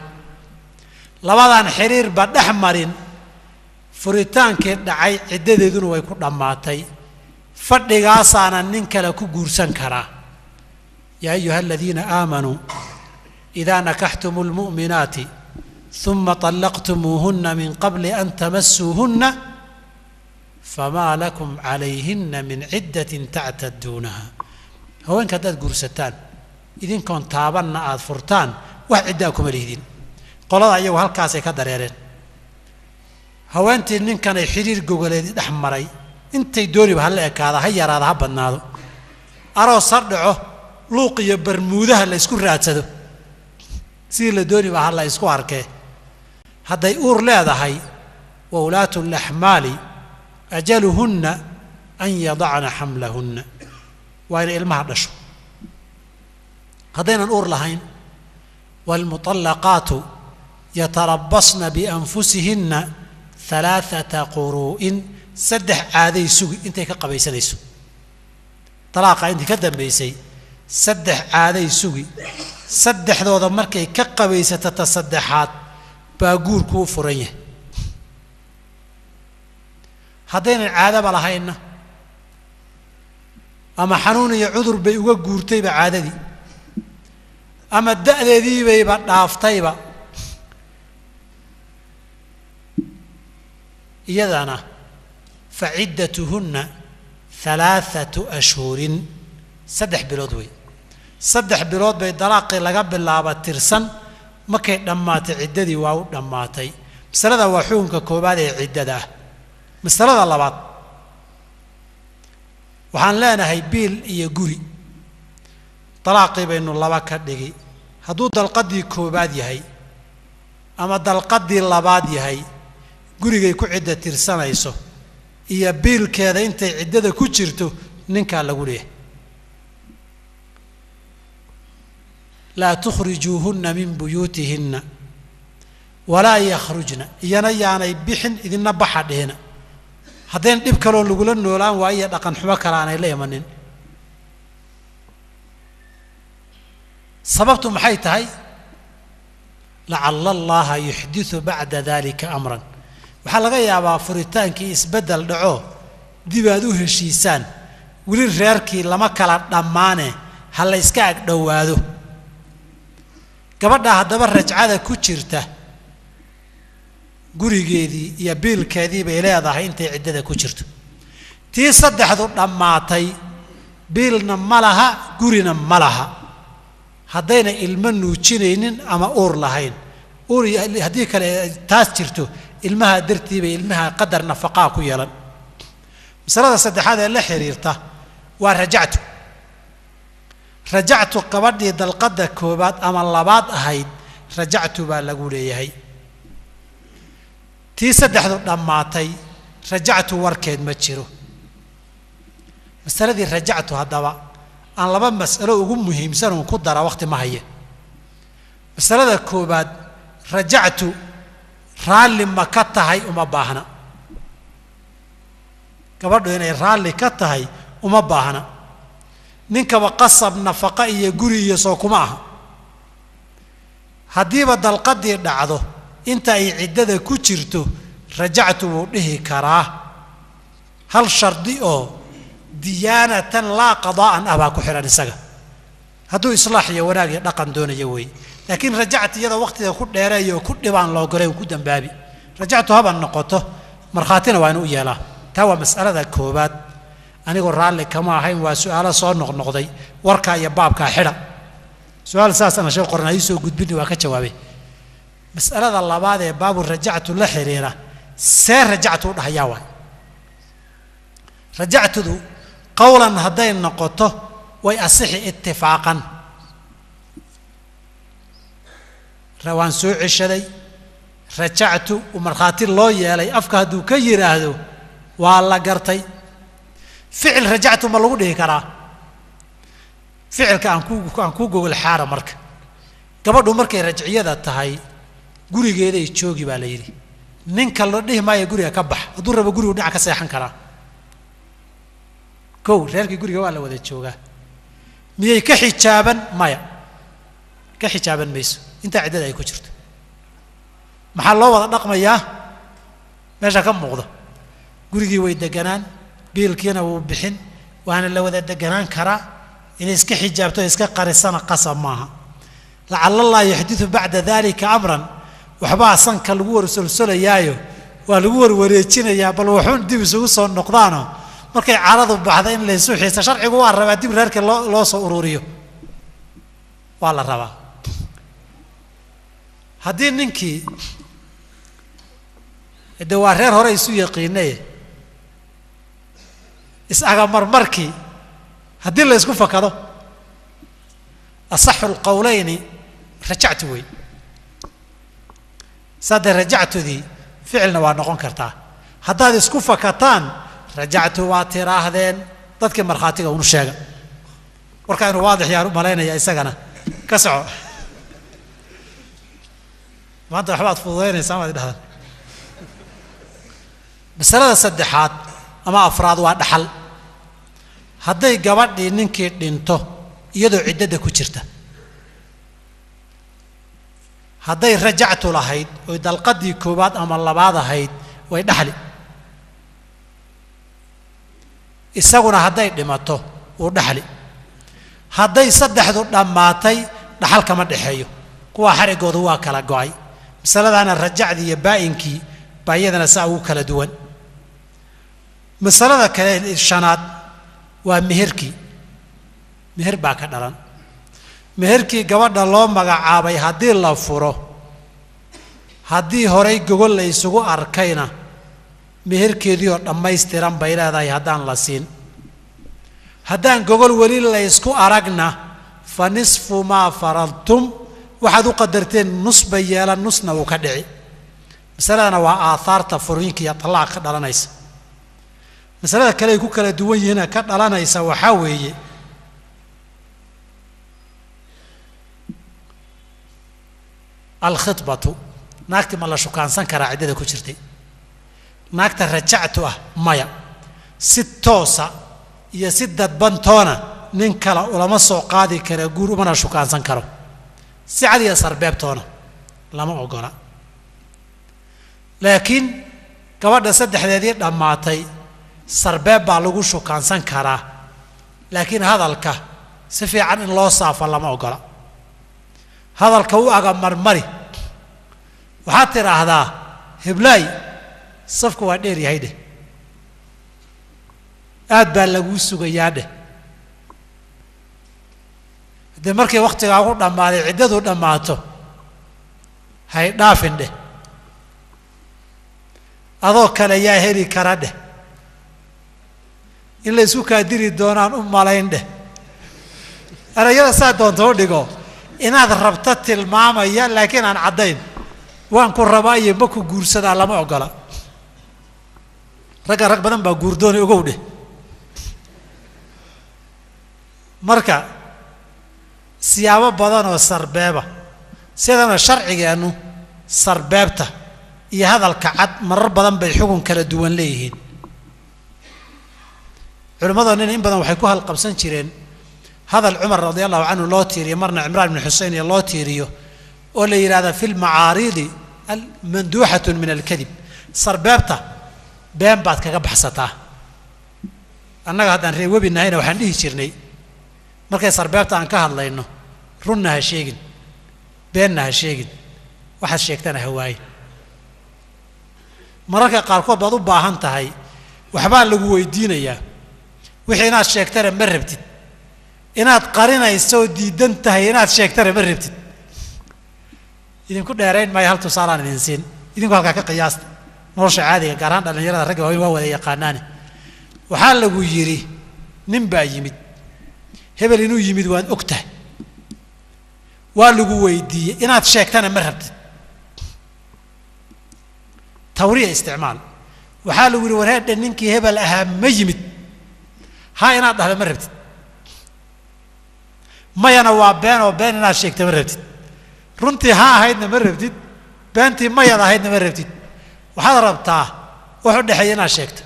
Labadaan xiriirba dhex marin, furitaankii dhacay ciddadeeduna way ku dhammaatay. Fadhigaasaana nin kale ku guursan karaa. Yaa ayuha aladiina aamanuu idaa nakaxtumu lmu'minaati uma طallaqtumuuhunna min qabli an tamasuuhunna famaa lakum calayhinna min ciddatin tactaduunaha. Haweenka haddaad guursataan idinkoon taabanna aada furtaan, wax ciddaa kuma lihdin. Qolada iyagu halkaasay ka dareereen. Haweentii ninkanay xidhiir gogoleed dhex maray, intay dooniba ha la ekaada, ha yaraada, ha badnaado, aroos ha dhaco, luuq iyo barmuudaha la isku raadsado, sidii la dooniba ha la isku arkee. Hadday uur leedahay, wa ulaatu laxmaali ajaluhunna an yadacna xamlahunna, waa inay ilmaha dhasho. Haddaynan uur lahayn, waalmuطallaqaatu yatarabasna bianfusihinna alaaata quruu'in, saddex caaday sugi intay ka qabaysanayso. Talaaqa intii ka dambaysay saddex caaday sugi, saddexdooda markay ka qabaysato ta saddexaad baa guurku u furan yahay. Haddaynan caadaba lahaynna, ama xanuun iyo cudur bay uga guurtayba caadadii, ama da'deediibayba dhaaftayba, iyadana fa ciddatuhunna alaaatu ashhurin, 3 bilood wey. 3 bilood bay dalaaqii laga bilaaba tirsan, markay dhammaatay ciddadii waa u dhammaatay. Masalada waa xukunka koowaad ee ciddada ah. Masalada labaad waxaan leenahay biil iyo guri. Dalaaqii baynu laba ka dhigi. Hadduu dalqadii koowaad yahay ama dalqadii labaad yahay, gurigay ku cidda tirsanayso iyo biilkeeda intay ciddada ku jirto ninkaa lagu leeyahay. Laa tukhrijuuhunna min buyuutihinna walaa yakhrujna, iyana yaanay bixin idinna baxa dhihina. Haddayn dhib kaloo lagula noolaan waayo dhaqan xumo kale aanay la imanin. Sababtu maxay tahay? Lacalla allaha yuxditu bacda dalika amran. Waxaa laga yaabaa furitaankii isbeddel dhaco, dib aad u heshiisaan, weli reerkii lama kala dhammaane, ha la yska ag dhowaado. Gabadha haddaba rajcada ku jirta gurigeedii iyo biilkeedii bay leedahay intay ciddada ku jirto. Tii saddexdu dhammaatay biilna ma laha, gurina ma laha, haddayna ilmo nuujinaynin ama uur lahayn. Uur haddii kale taas jirto, ilmaha dartii bay ilmaha qadar nafaqaa ku yeelan. Masalada saddexaad ee la xiriirta waa rajactu. Rajactu gabadhii dalqadda koowaad ama labaad ahayd rajactu baa lagu leeyahay. Tii saddexdu dhammaatay rajactu warkeed ma jiro. Masaladii rajactu haddaba aan laba mas'alo ugu muhiimsan uun ku dara, waqti ma haye. Masalada koowaad, rajactu raalli ma ka tahay uma baahna. Gabadhu inay raalli ka tahay uma baahna. Ninkaba qasab nafaqa iyo guri iyo soo kuma aha. Haddiiba dalqadii dhacdo inta ay ciddada ku jirto rajactu wuu dhihi karaa. Hal shardi oo diyaanatan laa qadaa'an ah baa ku xidhan isaga, hadduu islaax iyo wanaag iyo dhaqan doonayo weeye. Laakiin rajactu iyada waqtiga ku dheereeyo oo ku dhibaan loogolay ku dambaabi. Rajactu haba noqoto, markhaatina waa inuu u yeelaa. Taa waa mas'alada koowaad. Anigoo raalli kama ahayn, waa su'aalo soo noqnoqday. Warkaa iyo baabkaa xidha. Su-aal saasana shee qoran ha iisoo gudbini, waa ka jawaabay. Mas'alada labaad ee baabu rajactu la xiriira, see rajactu u dhahayaa waay. Rajactudu qowlan hadday noqoto way asixi itifaaqan. Waan soo ceshaday, rajactu, uu markhaati loo yeelay, afka hadduu ka yidhaahdo waa la gartay. Ficil rajactu ma lagu dhihi karaa? Ficilka aan ku gogol xaara. Marka gabadhu markay rajciyada tahay gurigeeday joogi baa la yidhi. Ninka loo dhihi maayo guriga ka bax, hadduu rabo gurigu dhinac ka seexan karaa. Kow, reerkii guriga waa la wada joogaa. Miyay ka xijaaban? Maya, ka xijaaban mayso intaa ciddada ay ku jirto. Maxaa loo wada dhaqmayaa? Meesha ka muuqda gurigii way deganaan, biilkiina wuu bixin, waana la wada deganaan karaa. Inay iska xijaabto iska qarisana qasab maaha. Lacala allah yaxdidu bacda dalika amran, waxbaa sanka lagu warsolsolayaayo, waa lagu warwareejinayaa, bal waxuun dib isugu soo noqdaano markay caradu baxda in laysu xiisa. Sharcigu waa rabaa dib reerka loo soo ururiyo, waa la rabaa. Haddii ninkii de waa reer hore isu yaqiinaye is-agamarmarkii haddii la isku fakado, asaxu lqowleyni rajactu wey. Saadee rajactudii ficilna waa noqon kartaa. Haddaad isku fakataan rajactu waa tiraahdeen, dadkii markhaatiga unu sheega. Warkaa inuu waadix yaan u malaynaya, isagana ka soco. Maanta waxbaad fududaynaysaa maad idhahdaan. Masalada saddexaad ama afraad waa dhaxal. Hadday gabadhii ninkii dhinto iyadoo ciddada ku jirta, hadday rajactu lahayd oy dalqadii koowaad ama labaad ahayd, way dhaxli. Isaguna hadday dhimato wuu dhaxli. Hadday saddexdu dhammaatay dhaxal kama dhexeeyo, kuwaa xarigoodu waa kala go'ay. Masaladaana rajacdii iyo baa'inkii baa iyadana saa ugu kala duwan. Masalada kale shanaad waa meherkii. Meher baa ka dhalan. Meherkii gabadha loo magacaabay haddii la furo, haddii horay gogol la isugu arkayna, meherkeedii oo dhammaystiran bay leedahay haddaan la siin. Haddaan gogol weli la ysku aragna, fa nisfu maa faradtum, waxaad u qadarteen nus bay yeelan, nusna wuu ka dhici. Masaladana waa aathaarta furiinka iyo talaaqa ka dhalanaysa. Masalada kale ay ku kala duwan yihiina ka dhalanaysa waxaa weeye alkhidbatu. Naagti ma la shukaansan karaa ciddada ku jirtay? Naagta rajactu ah maya, si toosa iyo si dadbantoona nin kale ulama soo qaadi kara guur, umana shukaansan karo. Si cad iyo sarbeebtoona lama ogola. Laakiin gabadha saddexdeedii dhammaatay sarbeeb baa lagu shukaansan karaa, laakiin hadalka si fiican in loo saafo lama ogola. Hadalka u agamarmari, waxaad tidhaahdaa heblaay safku waa dheer yahay dheh, aad baa laguu sugayaa dheh. Haddii markii wakhtigaagu dhammaaday ciddadu dhammaato hay dhaafin dheh, adoo kale yaa heli kara dheh, in la isku kaadiri doonaan u malayn dheh. Erayada saa doonta u dhigo, inaad rabto tilmaamaya laakiin aan caddayn. Waan ku rabaa iyo ma ku guursadaa lama ogola. Ragga rag badan baa guurdoonay ogow dheh. Marka siyaabo badan oo sarbeeba, sidana sharcigeennu sarbeebta iyo hadalka cad marar badan bay xukun kala duwan leeyihiin. Culimmadoo nin in badan waxay ku halqabsan jireen hadal Cumar radia allahu canhu loo tiiriyo, marna Cimraan ibnu Xusein iyo loo tiiriyo, oo la yidhahda fi lmacaariidi manduuxatun min alkadib. Sarbeebta been baad kaga baxsataa. Annaga haddaan reer webi nahayna waxaan dhihi jirnay markay sarbeebta aan ka hadlayno, runna ha sheegin, beenna ha sheegin, waxaad sheegtana ha waaye. Mararka qaarkood baad u baahan tahay, waxbaa lagu weydiinayaa, wixii inaad sheegtana ma rabtid, Inaad qarinayso oo diidan tahay inaad sheegtana ma rabtid. Idinku dheerayn maayo, hal tusaalaan idin siin, idinku halkaa ka qiyaasta nolosha caadiga, gaar ahaan dhallinyarada ragga waaweyn waa wada yaqaanaane. Waxaa lagu yidhi nin baa yimid, hebel inuu yimid waad og tahay, waa lagu weydiiyey, inaad sheegtana ma rabtid. Tawriya isticmaal. Waxaa lagu yidhi wareedhe ninkii hebel ahaa ma yimid, ha inaad dhahda ma rabtid, mayana waa been oo been inaad sheegta ma rabtid, runtii ha ahaydna ma rabtid, beentii mayad ahaydna ma rabtid. Waxaad rabtaa wax u dhexeeya inaad sheegto.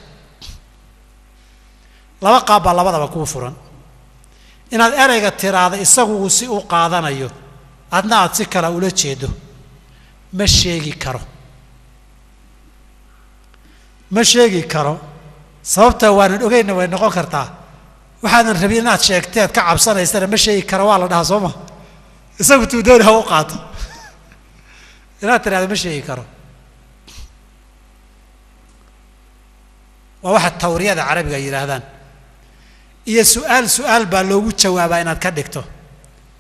Laba qaab baa labadaba kuu furan. Inaad ereyga tiraahdo isagu uu si u qaadanayo, adna aad si kale ula jeedo, ma sheegi karo, ma sheegi karo. Sababta waanan ogeynna way noqon kartaa. Waxaadan rabin inaad sheegteed ka cabsanaysana ma sheegi karo waa la dhahaa soo ma. Isagu tuu dooni ha u qaato. Inaad tiraahdo ma sheegi karo waa waxa tawriyada carabiga ay yidhaahdaan. Iyo su'aal su'aal baa loogu jawaabaa inaad ka dhigto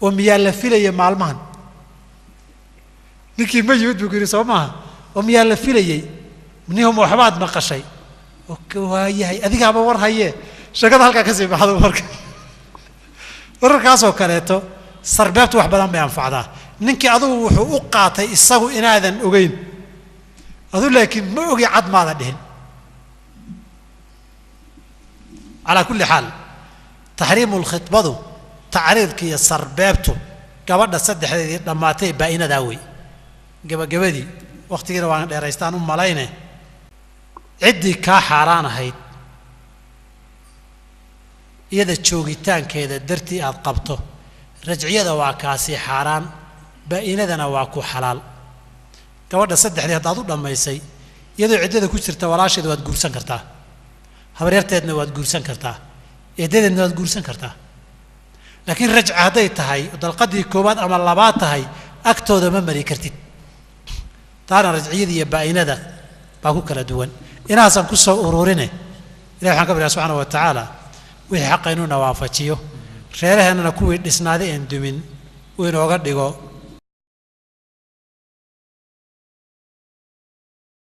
oo miyaa la filaya maalmahan ninkii ma yimid buu ku yidhi soo maaha, oo miyaa la filayey nihum waxbaad maqashay, waayahay adigaaba war hayee, sheekada halkaa kasii baxdo. Marka wararkaasoo kaleeto sarbeebtu wax badan bay anfacdaa. Ninkii adugu wuxuu u qaatay isagu inaadan ogeyn, adu laakiin ma ogi cad maadan dhihin. Calaa kulli xaal taxriimu lkhidbadu tacriidka iyo sarbeebtu gabadha saddexdeedii dhammaatay baa-inadaa wey. Gabagabadii wakhtigiina waan dheeraystaan u malayne, ciddii kaa xaaraan ahayd iyada joogitaankeeda dartii aad qabto, rajciyada waa kaasi xaaraan, baa-inadana waa ku xalaal. Gabadha saddexdii haddaad u dhammaysay iyadoo ciddada ku jirta walaasheed waad guursan kartaa, habaryarteedna waad guursan kartaa, eedadeedna waad guursan kartaa. Laakiin rajca hadday tahay dalqadii koowaad ama labaad tahay agtooda ma mari kartid. Taana rajciyada iyo baa-inada baa ku kala duwan. Inaasaan ku soo ururine, ilahi waxaan ka baryaa subxaana wa tacaala wixii xaqa inuuna waafajiyo, reeraheennana kuwii dhisnaaday een dumin uu inooga dhigo.